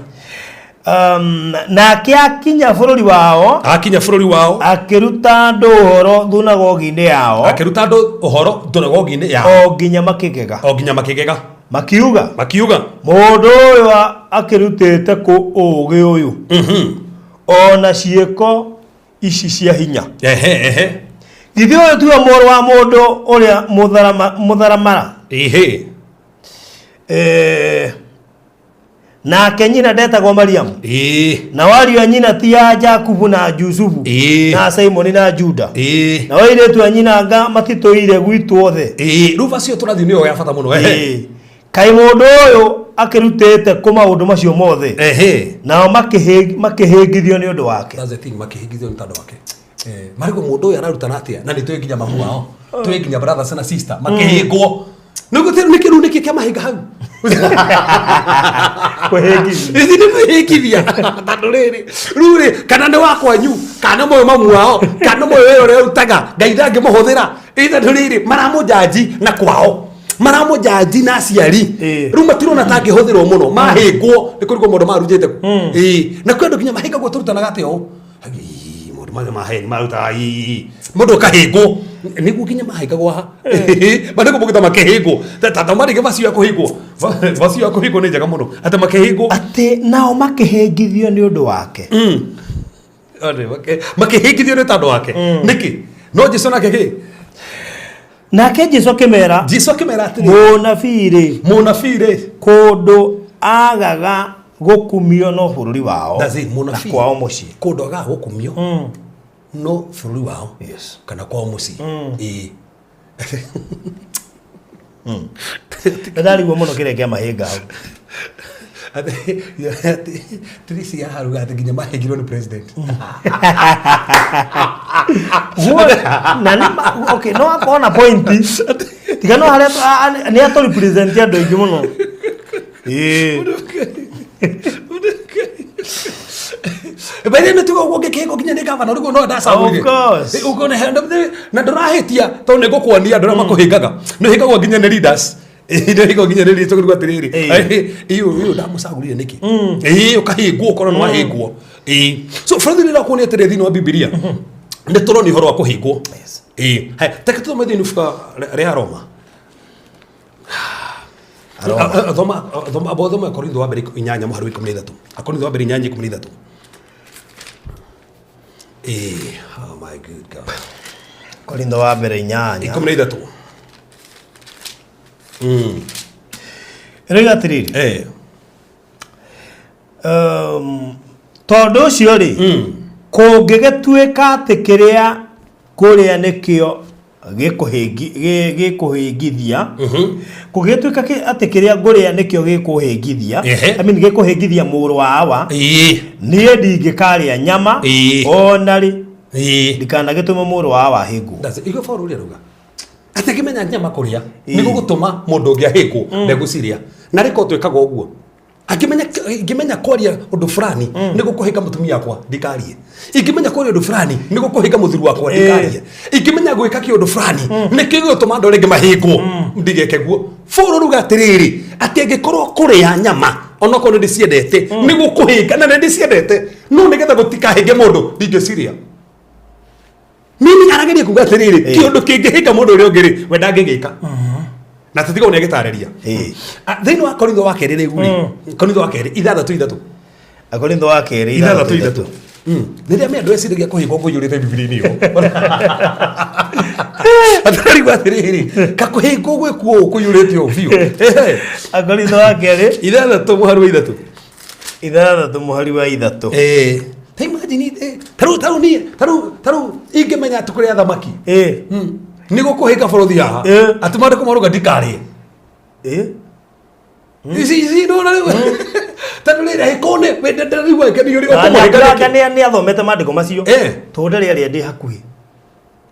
C: Nake akinya bũrũri wao,
B: Akinya bũrũri wao,
C: akĩruta andũ ũhoro thunagogi-inĩ yao,
B: akĩruta andũ ũhoro thunagogi-inĩ yao,
C: o nginya makĩgega.
B: O nginya makĩgega.
C: Makiuga,
B: Makiuga,
C: mũndũ ũyũ akĩrutĩte kũ ũũgĩ ũyũ, ona ciĩko ici cia hinya?
B: Ehe ehe.
C: Githĩ ũyũ tiwe mũrũ wa mũndũ ũrĩa mũtharamara?
B: Ehe.
C: Nake nyina ndetagwo Mariamu?
B: Ĩĩ.
C: Na ariũ a nyina ti a Jakubu na Jusufu
B: Ĩĩ.
C: na Simoni na Juda?
B: Ĩĩ.
C: Na airĩtu a nyina anga matitũire gwitũ othe?
B: Ĩĩ, rĩu vacio tũrathiĩ nĩyo ya bata mũno. Ehe.
C: Ĩĩ. Kaĩ mũndũ ũyũ akĩrutĩte kũ maũndũ macio mothe?
B: Ehe.
C: Nao makĩhĩngithio nĩ ũndũ wake.
B: That's the thing, makĩhĩngithio nĩ tondũ wake. Marigwo mũndũ ũyũ ararutana atĩa? Na nĩ tũĩ nginya mamu wao, tũĩ nginya brothers na sister makĩhĩngwo. Nĩguo nĩkĩ rĩu nĩkĩ kĩamahinga hau?
C: Kũhĩngithia.
B: Ici nĩ kwĩhĩngithia. Tondũ rĩrĩ, rĩu rĩ, kana nĩ wa kwanyu, kana mũĩ mamu wao, kana mũĩ wĩra ũrĩa ũrutaga, Ngai ndangĩmũhũthĩra. Ĩ tondũ rĩrĩ, maramũnjanji na kwao. Maramũjanji na aciari. Rĩu matirona ta angĩhũthĩrwo mũno mahĩngwo nĩ kũrigwo maũndũ marutĩte kũ. Na kwĩ andũ nginya mahĩngagwo tũrutanaga atĩa ũũ. Ii, maũndũ marĩa maheni marutaga ii. Mũndũ ũkahĩngwo nĩguo nginya mahĩngagwo haha mandĩko mũgĩta makĩhĩngwo ta ta marĩge macio ya kũhĩngwo macio ya kũhĩngwo nĩ njega mũno atĩ makĩhĩngwo
C: Atĩ nao makĩhĩngithio nĩ ũndũ wake.
B: Makĩhĩngithio nĩ tondũ wake nĩkĩ no Jesu nake kĩ
C: Nake Jesu akĩmera,
B: Jesu akĩmera atĩrĩ,
C: mũnabii rĩ,
B: mũnabii rĩ,
C: kũndũ agaga gũkumio no bũrũri wao
B: That's it, mũnabii.
C: na kwao mũciĩ.
B: Kũndũ agaga gũkumio no bũrũri wao kana kwao mũciĩ. Ĩĩ.
C: Ndarigwo mũno kĩrĩa kĩa mahĩnga hau.
B: Atĩ Tracy haruga atĩ nginya mahĩngirwo nĩ president.
C: Na nĩ okay, no akorwo na point tiga no harĩa nĩ atũ represent andũ aingĩ mũno. Ĩĩ.
B: By the tiga ũguo ngĩkĩhĩngwo nginya nĩ gavana rĩu no ndacagũrire.
C: Of course.
B: Ũguo na ndũrahĩtia tondũ nĩ ngũkuonia andũ arĩa makũhĩngaga. Nĩ ũhĩngagwo nginya nĩ leaders. Nĩ ũhĩngagwo nginya nĩ leaders tũkĩruga atĩrĩrĩ. Ĩĩ ũyũ ndamũcagũrire nĩkĩ? Ĩĩ ũkahĩngwo ũkorwo nĩ wahĩngwo. Ĩĩ. So bũrũri rĩrĩa kuonia atĩrĩ thĩinĩ wa Bibilia nĩ tũronia ũhoro wa kũhĩngwo. Ĩĩ. Haya, reke tũthome thĩinĩ ibuku rĩa Roma.
C: Aroma.
B: Thoma thoma thoma Korintho wa mbere 8 mũhari wa 13. Akorintho wa mbere 8 13. Ĩĩ, oh my good God.
C: Korintho wa mbere 8
B: 13.
C: Ĩroiga atĩrĩrĩ, tondũ ũcio rĩ, kũngĩgĩtuĩka atĩ kĩrĩa kũrĩa nĩkĩo gĩkũhĩngithia, kũngĩgĩtuĩka atĩ kĩrĩa ngũrĩa nĩkĩo gĩkũhĩngithia, I mean, gĩkũhĩngithia mũrũ wa awa, niĩ ndingĩkarĩa nyama ona rĩ, ndikanagĩtũme mũrũ wa awa ahĩngwo.
B: That's it. Igua Paul ũrĩa arauga. Atĩ akĩmenya nyama kũrĩa nĩ gũgũtũma mũndũ ũngĩ ahĩngwo ndegũciria. Na rĩko twĩkaga ũguo. Angĩmenya ingĩmenya kwaria ũndũ fulani nĩ gũkũhĩnga mũtumia wakwa ndikarie. Ingĩmenya kwaria ũndũ fulani nĩ gũkũhĩnga mũthuri wakwa ndikarie. Ingĩmenya gwĩka kĩũndũ fulani nĩ kĩgũtũma andũ arĩa angĩ mahĩngwo ndigeke guo. Paul ruga atĩrĩrĩ, atĩ angĩkorwo kũrĩa nyama onokorwo nĩ ndĩciendete nĩ gũkũhĩnga na nĩ ndĩciendete no nĩgetha gũtikahĩnge mũndũ ndingĩciria. Mimi arageria kuga atĩrĩrĩ, kĩũndũ kĩngĩhĩnga mũndũ ũrĩa ũngĩ rĩ, we ndangĩgĩka. Na tũtiga nĩ agĩtarĩria. Thĩinĩ wa Korintho wa kerĩ rĩu rĩ, Korintho wa kerĩ 6 3.
C: Akorintho wa kerĩ
B: 6 3. Rĩrĩa me andũ eciragia kũhĩngwo kũiyũrĩte Bibilia-inĩ ĩyo. Atarigwo atĩrĩrĩ, kakũhĩngwo gwĩkuo ũũ kũiyũrĩte ũũ biũ.
C: Akorintho wa kerĩ
B: 6 mũhari wa 3.
C: 6 mũhari wa 3.
B: Ta imagine, tarĩu tarĩu niĩ tarĩu tarĩu ingĩmenya atĩ kũrĩa thamaki nĩ gũkũhĩnga bũrũri haha atĩ maandĩko marauga ndikarĩe. Ici ici ndona rĩu tondũ rĩrĩ angĩkorwo nĩ ndĩraigua ngenirio nĩ ũkũmũhĩnga nĩkĩ?
C: Nĩ athomete maandĩko macio tondũ ndarĩ arĩa ndĩ hakuhĩ.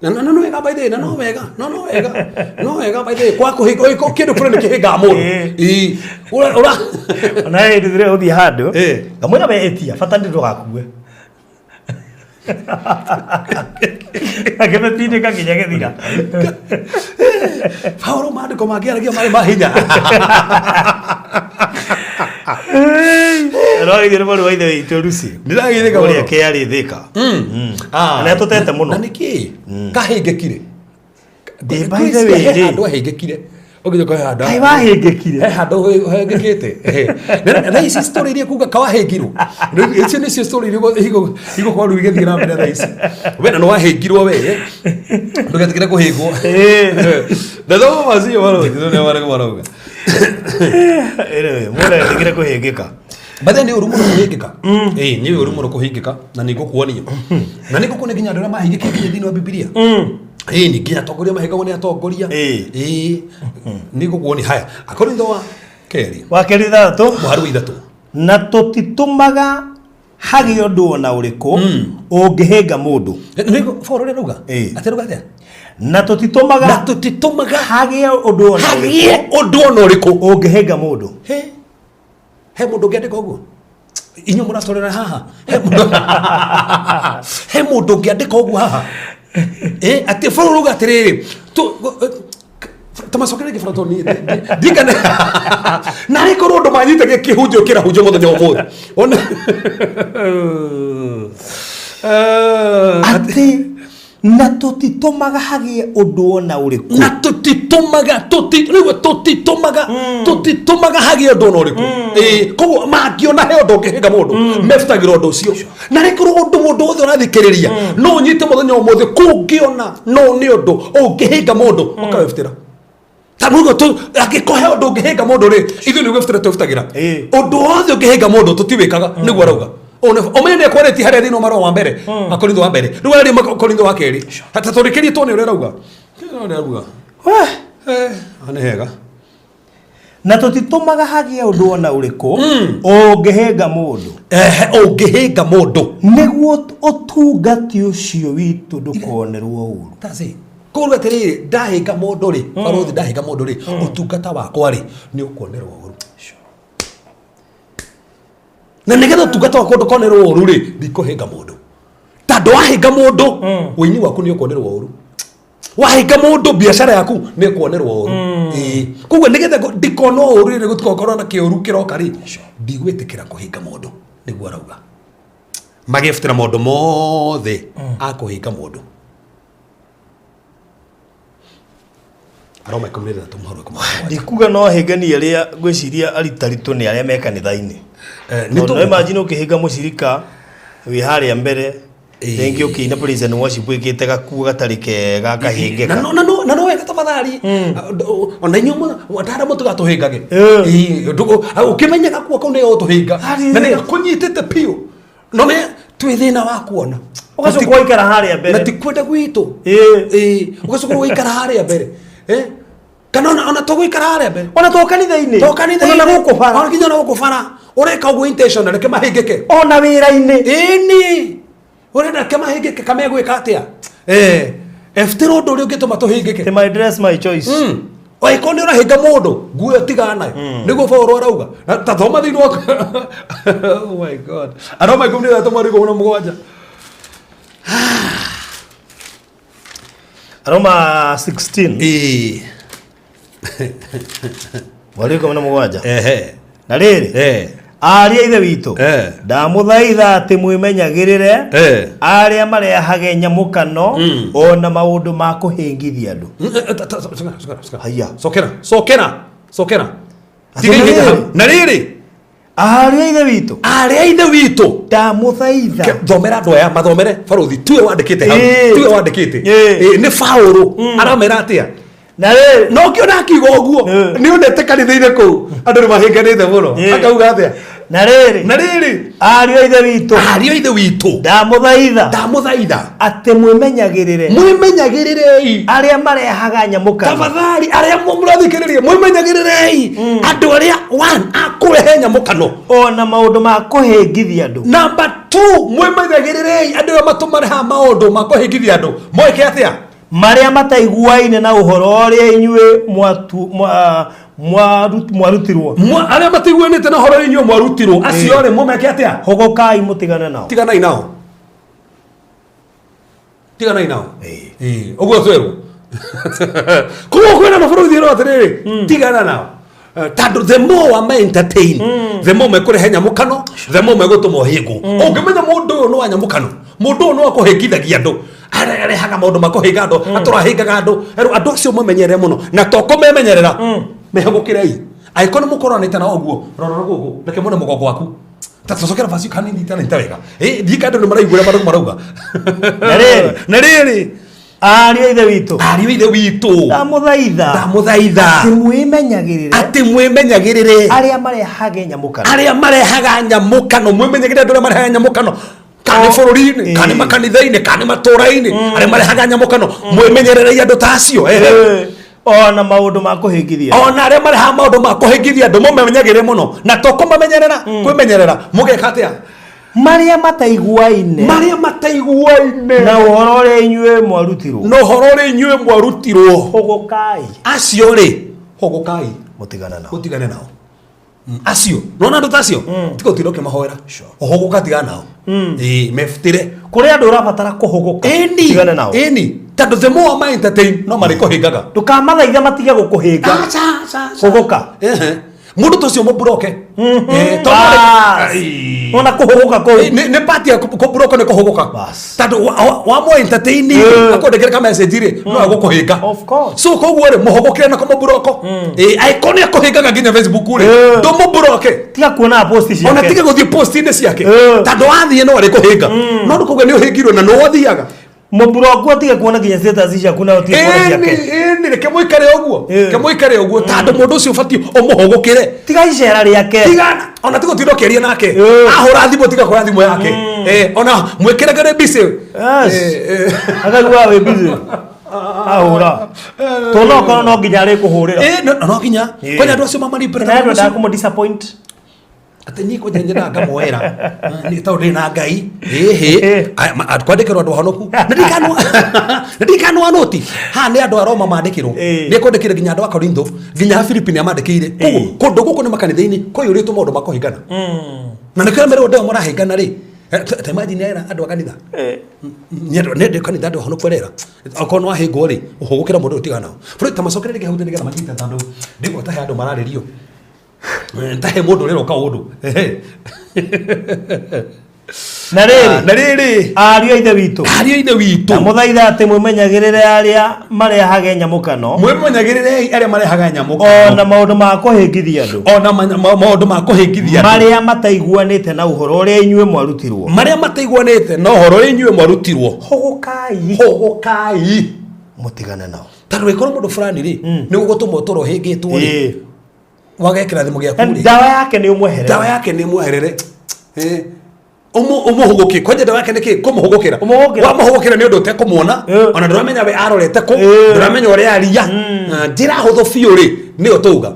B: Na no no wega by the way, na no wega, no no wega, no wega by the way, kwa kũhĩnga ĩko kĩndũ kũrĩa nĩ kĩhĩngaga mũndũ. Ĩĩ. Ũra ũra
C: Ona hĩndĩ ĩrĩa ũthiĩ handũ ngamwĩra we ĩtia bata nĩ ndũgakue. Akĩmĩtindĩka nginya gĩthira.
B: Paulo maandĩko mangĩaragia marĩ ma hinya.
C: Rwagithio nĩ mwarĩ wa ithe witũ Lucy.
B: Ndĩrageithĩka
C: Ũrĩa
B: mũno.
C: kĩarĩ Thĩka. Na nĩatũtete mũno.
B: Na nĩkĩ? Kahĩngĩkire.
C: Ĩ, by the way,
B: He
C: rĩ.
B: handũ ahĩngĩkire. Ũngĩcoka he handũ.
C: Kaĩ wahĩngĩkire?
B: He handũ hĩngĩkĩte. Na ici story iria kuga kawahĩngirwo. Icio nĩcio story iria igũkorwo rĩu igĩthiĩ na mbere thaa ici. We na nĩwahĩngirwo we. Ndũgetĩkĩre kũhĩngwo. Na thoma macio marauga, nĩ marauga marauga.
C: Anyway, mũndũ etĩkĩre kũhĩngĩka.
B: But then nĩ ũru mũno kũhĩngĩka. Ĩĩ nĩ ũru mũno kũhĩngĩka na nĩ ngũkuonia. Na nĩ ngũkuonia nginya andũ arĩa mahĩngĩkire nginya thĩinĩ wa Bibilia. Ĩĩ nĩ nginya atongoria mahĩngagwo nĩ atongoria. Ĩĩ nĩ ngũkuonia. Haya, Akorintho wa kerĩ.
C: Wa kerĩ 6.
B: Mũhari wa 3.
C: Na tũtitũmaga hagĩe ũndũ ona ũrĩkũ ũngĩhĩnga mũndũ.
B: Nĩguo Paul ũrĩa arauga? Atĩ arauga atĩa?
C: Na tũtitũmaga
B: Na tũtitũmaga
C: hagĩe ũndũ ona ũrĩkũ
B: hagĩe ũndũ ona ũrĩkũ
C: ũngĩhĩnga mũndũ.
B: He he mũndũ ũngĩandĩka ũguo? Inyuĩ mũratorera haha. He mũndũ he mũndũ ũngĩandĩka ũguo haha? Atĩ Paul arauga atĩrĩrĩ, Tamacokere rĩngĩ baratoni ndikane narĩ korwo andũ manyitagia kĩhunjio kĩrahunjio mũthenya wa ũmũthĩ ona.
C: Atĩ na tũtitũmaga hagĩe ũndũ ona ũrĩkũ.
B: Na tũtitũmaga rĩu tũtitũmaga hagĩe ũndũ ona ũrĩkũ. Ĩĩ, koguo mangĩona he ũndũ ũngĩhĩnga mũndũ, mebutagĩra ũndũ ũcio. Na rĩ korwo ũndũ mũndũ wothe ũrathikĩrĩria no ũnyite mũthenya ũmũthĩ, kũngĩona no nĩ ũndũ ũngĩhĩnga mũndũ, ũkawĩbutĩra. Ta rĩu angĩkorwo he ũndũ ũngĩhĩnga mũndũ rĩ, ithuĩ nĩ gwĩbutĩra twĩbutagĩra. Ũndũ wothe ũngĩhĩnga mũndũ tũtiwĩkaga, nĩguo arauga. Ũmenye nĩ ekwarĩtie harĩa thĩinĩ wa marũa wa mbere Akorintho wa mbere, rĩu arĩ Akorintho wa kerĩ. Ta tũrĩkĩrie tuone ũrĩa arauga. Ũrĩa arauga. Nĩ hega.
C: Na tũtitũmaga hagĩe ũndũ ona ũrĩkũ ũngĩhĩnga mũndũ.
B: Ehe, ũngĩhĩnga mũndũ.
C: Nĩguo ũtungati ũcio witũ ndũkonerwo ũru.
B: That's it. Koguo atĩrĩrĩ, ndahĩnga mũndũ rĩ, barũthi, ndahĩnga mũndũ rĩ, ũtungata wakwa rĩ nĩ ũkuonerwo ũru. Na nĩgetha ũtungata wakwa ndũkonerwo ũru rĩ, ndikũhĩnga mũndũ, tondũ wahĩnga mũndũ, ũini waku nĩ ũkuonerwo ũru. Wahĩnga mũndũ, biacara yaku nĩ ĩkuonerwo ũru. Ĩĩ, koguo nĩgetha ndikonwo ũru rĩ, gũtigakorwo na kĩũru kĩroka rĩ, ndigwĩtĩkĩra kũhĩnga mũndũ, nĩguo arauga. Magĩbutĩra maũndũ mothe akũhĩnga mũndũ. Aroma 13 mũharo 17.
C: Ndikuga no ahĩngani arĩa ngwĩciria aritaritũ nĩ arĩa me kanitha-inĩ.
B: Nĩ
C: tondũ no imagine ũkĩhĩnga mũcirika wĩ harĩa mbere, rĩngĩ ũkĩina praise and worship wĩkĩte gakuo gatarĩ kega, gakahĩngĩka.
B: Na no wega tafadhali, ona inyuĩ atara mũtigatũhĩngage. Ũkĩmenya gakuo kau nĩ gagũtũhĩnga na nĩ gakũnyitĩte biũ, no nĩ twĩ thĩna wa kuona.
C: Ũgacoka waikara harĩa mbere.
B: Na ti kwenda gwitũ. Ũgacoka ũgaikara harĩa mbere. Kana ona to gũikara harĩa mbere.
C: Ona to kanitha-inĩ.
B: To kanitha-inĩ.
C: Ona gũkũ bara.
B: Ona nginya na gũkũ bara. Ũreka ũguo intention, reke mahĩngĩke.
C: Ona wĩra-inĩ.
B: Ĩni. Ũrenda reke mahĩngĩke, kamegwĩka atĩa? Ebutĩra ũndũ ũrĩa ũngĩtũma tũhĩngĩke.
C: Ti my dress my choice.
B: Angĩkorwo nĩ ũrahĩnga mũndũ, nguo ĩyo tigana nayo. Nĩguo Paũlũ arauga. Na ta thoma thĩinĩ wa Oh my God. Aroma 13 mweri 17.
C: Aroma 16.
B: Ĩĩ.
C: Mweri 17.
B: Ehe.
C: Na rĩrĩ, ariũ a Ithe witũ, ndamũthaitha atĩ mwĩmenyagĩrĩre arĩa marehage nyamũkano ona maũndũ ma kũhĩngithia andũ. Haiya.
B: Cokera, cokera, cokera.
C: Atĩ
B: Tiga
C: na
B: ihinda
C: rĩrĩ.
B: hau. Na rĩrĩ.
C: Ariũ a Ithe witũ.
B: Ariũ a Ithe witũ.
C: Ndamũthaitha.
B: Thomera andũ aya, mathomere barũthi, tiwe wandĩkĩte hau. Tiwe wandĩkĩte. Nĩ Paũlũ. Aramera atĩa?
C: Na rĩrĩ.
B: No ũkĩona akiuga ũguo, nĩ onete kanitha-inĩ kũu, andũ nĩ mahĩnganĩte mũno. Akauga atĩa?
C: Na rĩrĩ.
B: Na rĩrĩ.
C: Ariũ a Ithe witũ.
B: Ariũ a Ithe witũ.
C: Ndamũthaitha.
B: Ndamũthaitha.
C: Atĩ mwĩmenyagĩrĩre.
B: Mwĩmenyagĩrĩrei.
C: Arĩa marehaga nyamũkano.
B: Tafadhali, arĩa mũrathikĩrĩria, mwĩmenyagĩrĩrei. Andũ arĩa, one, akũrehe nyamũkano.
C: Ona maũndũ ma kũhĩngithia andũ.
B: Number 2, mwĩmenyagĩrĩrei andũ arĩa matũmarehaga maũndũ ma kũhĩngithia andũ. Moĩke atĩa?
C: Marĩa mataiguaine na ũhoro ũrĩa inyuĩ mwarutirwo.
B: Arĩa mataiguanĩte na ũhoro ũrĩa inyuĩ mwarutirwo, acio rĩ, mũmeke atĩa?
C: Hũgũkai mũtigane nao.
B: Tiganai nao. Tiganai nao. Ũguo twerwo. Koguo kwĩna na bũrũri thĩinĩ atĩrĩrĩ, tigana nao. Tondũ the more wa entertain, the more mekũrehe nyamũkano, the more megũtũma ũhĩngwo. Ũngĩmenya mũndũ ũyũ nĩ wa nyamũkano, mũndũ ũyũ nĩ wa kũhĩngithagia andũ, arehaga maũndũ ma kũhĩnga andũ, atũrahĩngaga andũ. Rĩu andũ acio mamenyerere mũno, na to kũmemenyerera, mehũgũkĩrei. Angĩkorwo nĩ mũkoranĩte na ũguo, rora gũkũ, reke muone mũgongo waku. Ta tũcokera basi kanini tana ita wega. Ndiĩ kandũ nĩ maraigua ũrĩa marauga.
C: Na rĩrĩ.
B: Na rĩrĩ.
C: Ariũ a Ithe witũ.
B: Ariũ a Ithe witũ.
C: Ndamũthaitha.
B: Ndamũthaitha.
C: Atĩ mwĩmenyagĩrĩre.
B: Atĩ mwĩmenyagĩrĩre.
C: Arĩa marehaga nyamũkano.
B: Arĩa marehaga nyamũkano. Mwĩmenyagĩrĩre andũ arĩa marehaga nyamũkano. Kana nĩ bũrũri-inĩ, kana nĩ makanitha-inĩ, kana nĩ matũũra-inĩ, arĩa marehaga nyamũkano. Mwĩmenyererei andũ ta acio.
C: Ona maũndũ ma kũhĩngithia.
B: Ona arĩa marehaga maũndũ ma kũhĩngithia andũ, mũmenyagĩrĩre mũno. Na to kũmamenyerera, kwĩmenyerera. Mũgeka atĩa?
C: Marĩa mataiguaine.
B: Marĩa mataiguaine.
C: Na ũhoro ũrĩa inyuĩ mwarutirwo.
B: Na ũhoro ũrĩa inyuĩ mwarutirwo.
C: Hũgũkai.
B: Acio rĩ, hũgũkai.
C: Mũtigane nao.
B: Mũtigane nao. Acio, nona andũ ta acio? Tiga ũtinde ũkĩmahoera. Ũhũgũka, tigana nao. Ĩĩ, mebutĩre.
C: Kũrĩ andũ ũrabatara kũhũgũka.
B: Ĩni.
C: Tigane nao.
B: Ĩni. Tondũ the more ma entertain no marĩkũhĩngaga.
C: Ndũkamathaithe matige gũkũhĩnga.
B: Aca, aca, aca.
C: Hũgũka.
B: Ehe. Mũndũ ta ũcio mũmburoke. Eh, tondũ
C: Bas.
B: Ai.
C: Wona kũhũgũka kũu.
B: Nĩ part ya kũmburoka nĩ kũhũgũka.
C: Bas.
B: Tondũ wa mo entertain akwandĩkĩra ka message rĩ no agũkũhĩnga.
C: Of course.
B: So koguo rĩ mũhũgũkĩre na kũmũmburoko. Angĩkorwo nĩ akũhĩngaga nginya Facebook rĩ ndũmũmburoke.
C: Tiga kuona post ciake.
B: Ona tiga gũthiĩ post-inĩ ciake. Tondũ wathiĩ no arĩkũhĩnga. No ndũkauge nĩ ũhĩngirwo na nĩ ũthiaga.
C: Mũmburoku atige kuona nginya status ciaku na ũtige kuona ciake.
B: Ĩni reke mũikare ũguo. Reke mũikare ũguo tondũ mũndũ ũcio ũbatiĩ ũmũhũgũkĩre.
C: Tiga icera rĩake.
B: Tiga ona tiga ũtinda ũkĩaria nake. Ahũra thimũ tiga kuoya thimũ yake. Ona mwĩkĩragĩre busy.
C: Yes. Akaigua wĩ busy. Ahũra. Tondũ no korwo no nginya arĩkũhũrĩra.
B: No nginya. Kwanja andũ acio mamanipulate.
C: Na andũ endaga kũmũ disappoint.
B: Atĩ niĩ kwanja nyendaga ngamoera nĩ tondũ ndĩ na Ngai. Ĩhĩ. Kwandĩkĩrwo andũ ahonoku. Na ndikanwa noti. Haha nĩ andũ a Roma mandĩkĩrwo. Nĩ kwandĩkĩre nginya andũ a Korintho, nginya a Filipi nĩ amandĩkĩire. Koguo kũndũ gũkũ nĩ makanitha-inĩ kũiyũrĩtwo maũndũ ma kũhĩngana. Na nĩkĩo merwo andũ aya marahĩngana rĩ. Ta imagine era andũ a kanitha. Nĩ kanitha andũ ahonoku arera. Okorwo nĩ wahĩngwo rĩ, ũhũgũkĩra mũndũ ũtigana nao. Bũrũri ta macokerere rĩngĩ hau nĩgetha manyite tondũ ndĩgwa ta he andũ mararĩrio. Ta he mũndũ ũrerwo kaũndũ.
C: Na rĩrĩ.
B: Na rĩrĩ.
C: Ariũ a Ithe witũ.
B: Ariũ a Ithe witũ.
C: Ndamũthaitha atĩ mwĩmenyagĩrĩre arĩa marehage nyamũkano.
B: Mwĩmenyagĩrĩrei arĩa marehaga nyamũkano.
C: Ona maũndũ ma kũhĩngithia andũ.
B: Ona maũndũ ma kũhĩngithia andũ.
C: Marĩa mataiguanĩte na ũhoro ũrĩa inyuĩ mwarutirwo.
B: Marĩa mataiguanĩte na ũhoro ũrĩa inyuĩ mwarutirwo.
C: Hũgũkai.
B: Hũgũkai.
A: Mũtigane nao.
B: Tondũ ĩkorwo mũndũ fulani rĩ, nĩ gũgũtũma ũtũũre ũhĩngĩtwo rĩ. Wagekĩra thimũ gĩaku rĩ.
C: Ndawa yake nĩ ũmweherere.
B: Ndawa yake nĩ ũmweherere. Ũmũhũgũkie. Kwanja ndawa yake nĩ kĩ? Kũmũhũgũkĩra.
C: Kũmũhũgũkĩra.
B: Wamũhũgũkĩra nĩ ũndũ ũtekũmuona. Ona ndũramenya we arorete kũ. Ndũramenya ũrĩa aria. Njĩra hũthũ biũ rĩ, nĩyo tũuga.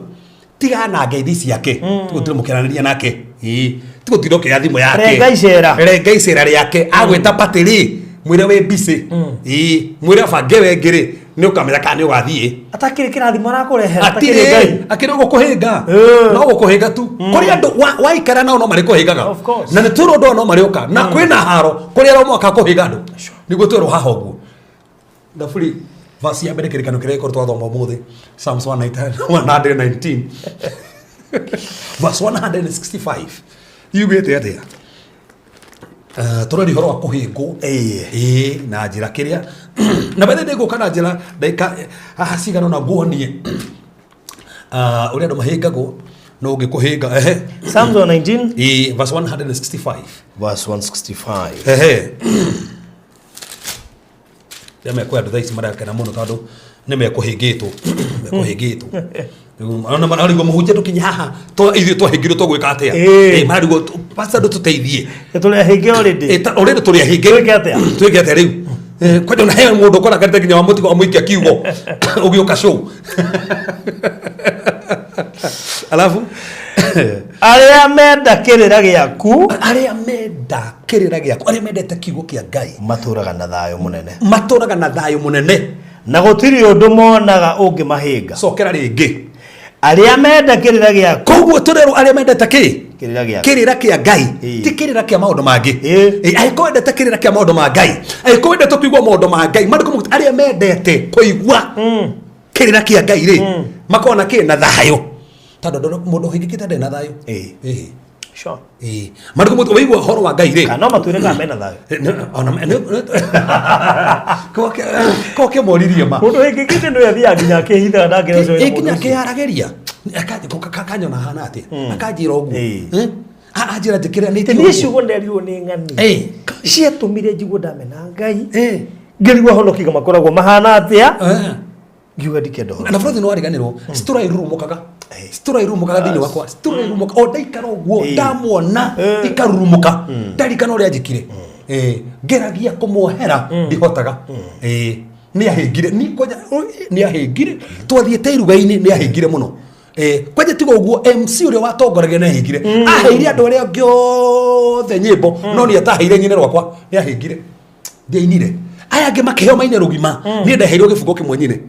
B: Tigana na ngeithi ciake. Tigũtinda mũkĩaranĩria nake. Tigũtinda ũkĩoya thimũ yake.
C: Renga icera.
B: Renga icera rĩake. Agwĩta party rĩ, mwĩre wĩ busy. Mwĩre abange we ĩngĩ rĩ, nĩ ũkamenya kana nĩ ũgathiĩ.
C: Atakĩrĩ kĩrathimo arakũrehera,
B: Atirĩ,
C: atakĩrĩ Ngai.
B: akĩrĩ gũkũhĩnga. No gũkũhĩnga tu. Kũrĩ andũ waikara nao no marĩkũhĩngaga.
C: Of course.
B: Na nĩ twĩrwo andũ aya no marĩũka. Na kwĩna haro, kũrĩ arĩa moka kũhĩnga andũ. Nĩguo twĩrwo haha ũguo. Thaburi verse ya mbere kĩrĩkanĩro kĩrĩa gĩkorwo twathoma ũmũthĩ, Psalms 119 verse 165 yugĩte atĩa? Tũraria ũhoro wa kũhĩngwo. Na njĩra kĩrĩa. Na by the way ndĩgũka na njĩra ndagĩka haha cigana ũna nguonie. Ũrĩa andũ mahĩngagwo, no ũngĩkũhĩnga.
C: Psalms 119.
B: Verse 165.
A: Verse 165.
B: Rĩrĩa mekũhe andũ thaa ici marakena mũno tondũ nĩ mekũhĩngĩtwo. Mekũhĩngĩtwo. Ona mararigwo mũhunjia tũkinye haha, ithuĩ twahĩngirwo tũgwĩka atĩa? Mararigwo, pastor ndũtũteithie.
C: Nĩ tũrĩ ahĩnge already.
B: Already tũrĩ ahĩnge.
C: Twĩke atĩa?
B: Twĩke atĩa rĩu? Kwanja ona he mũndũ ũkoragarĩte nginya wa mũtigo amũikia kiugo. Ũgĩũka show. Alafu?
C: Arĩa menda kĩrĩra gĩaku.
B: Arĩa menda kĩrĩra gĩaku, arĩa mendete kiugo kĩa Ngai.
A: Matũraga na thayũ mũnene.
B: Matũraga na thayũ mũnene.
C: Na gũtirĩ ũndũ monaga ũngĩmahĩnga.
B: Cokera rĩngĩ.
C: Arĩa menda kĩrĩra gĩaku.
B: Koguo tũrerwo arĩa mendete kĩ?
C: Kĩrĩra gĩaku.
B: Kĩrĩra kĩa Ngai. Ti kĩrĩra kĩa maũndũ mangĩ. Angĩkorwo wendete kĩrĩra kĩa maũndũ ma Ngai. Angĩkorwo wendete kũigua maũndũ ma Ngai. Maandĩko maugĩte arĩa mendete kũigua kĩrĩra kĩa Ngai rĩ, makoragwo na kĩ? Na thayũ. Tondũ mũndũ ũhingĩkĩte ndarĩ na thayũ. Maandĩko maugĩte waigua ũhoro wa Ngai rĩ.
C: Kana no matwĩre kana mena thayũ.
B: Ona ko kĩmoririe ma.
C: Mũndũ ũhingĩkĩte nĩwe athiaga nginya akĩhithaga ndangĩra ũcio wĩna
B: Nginya
C: mũndũ ũcio.
B: akĩyaragĩria. Akanyona hana atĩa? Akanjĩra ũguo. Anjĩra njĩkĩre nĩ
C: Niĩ ciugo nderirwo nĩ ng'ani. Ciatũmire njigue ndamena Ngai. Ngĩrigwo ahonoki makoragwo mahana atĩa? Ngiuga ndikenda ũhoro.
B: Na bũrũri nĩ wariganĩrwo, citura irurumũkaga. Citura irurumũkaga thĩinĩ wakwa. Citura irurumũkaga. O ndaikara ũguo, ndamwona, ikarurumũka. Ndarikana ũrĩa njĩkire. Ngeragia kũmuohera, ndihotaga. Nĩ ahĩngire. Ni kwanja, nĩ ahĩngire. Twathiĩte iruga-inĩ, nĩ ahĩngire mũno. Kwanja tiga ũguo, MC ũrĩa watongoragia nĩ ahĩngire. Aheire andũ arĩa angĩ othe nyĩmbo, no nĩ ataheire nyine rwakwa, nĩ ahĩngire. Ndiainire. Aya angĩ makĩheo maine rũgima. Niĩ ndaheirwo gĩbungo kĩmwe nyine.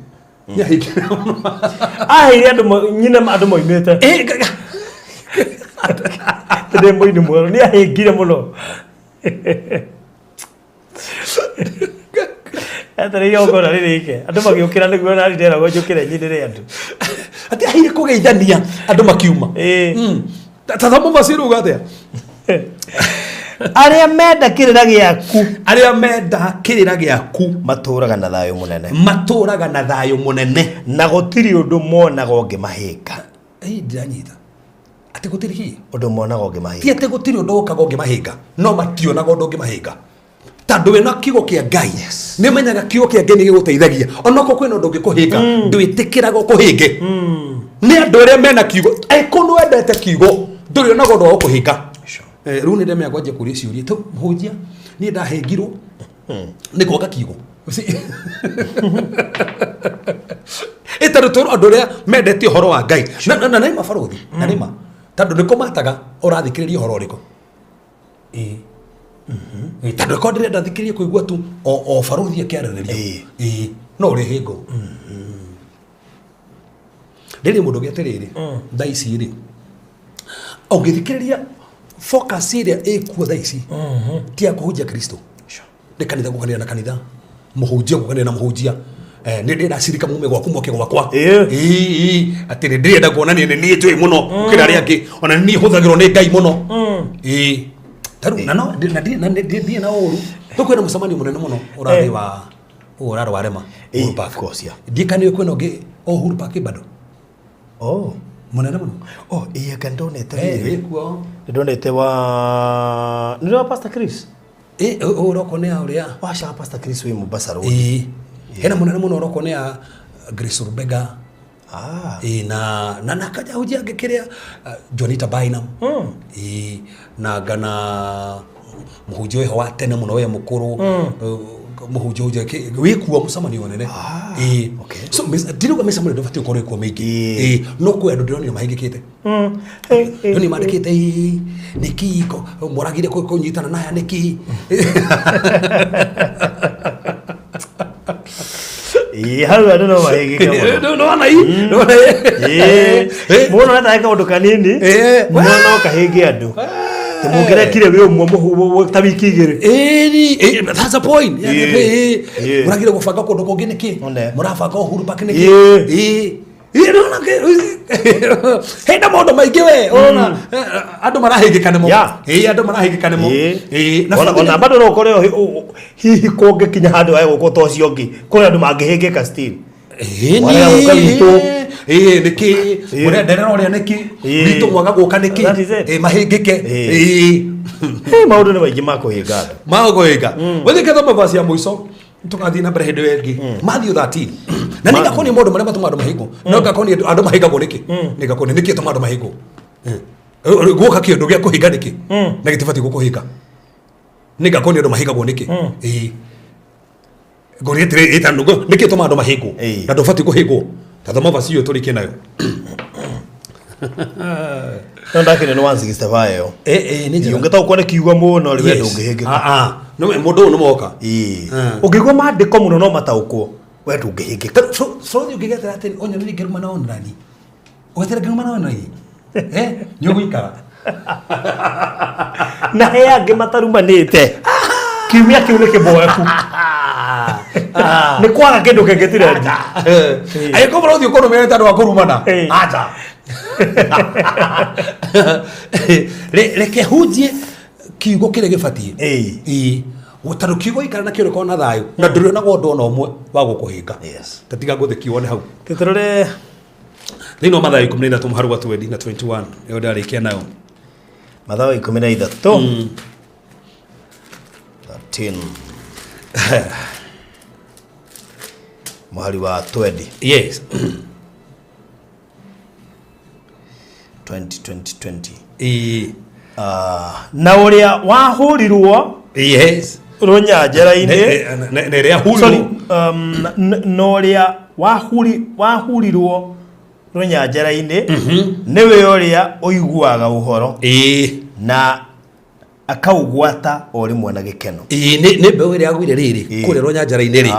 B: Nĩ ahĩngire mũno.
C: Aheire andũ nyine andũ moimĩte. Ndĩ mũini mwerũ, nĩ ahĩngire mũno. Etereire igongona rĩrĩke. Andũ magĩũkĩra nĩguo nani nderagwo njũkĩre nyinĩre andũ.
B: Atĩ aheire kũgeithania andũ makiuma.
C: Ĩĩ.
B: Ta thoma macio rĩu atĩa?
C: Arĩa menda kĩrĩra gĩaku
B: Arĩa menda kĩrĩra gĩaku
C: matũũraga na thayũ mũnene.
B: Matũũraga na thayũ mũnene.
C: Na gũtirĩ ũndũ monaga ũngĩmahĩnga.
B: Ĩĩ, ndiranyita. Atĩ gũtirĩ kĩ?
C: Ũndũ monaga ũngĩmahĩnga.
B: Ti atĩ gũtirĩ ũndũ ũkaga ũngĩmahĩnga, no mationaga ũndũ ũngĩmahĩnga. Tondũ wĩna kiugo kĩa Ngai, nĩ ũmenyaga kiugo kĩa Ngai nĩ gĩgũteithagia. Onokorwo kwĩna ũndũ ũngĩkũhĩnga, ndwĩtĩkĩraga ũkũhĩnge. Nĩ andũ arĩa mena kiugo, angĩkorwo nĩ wendete kiugo, ndũrĩonaga ũndũ wa gũkũhĩnga. Rĩu nĩ ndemenya kwanjia kũria ciũria. Tũ, mũhunjia, niĩ ndahĩngirwo nĩ kwaga kiugo. Ĩ tondũ tũrĩ andũ arĩa mendete ũhoro wa Ngai. Na nĩ ma barũthi, na nĩ ma. Tondũ nĩ kũmataga ũrathikĩrĩria ũhoro ũrĩkũ. Ĩĩ. Ĩĩ, tondũ korwo ndĩrenda thikĩrĩrie kũigua tu o barũthi akĩarĩrĩria. Ĩĩ, no ũrĩhĩngwo. Rĩrĩ mũndũ ũngĩ atĩrĩrĩ, thaa ici rĩ, ũngĩthikĩrĩria focus ĩrĩa ĩkuo thaa ici ti ya kũhunjia Kristo. Nĩ kanitha gũkanĩra na kanitha, mũhunjia gũkanĩra na mũhunjia. Nĩ ndĩrenda cirika mume gwaku moke gwakwa. Ĩĩ, atĩ nĩ ndĩrenda kuonania nĩ niĩ njũĩ mũno gũkĩra arĩa angĩ, ona nĩ niĩ hũthagĩrwo nĩ Ngai mũno. Ĩĩ. Ta rĩu, na no, na ndirĩ na ndirĩ na ũru. Rĩu kwĩna mũcemanio mũnene mũno ũrathiĩ wa ũyũ ũrarwarema Uhuru Park.
C: Of course, yeah.
B: Ndiĩ kana nĩ kwĩna ũngĩ o Uhuru Park bado.
C: Oh.
B: Mũnene mũno.
C: Oh, ĩĩ anga ndonete rĩrĩ.
B: Wĩkuo.
C: Ndonete wa nĩ wa Pastor Chris.
B: Ĩĩ, ũyũ ũrokwo nĩ ya ũrĩa.
C: Waca Pastor Chris wĩ Mombasa Road.
B: Ĩĩ. Hena mũnene mũno ũrokwo nĩ ya Grace Rubega. Ĩĩ, na kajahunjia angĩ kĩrĩa Jonita Bynum. Ĩĩ, na ngana mũhunjia wĩho wa tene mũno we mũkũrũ. Mũhunjia hunjia wĩkuo mũcemanio mũnene. Ĩĩ. So ndirauga mĩcemanio ndũbatiĩ gũkorwo ĩkuo mĩingĩ. Ĩĩ, no kwĩ andũ ndĩronire mahĩngĩkĩte. No nĩ mandĩkĩte ĩĩ, nĩkĩ mũragire kũnyitana na aya nĩkĩ?
C: Ĩĩ, hau andũ no mahĩngĩke mũno.
B: Nĩwona ii? Nĩwona ii?
C: Ĩĩ. Mũndũ no tarĩ kaũndũ kanini no no kahĩnge andũ. Tĩ mũngĩrekire wĩ ũmwe ta wiki igĩrĩ.
B: Ĩni, that's the point.
C: Ĩĩ. Ĩĩ.
B: Mũragire gũbanga kũndũ kũngĩ nĩkĩ?
C: One.
B: Mũrabanga Uhuru Park nĩkĩ?
C: Ĩĩ.
B: Ĩĩ. Ĩĩ, nĩwona hena maũndũ maingĩ we, ũrona, andũ marahĩngĩka nĩmo. Ĩĩ, andũ marahĩngĩka nĩmo. Ĩĩ, na
C: Ona bado no ũkore hihi kũngĩkinya handũ hae gũkũ ta ũcio ũngĩ, kũrĩ andũ mangĩhĩngĩka still.
B: Ĩĩ,
C: Mwarega gũka gwitũ.
B: Ĩĩ, nĩkĩ? Mũrenderera ũrĩa nĩkĩ? Gwitũ mwaga gũka nĩkĩ?
C: That is it.
B: Ĩĩ, mahĩngĩke. Ĩĩ.
C: Hey, maũndũ nĩ maingĩ ma kũhĩnga andũ.
B: Ma kũhĩnga. Gũthiĩ kĩthoma verse ya mũico. Tũgathiĩ na mbere hĩndĩ ĩyo ĩngĩ. Matthew 13. Na nĩ ngakuonia maũndũ marĩa matũmaga andũ mahĩngwo. No ngakuonia andũ mahĩngagwo nĩkĩ? Nĩ ngakuonia nĩkĩ gĩtũmaga andũ mahĩngwo. Gwoka kĩũndũ gĩa kũhĩnga nĩkĩ? Na gĩtibatiĩ gũkũhĩnga. Nĩ ngakuonia andũ mahĩngagwo nĩkĩ? Ĩĩ. Ngũria atĩrĩrĩ, ĩta nũgũ, nĩkĩ gĩtũmaga andũ mahĩngwo? Na ndũbatiĩ kũhĩngwo. Ta thoma verse ĩyo tũrĩkie nayo.
C: No ndakenio nĩ 165 ĩyo.
B: Nĩ njega.
C: Ũngĩtaũkwo nĩ kiugo mũno rĩ, we ndũngĩhĩngĩka.
B: Nĩ mũndũ ũyũ nĩ moka.
C: Ũngĩigua maandĩko mũno no mataũkwo, we ndũngĩhĩngĩka.
B: Ta, so ũthiĩ ũngĩgetera atĩ ũnyonire ngĩruma na online. Ũgetere ngĩruma na online. Nĩ ũgũikara.
C: Na he angĩ matarumanĩte. Kiumia kĩu nĩ kĩboeku. Nĩ kwaga kĩndũ kĩngĩ tirendi.
B: Angĩkorwo ũrathiĩ ũkũrũmĩrĩra tondũ wa kũrumana. Acha. Reke hunjie kiugo kĩrĩa gĩbatiĩ. Ĩĩ. Tondũ kiugo ikara nakĩo ũrĩkorwo na thayũ na ndũrĩonaga ũndũ ona ũmwe wa gũkũhĩnga. Ta tiga ngũthĩ kiugo nĩ hau.
C: Tũrore
B: Thĩinĩ wa Mathayo 13 mũhari wa 20 na 21 ĩyo ndarĩkia nayo.
C: Mathayo 13. 13. Mũhari wa 20.
B: Yes.
C: 20 20 20.
B: Ĩĩ.
C: Na ũrĩa wahũrirwo
B: Yes.
C: rũnyanjara-inĩ.
B: Na ĩrĩa hurirwo.
C: Sorry, na ũrĩa wahurirwo rũnyanjara-inĩ nĩwe ũrĩa ũiguaga ũhoro. Na akaugwata o rĩmwe na gĩkeno.
B: Ĩĩ, nĩ mbeũ ĩrĩa yagũire rĩrĩ, kũrĩa rũnyanjara-inĩ rĩ.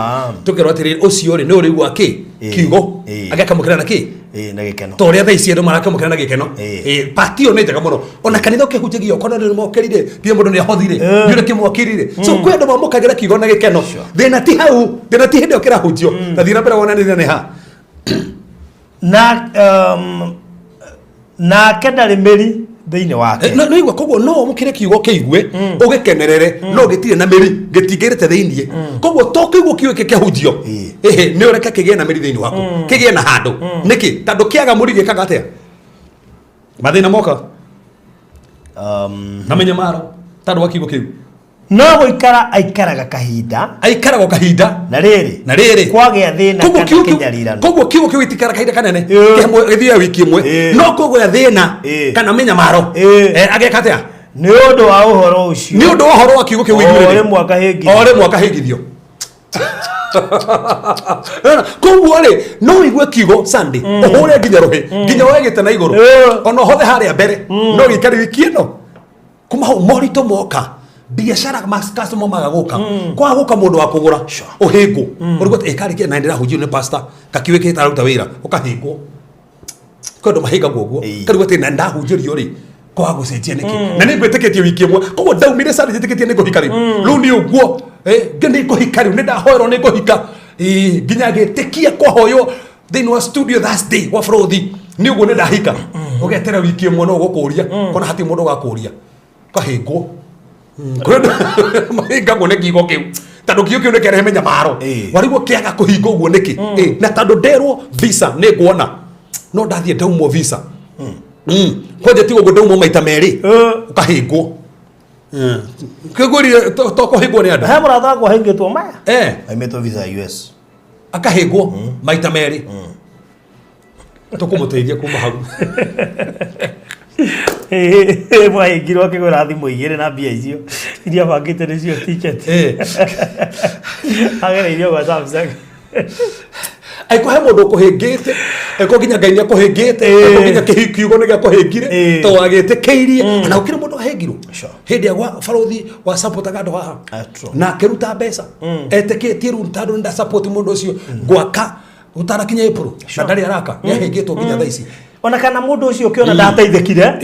B: Tũkerwo atĩrĩrĩ, ũcio rĩ, nĩ ũrĩigua kĩ? Kiugo agakamũkĩra na kĩ?
C: Ĩĩ, na gĩkeno.
B: Ta ũrĩa thaa ici andũ marakĩamũkĩra na gĩkeno.
C: Ĩĩ.
B: Pati ĩyo nĩ njega mũno. Ona kanitha ũkĩhunjagia okorwo andũ nĩmokĩrire, nginya mũndũ nĩahothire, nĩ ũrĩa kĩmwokĩrire. So kwĩ andũ mamũkagĩra kiugo na gĩkeno. Thĩna ti hau, thĩna ti hĩndĩ ĩyo kĩrahunjio. Ta thiĩ na mbere wone thĩna nĩ ha.
C: Na nake ndarĩ mĩri thĩinĩ wake.
B: No igua, koguo no wamũkĩre kiugo kĩigue ũgĩkenerere, no gĩtirĩ na mĩri, gĩtingĩrĩte thĩiniĩ. Koguo to kĩiguo kiugo gĩkĩ kĩahunjio, ĩhĩ, nĩ ũreke kĩgĩe na mĩri thĩinĩ waku, kĩgĩe na handũ. Nĩkĩ? Tondũ kĩaga mũri gĩkaga atĩa? Mathĩna moka na mĩnyamaro tondũ wa kiugo kĩu.
C: No gũikara aikaraga kahinda.
B: Aikaraga kahinda.
C: Na rĩrĩ,
B: Na rĩrĩ,
C: kwagĩa thĩna
B: koguo
C: kana
B: kiugo kĩu,
C: kĩnyarirano.
B: koguo kiugo kĩu gĩtikara kahinda kanene. Gĩthiaga wiki ĩmwe. No kũgĩa thĩna kana mĩnyamaro, ageka atĩa?
C: Nĩ ũndũ wa ũhoro ũcio.
B: Nĩ ũndũ wa ũhoro wa kiugo kĩu
C: O
B: ũiguire.
C: rĩmwe akahĩngithio.
B: O rĩmwe akahĩngithio. Koguo rĩ, no ũigue kiugo Sunday, ũhũre nginya rũhĩ, nginya woe gĩtĩ na igũrũ, ona ũhothe harĩa mbere, no gĩikare wiki ĩno. Kuma hau moritũ moka, biacara customer maga gũka, kwaga gũka mũndũ wa kũgũra, ũhĩngwo. Ũrigwo atĩ ĩkarĩ kĩ na ndĩrahunjio nĩ pastor kakiugo gĩkĩ gĩtararuta wĩra, ũkahĩngwo. Kwĩ andũ mahĩngagwo ũguo. Karigwo atĩ na ndahunjĩrio rĩ, kwaga gũcenjia nĩkĩ? Na nĩ ngwĩtĩkĩtie wiki ĩmwe. Koguo ndaumire Sunday njĩtĩkĩtie nĩ ngũhika rĩu. Rĩu nĩ ũguo. Nĩ ngũhika rĩu, nĩ ndahoerwo nĩ ngũhika. Nginya ngĩtĩkia kwahoywo thĩinĩ wa studio Thursday gwa Frothi, nĩ ũguo nĩ ndahika. Ũgetera wiki ĩmwe no ũgũkũria, kona hatirĩ mũndũ ũgakũria. Ũkahĩngwo. Kwĩ andũ mahĩngagwo nĩ kiugo kĩu, tondũ kiugo kĩu nĩ kĩarehe mĩnyamaro. Warigwo kĩaga kũhinga ũguo nĩkĩ? Na tondũ nderwo visa nĩ nguona, no ndathiĩ ndaumwo visa. Kwanja tiga ũguo ndaumwo maita merĩ. Ũkahĩngwo. Kĩgũrire to kũhĩngwo nĩ andũ.
C: He mũrata wakwa ahĩngĩtwo maya. Aimĩtwo visa ya US.
B: Akahĩngwo maita merĩ. Tũkũmũteithia kuma hau.
C: Mwahĩngirwo akĩgũra thimũ igĩrĩ na mbia icio iria bangĩte nĩcio ticket. Agereirio gwa Samsung.
B: Aiko he mũndũ ũkũhĩngĩte, aiko nginya Ngai nĩakũhĩngĩte, aiko nginya kiugo nĩ gĩakũhĩngire, tondũ wagĩtĩkĩirie. Na gũkĩrĩ mũndũ wahĩngirwo hĩndĩ ya gwa barothi wa supportaga andũ haha, na akĩruta mbeca etĩkĩtie rĩu tondũ nĩ support mũndũ ũcio gwaka gũtanakinya April, na ndarĩ araka, nĩahĩngĩtwo nginya thaa ici.
C: Ona kana mũndũ ũcio ũkĩona ndateithĩkire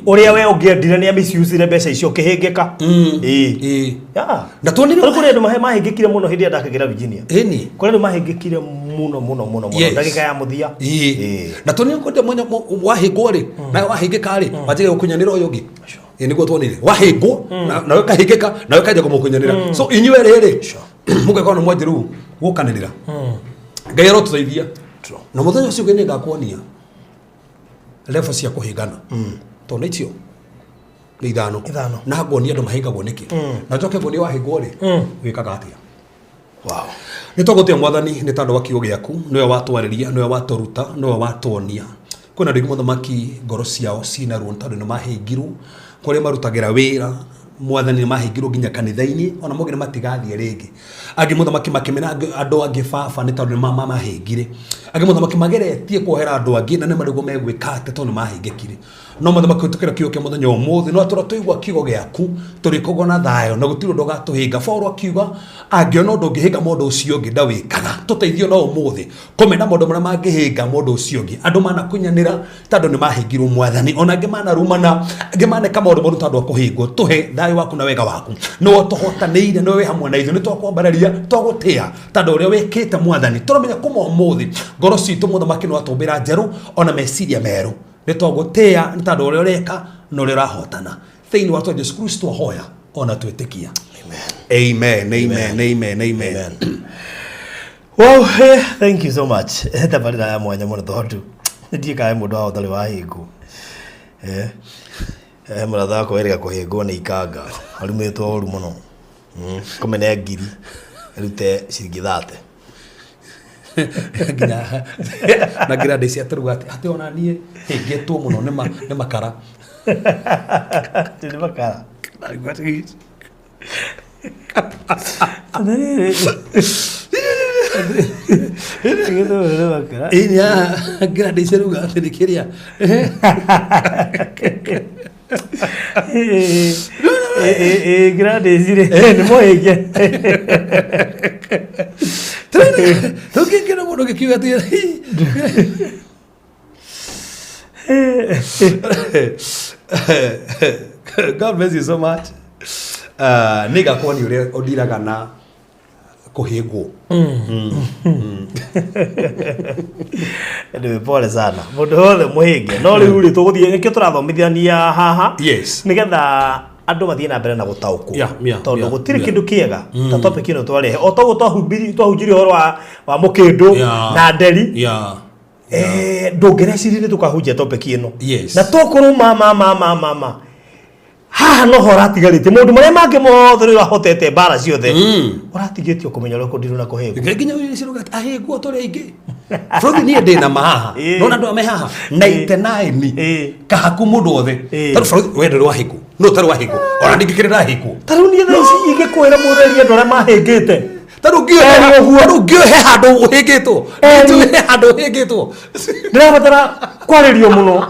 C: ũrĩa we ũngĩendire, nĩ amisiusire mbeca icio, ũkĩhĩngĩka.
B: Na tuonire
C: Rĩu kũrĩ andũ mahĩngĩkire mũno hĩndĩ ĩrĩa ndakagĩra Virginia. Kũrĩ andũ mahĩngĩkire mũno mũno mũno mũno ndagĩka ya mũthia.
B: Na tuonire kwenda mwanya wahĩngwo rĩ, nawe wahĩngĩka rĩ, wanjagia gũkunyanĩra ũyũ ũngĩ. Nĩguo tuonire wahĩngwo nawe ũkahĩngĩka, nawe ũkanjia kũmũkunyanĩra. So inyuĩ rĩrĩ mũgĩkorwo nĩ mwanjia rĩu gũkanĩrĩra. Ngai arotũteithia. Na mũthenya ũcio ũngĩ nĩngakuonia level cia kũhĩngana, tondũ nĩ icio nĩ ithano.
C: Ithano.
B: Na nguonia andũ mahĩngagwo nĩkĩ, na njoke nguonie wahĩngwo rĩ, wĩkaga atĩa. Nĩ twagũtĩa Mwathani nĩ tondũ wa kiugo gĩaku, nĩwe watwarĩria, nĩwe watũruta, nĩwe watuonia. Kwĩna andũ aingĩ mũthamaki ngoro ciao ciĩna ruo nĩ tondũ nĩ mahĩngirwo kũrĩa marutagĩra wĩra. Mwathani, nĩ mahĩngirwo nginya kanitha-inĩ, ona mogire matigathiĩ rĩngĩ. Angĩ mũthamaki makĩmena andũ angĩ baba nĩ tondũ nĩ mamahĩngire. Angĩ mũthamaki mageretie kuohera andũ angĩ na nĩ marĩguo megwĩka atĩa tondũ nĩ mahĩngĩkire. No mũthamaki, kũhĩtũkĩra kiugo kĩa mũthenya ũmũthĩ, no atũra tũigua kiugo gĩaku, tũrĩkoragwo na thayũ na gũtirĩ ũndũ ũgatũhĩnga. Paũlũ akiuga angĩona ũndũ ũngĩhĩnga mũndũ ũcio ũngĩ ndawĩkaga. Tũteithio no ũmũthĩ kũmena maũndũ marĩa mangĩhĩnga mũndũ ũcio ũngĩ. Andũ manakunyanĩra tondũ nĩ mahĩngirwo Mwathani, ona angĩ manarumana, angĩ maneka maũndũ moru tondũ wa kũhĩngwo. Tũhe thayũ waku na wega waku, nĩwe tũhotanĩire, nĩwe wĩ hamwe na ithuĩ. Nĩ twakwambararia, twagũtĩa tondũ ũrĩa wĩkĩte Mwathani. Tũramenya kuma ũmũthĩ ngoro citũ mũthamaki nĩ watũmbĩra njerũ, ona meciria merũ. Nĩ twagũtĩa nĩ tondũ ũrĩa ũreka na ũrĩa ũrahotana thĩinĩ wa twa Jesu Kristo ahoya ona twĩtĩkia. Amen, amen, amen, amen.
C: Wow, thank you so much. Tabarĩra ya mwanya mũno tondũ ndiĩ kana he mũndũ haha ũtarĩ wahĩngwo. Mũrata wakwa erĩga kũhĩngwo nĩ ikanga, arumĩtwo ũru mũno. Kũmene ngiri, ĩrute ciringi 30.
B: Nginya na ngira ndĩ cia tũruga atĩ ona niĩ hĩngĩtwo mũno nĩ makara.
C: Nĩ makara. Hĩngĩtwo mũno nĩ makara.
B: Ĩni ngira ndĩ cia ruga atĩ nĩ kĩrĩa.
C: Gladys rĩ, nĩ mũhĩnge.
B: Tũngĩkĩra Mũndũ ũngĩkiuga atĩ God bless you so much. Nĩ ngakorwo nĩ ũrĩa ũndiraga na kũhĩngwo.
C: Anyway, pole sana mũndũ wothe mũhĩnge no rĩu rĩ tũgũthiĩ nĩkĩo tũrathomithania haha nĩgetha andũ mathiĩ na mbere na gũtaũkwo tondũ gũtirĩ kĩndũ kĩega ta topic ĩno twarehe o toguo twahunjirie ũhoro wa mũkĩndũ na nderi. Ndũngĩreciria nĩ tũkahunjia topic ĩno. Na tokorwo ma ma ma ma ma ma haha noho ũratigarĩtie maũndũ marĩa mangĩ mothe rĩu ũrahotete mbara ciothe ũratigĩtio kũmenya ũrĩa ũkũndirwo na kũhĩngwo.
B: Ngai nginya wĩrĩ ciruga ahĩngwo tũrĩ aingĩ. Bũrũri niĩ ndĩ na ma haha. Nona andũ ame haha 99 kahaku mũndũ wothe. Tondũ bũrũri we ndũrĩ wahĩngwo. No ũtarĩ wahĩngwo. Ona ndingĩkĩrĩ ndahĩngwo.
C: Ta rĩu niĩ thaa ici ingĩkwĩra mũrerie andũ arĩa mahĩngĩte.
B: Tondũ ngĩohe he handũ ũhĩngĩtwo. Ngĩohe he handũ ũhĩngĩtwo.
C: Ndĩrabatara kwarĩrio mũno.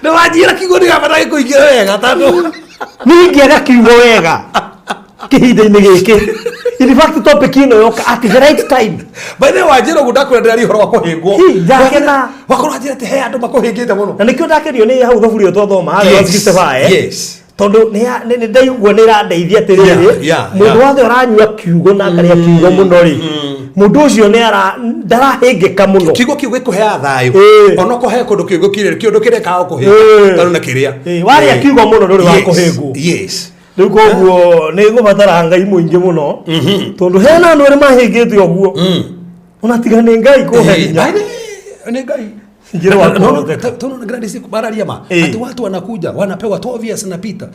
B: Nĩ wanjĩra kiugo ndĩrabatara gĩkũingĩra wega tondũ
C: niĩ ingĩaga kiugo wega kĩhinda-inĩ gĩkĩ. In fact topic ĩno yoka at the right time.
B: By the way wanjĩra ũguo ndakwĩra ndĩraria ũhoro wa kũhĩngwo.
C: Hi, ndakena.
B: Wakorwo wanjĩra atĩ he andũ makũhĩngĩte mũno.
C: Na nĩkĩo ndakenio nĩ hau thaburi ĩyo twathoma harĩa 165. Tondũ nĩ ndaigua nĩ ĩrandeithia atĩrĩrĩ, mũndũ wothe ũranyua kiugo na akarĩa kiugo mũno rĩ, mũndũ ũcio nĩ ndarahĩngĩka mũno.
B: Kiugo kĩu gĩkũheaga thayũ. Onokorwo he kũndũ kiugo kĩrĩ, kĩũndũ kĩrekaga gũkũhĩnga, tondũ na kĩrĩa.
C: Warĩa kiugo mũno ndũrĩ wa kũhĩngwo. Rĩu koguo nĩ ngũbatara Ngai mũingĩ mũno, tondũ hena andũ arĩa mahĩngĩte ũguo. Ona tiga nĩ Ngai kũhe hinya.
B: Nĩ Ngai.
C: Njĩra wa kũhoteka.
B: Tunaona Gladys bararia ma. Ati watu wanakuja wanapewa 12 years napita.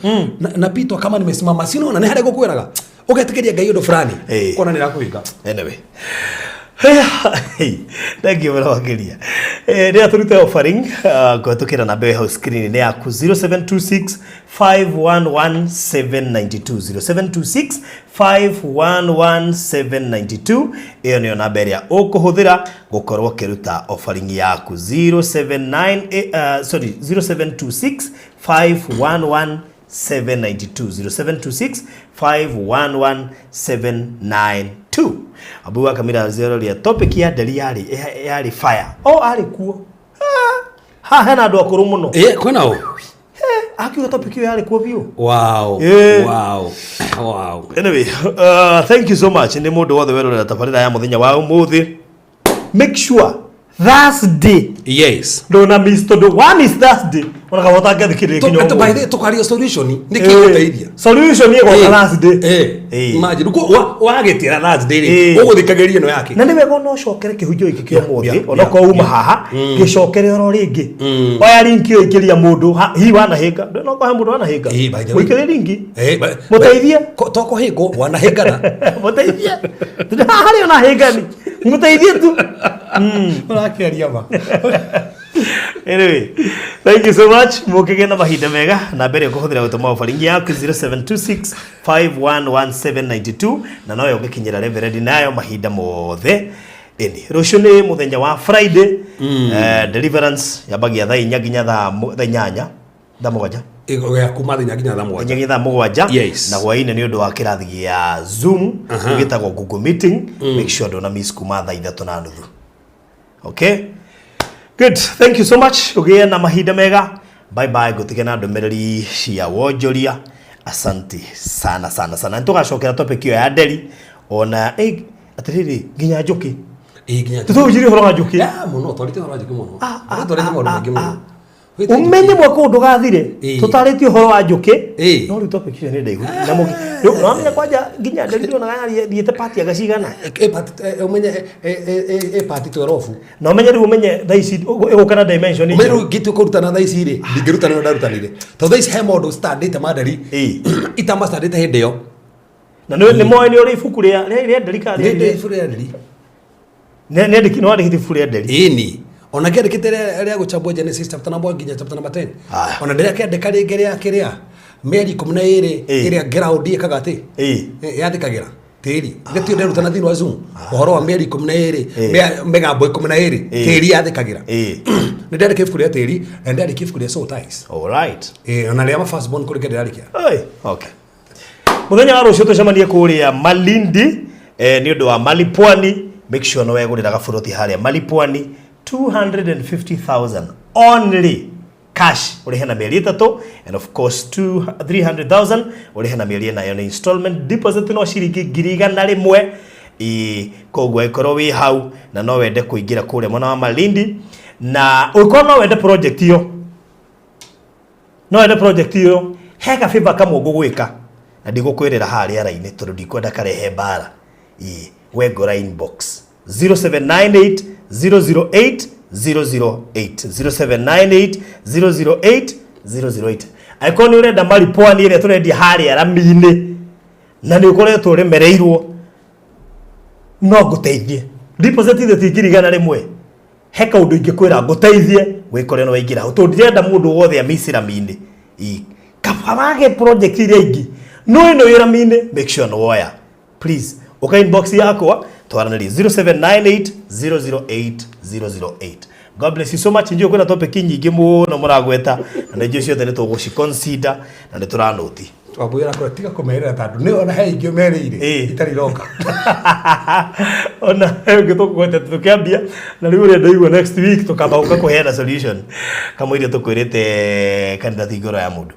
B: Napitwa kama nimesimama. Si unaona nĩ harĩa ngũkwĩraga. Ũgetĩkĩria Ngai ũndũ fulani. Kona nĩ rakũhinga.
C: Anyway. Thank you mũno makĩria. Rĩrĩa tũrute offering kũhetũkĩra namba ĩyo hau screen-inĩ yaku 0726 511 792 0726 511 792 ĩyo nĩyo namba ĩrĩa ũkũhũthĩra gũkorwo ũkĩruta offering yaku 079 sorry 0726 511 792 0726 511 792. Abu wa kamira zero ria topic ya nderi yarĩ fire. Oh, arĩ kuo. Ha hena andũ akũrũ mũno.
B: Kwĩna ũ?
C: Akiuga topic ĩyo yarĩ kuo biũ.
B: Wow. Wow. Wow.
C: Anyway, thank you so much. Nĩ mũndũ wothe werorera tabarĩra ya mũthenya wa ũmũthĩ. Make sure Thursday. Ndona miss tondũ wa miss Thursday. Ona kaba ũtangĩathikĩrĩria nginya
B: Tũ-
C: ũmũthĩ.
B: by the way, tũkaria solution nĩ kĩ gũteithia?
C: Solution ĩgoka Thursday.
B: Imagine, wagĩtĩra Thursday rĩ, ũgũthikagĩria ĩno yake.
C: Na nĩ wega ona ũcokere kĩhunjio gĩkĩ kĩa ũmũthĩ, ona okorwo uma haha, gĩcokere oro rĩngĩ. Oya link ĩyo ĩkĩria mũndũ, hihi wanahĩnga. Ndũĩ no ũkohe mũndũ wanahĩnga.
B: By the way.
C: Mũikĩrie link. Mũteithie.
B: To kũhĩngwo, wanahĩngana.
C: Mũteithie. Tondũ haha harĩ ona hĩngani. Mũteithie tu.
B: Ũrakĩaria ma.
C: Anyway, thank you so much. Mũkĩgĩe na mahinda mega na mbere ũkũhũthĩra gũtũma offering yaku 0726 511792 na noyo ũngĩkinyĩra Reverend nayo mahinda mothe. Ĩni, rũciũ nĩ mũthenya wa Friday. Deliverance yambagia thaa inya nginya thaa inyanya, thaa mũgwanja.
B: Ya kuma thaa inya nginya thaa mũgwanja.
C: Inya nginya thaa mũgwanja. Na hwaĩ-inĩ nĩ ũndũ wa kĩrathi gĩa Zoom, gĩtagwo Google Meeting. Make sure ndũna miss kuma thaa ithatũ na nuthu. Okay? Good. Thank you so much. Ũgĩe na mahinda mega. Bye bye. Ngũtige na ndũmĩrĩri cia wonjoria. Asante sana sana sana. Nĩtũgacokera topic ĩyo ya nderi ona atĩrĩrĩ nginya njũkĩ.
B: Nginya njũkĩ.
C: Tũtũhunjirie ũhoro wa njũkĩ.
B: Ya, mũno, twarĩtie ũhoro wa njũkĩ mũno. Twarĩtie maũndũ maingĩ mũno.
C: Ũmenye mwaka ũyũ ndũgathire. Tũtarĩtie ũhoro wa njũkĩ. No rĩu topic icio nĩ ndaihu. Na mũngĩ, rĩu wamenya kwanja nginya nderi ndionaga yathiĩte party anga cigana.
B: Party, ũmenye, party 12.
C: Na ũmenye rĩu ũmenye thaa ici ĩgũka na dimension
B: Ũmenye rĩu ngĩtua kũrutana thaa ici rĩ, ndingĩrutana ũrĩa ndarutanire. Tondũ thaa ici he maũndũ standĩte ma nderi. Itamastandĩte hĩndĩ ĩyo.
C: Na nĩ moĩ nĩ ũrĩ ibuku rĩa nderi kana
B: Nĩ ndĩ ibuku rĩa nderi.
C: Nĩ, nĩ andĩki, nĩ wandĩkĩte ibuku rĩa nderi.
B: Ĩni. Ona ngĩandĩkĩte rĩa gũchambua Genesis chapter number 1 nginya chapter number 10. Ona ndĩrakĩandĩka rĩngĩ rĩa kĩrĩa mĩeri ikũmi na ĩrĩ ĩrĩa ground ĩkaga atĩ. Yathĩkagĩra tĩri. Gĩtio nderutana thĩinĩ wa Zoom. Ũhoro wa mĩeri ikũmi na ĩrĩ, mĩgambo ikũmi na ĩrĩ, tĩri yathĩkagĩra. Nĩ ndandĩka ibuku rĩa tĩri, na ndandĩka ibuku rĩa soul ties.
C: All right.
B: Ona rĩa ma first born kũrĩ kĩndĩ ndĩrarĩkia.
C: Oi, okay. Mũthenya wa rũciũ tũcemanie kũrĩa Malindi. Nĩ ũndũ wa Malipwani, make sure no wegũrĩra gaburoti harĩa Malipwani 250,000 only cash ũrĩhe na mĩeri 3, and of course 300,000 ũrĩhe na mĩeri 4 nĩ installment. Deposit no ciringi 100,000. Koguo ĩkorwo wĩ hau na no wende kũingĩra kũrĩa mwena wa Malindi, na ũngĩkorwo no wende project ĩyo, no wende project ĩyo, he gabĩba kamwe ngũgwĩka na ndigũkwĩrĩra haha rĩera-inĩ tondũ ndikwenda karehe mbara. We ngora inbox 0798 008 008, 0798 008 008. Angĩkorwo nĩ ũrenda Malipwani ĩrĩa tũrendia harĩa rami-inĩ na nĩ ũkoretwo ũremereirwo, no ngũteithie. Deposit ithe ti 100,000, he kaũndũ ingĩkwĩra ngũteithie wĩkore no waingĩra hau, tondũ ndirenda mũndũ wothe amici rami-inĩ. Kaba wage project iria ingĩ, no ĩno ĩ rami-inĩ, make sure nĩ woya. Please ũka inbox yakwa twaranĩrie 0798 008 008. God bless you so much. Njũĩ kwĩna topic nyingĩ mũno mũragweta, na nĩ njũĩ ciothe nĩ tũgũci consider na nĩ tũranũti.
B: Twambwĩra kũrĩa tiga kũmerĩra tondũ nĩ ona he ingĩ merĩire itarĩ iroka.
C: Ona ũngĩ tũkũgweta tũkĩambia na rĩu ũrĩa ndaigua next week tũkamba gũka kũheana solution kamũiria tũkwĩrĩte kanitha ti ngoro ya mũndũ.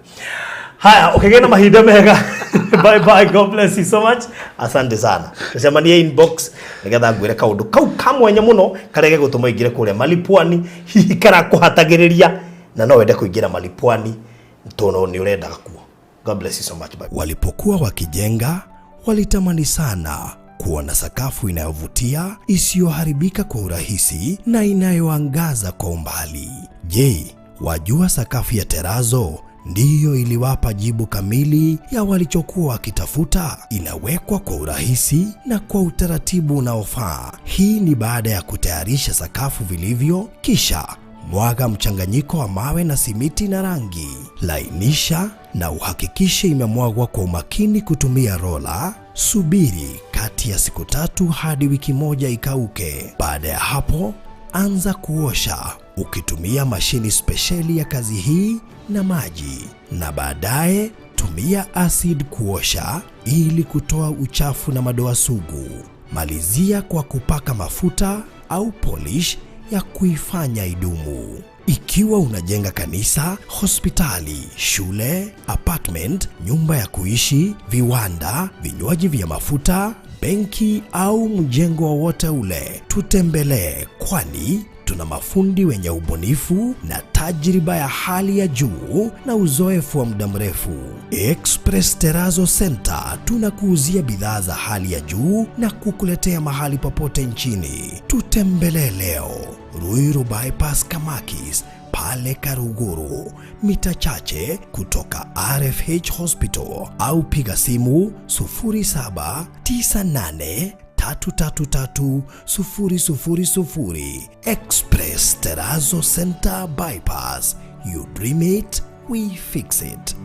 C: Haya, ũkĩgĩa na mahinda mega. Bye bye, God bless you so much, asante sana. Tũcemanie inbox nĩgetha ngwĩre kaũndũ kau kamwanya mũno karĩa gegũtũma ũingĩre kũrĩa Malipwani, hihi karakũhatagĩrĩria na no wende kũingĩra Malipwani tondũ nĩ ũrendaga kuo. God bless you so much. Bye.
A: Walipokuwa wakijenga, walitamani sana kuona sakafu inayovutia, isiyoharibika kwa urahisi na inayoangaza kwa umbali. Je, wajua sakafu ya terazo ndiyo iliwapa jibu kamili ya walichokuwa wakitafuta? Inawekwa kwa urahisi na kwa utaratibu unaofaa. Hii ni baada ya kutayarisha sakafu vilivyo, kisha mwaga mchanganyiko wa mawe na simiti na rangi. Lainisha na uhakikishe imemwagwa kwa umakini kutumia rola. Subiri kati ya siku 3 hadi wiki 1 ikauke. Baada ya hapo, anza kuosha ukitumia mashini spesheli ya kazi hii na maji, na baadaye tumia acid kuosha ili kutoa uchafu na madoa sugu. Malizia kwa kupaka mafuta au polish ya kuifanya idumu. Ikiwa unajenga kanisa, hospitali, shule, apartment, nyumba ya kuishi, viwanda, vinywaji vya mafuta, benki au mjengo wowote ule, tutembelee, kwani tuna mafundi wenye ubunifu na tajriba ya hali ya juu na uzoefu wa muda mrefu. Express Terrazzo Center tunakuuzia bidhaa za hali ya juu na kukuletea mahali popote nchini. Tutembelee leo Ruiru Bypass Kamakis pale Karuguru, mita chache kutoka RFH Hospital, au piga simu 0798 333 000. Express Terrazzo Center Bypass. You dream it, we fix it.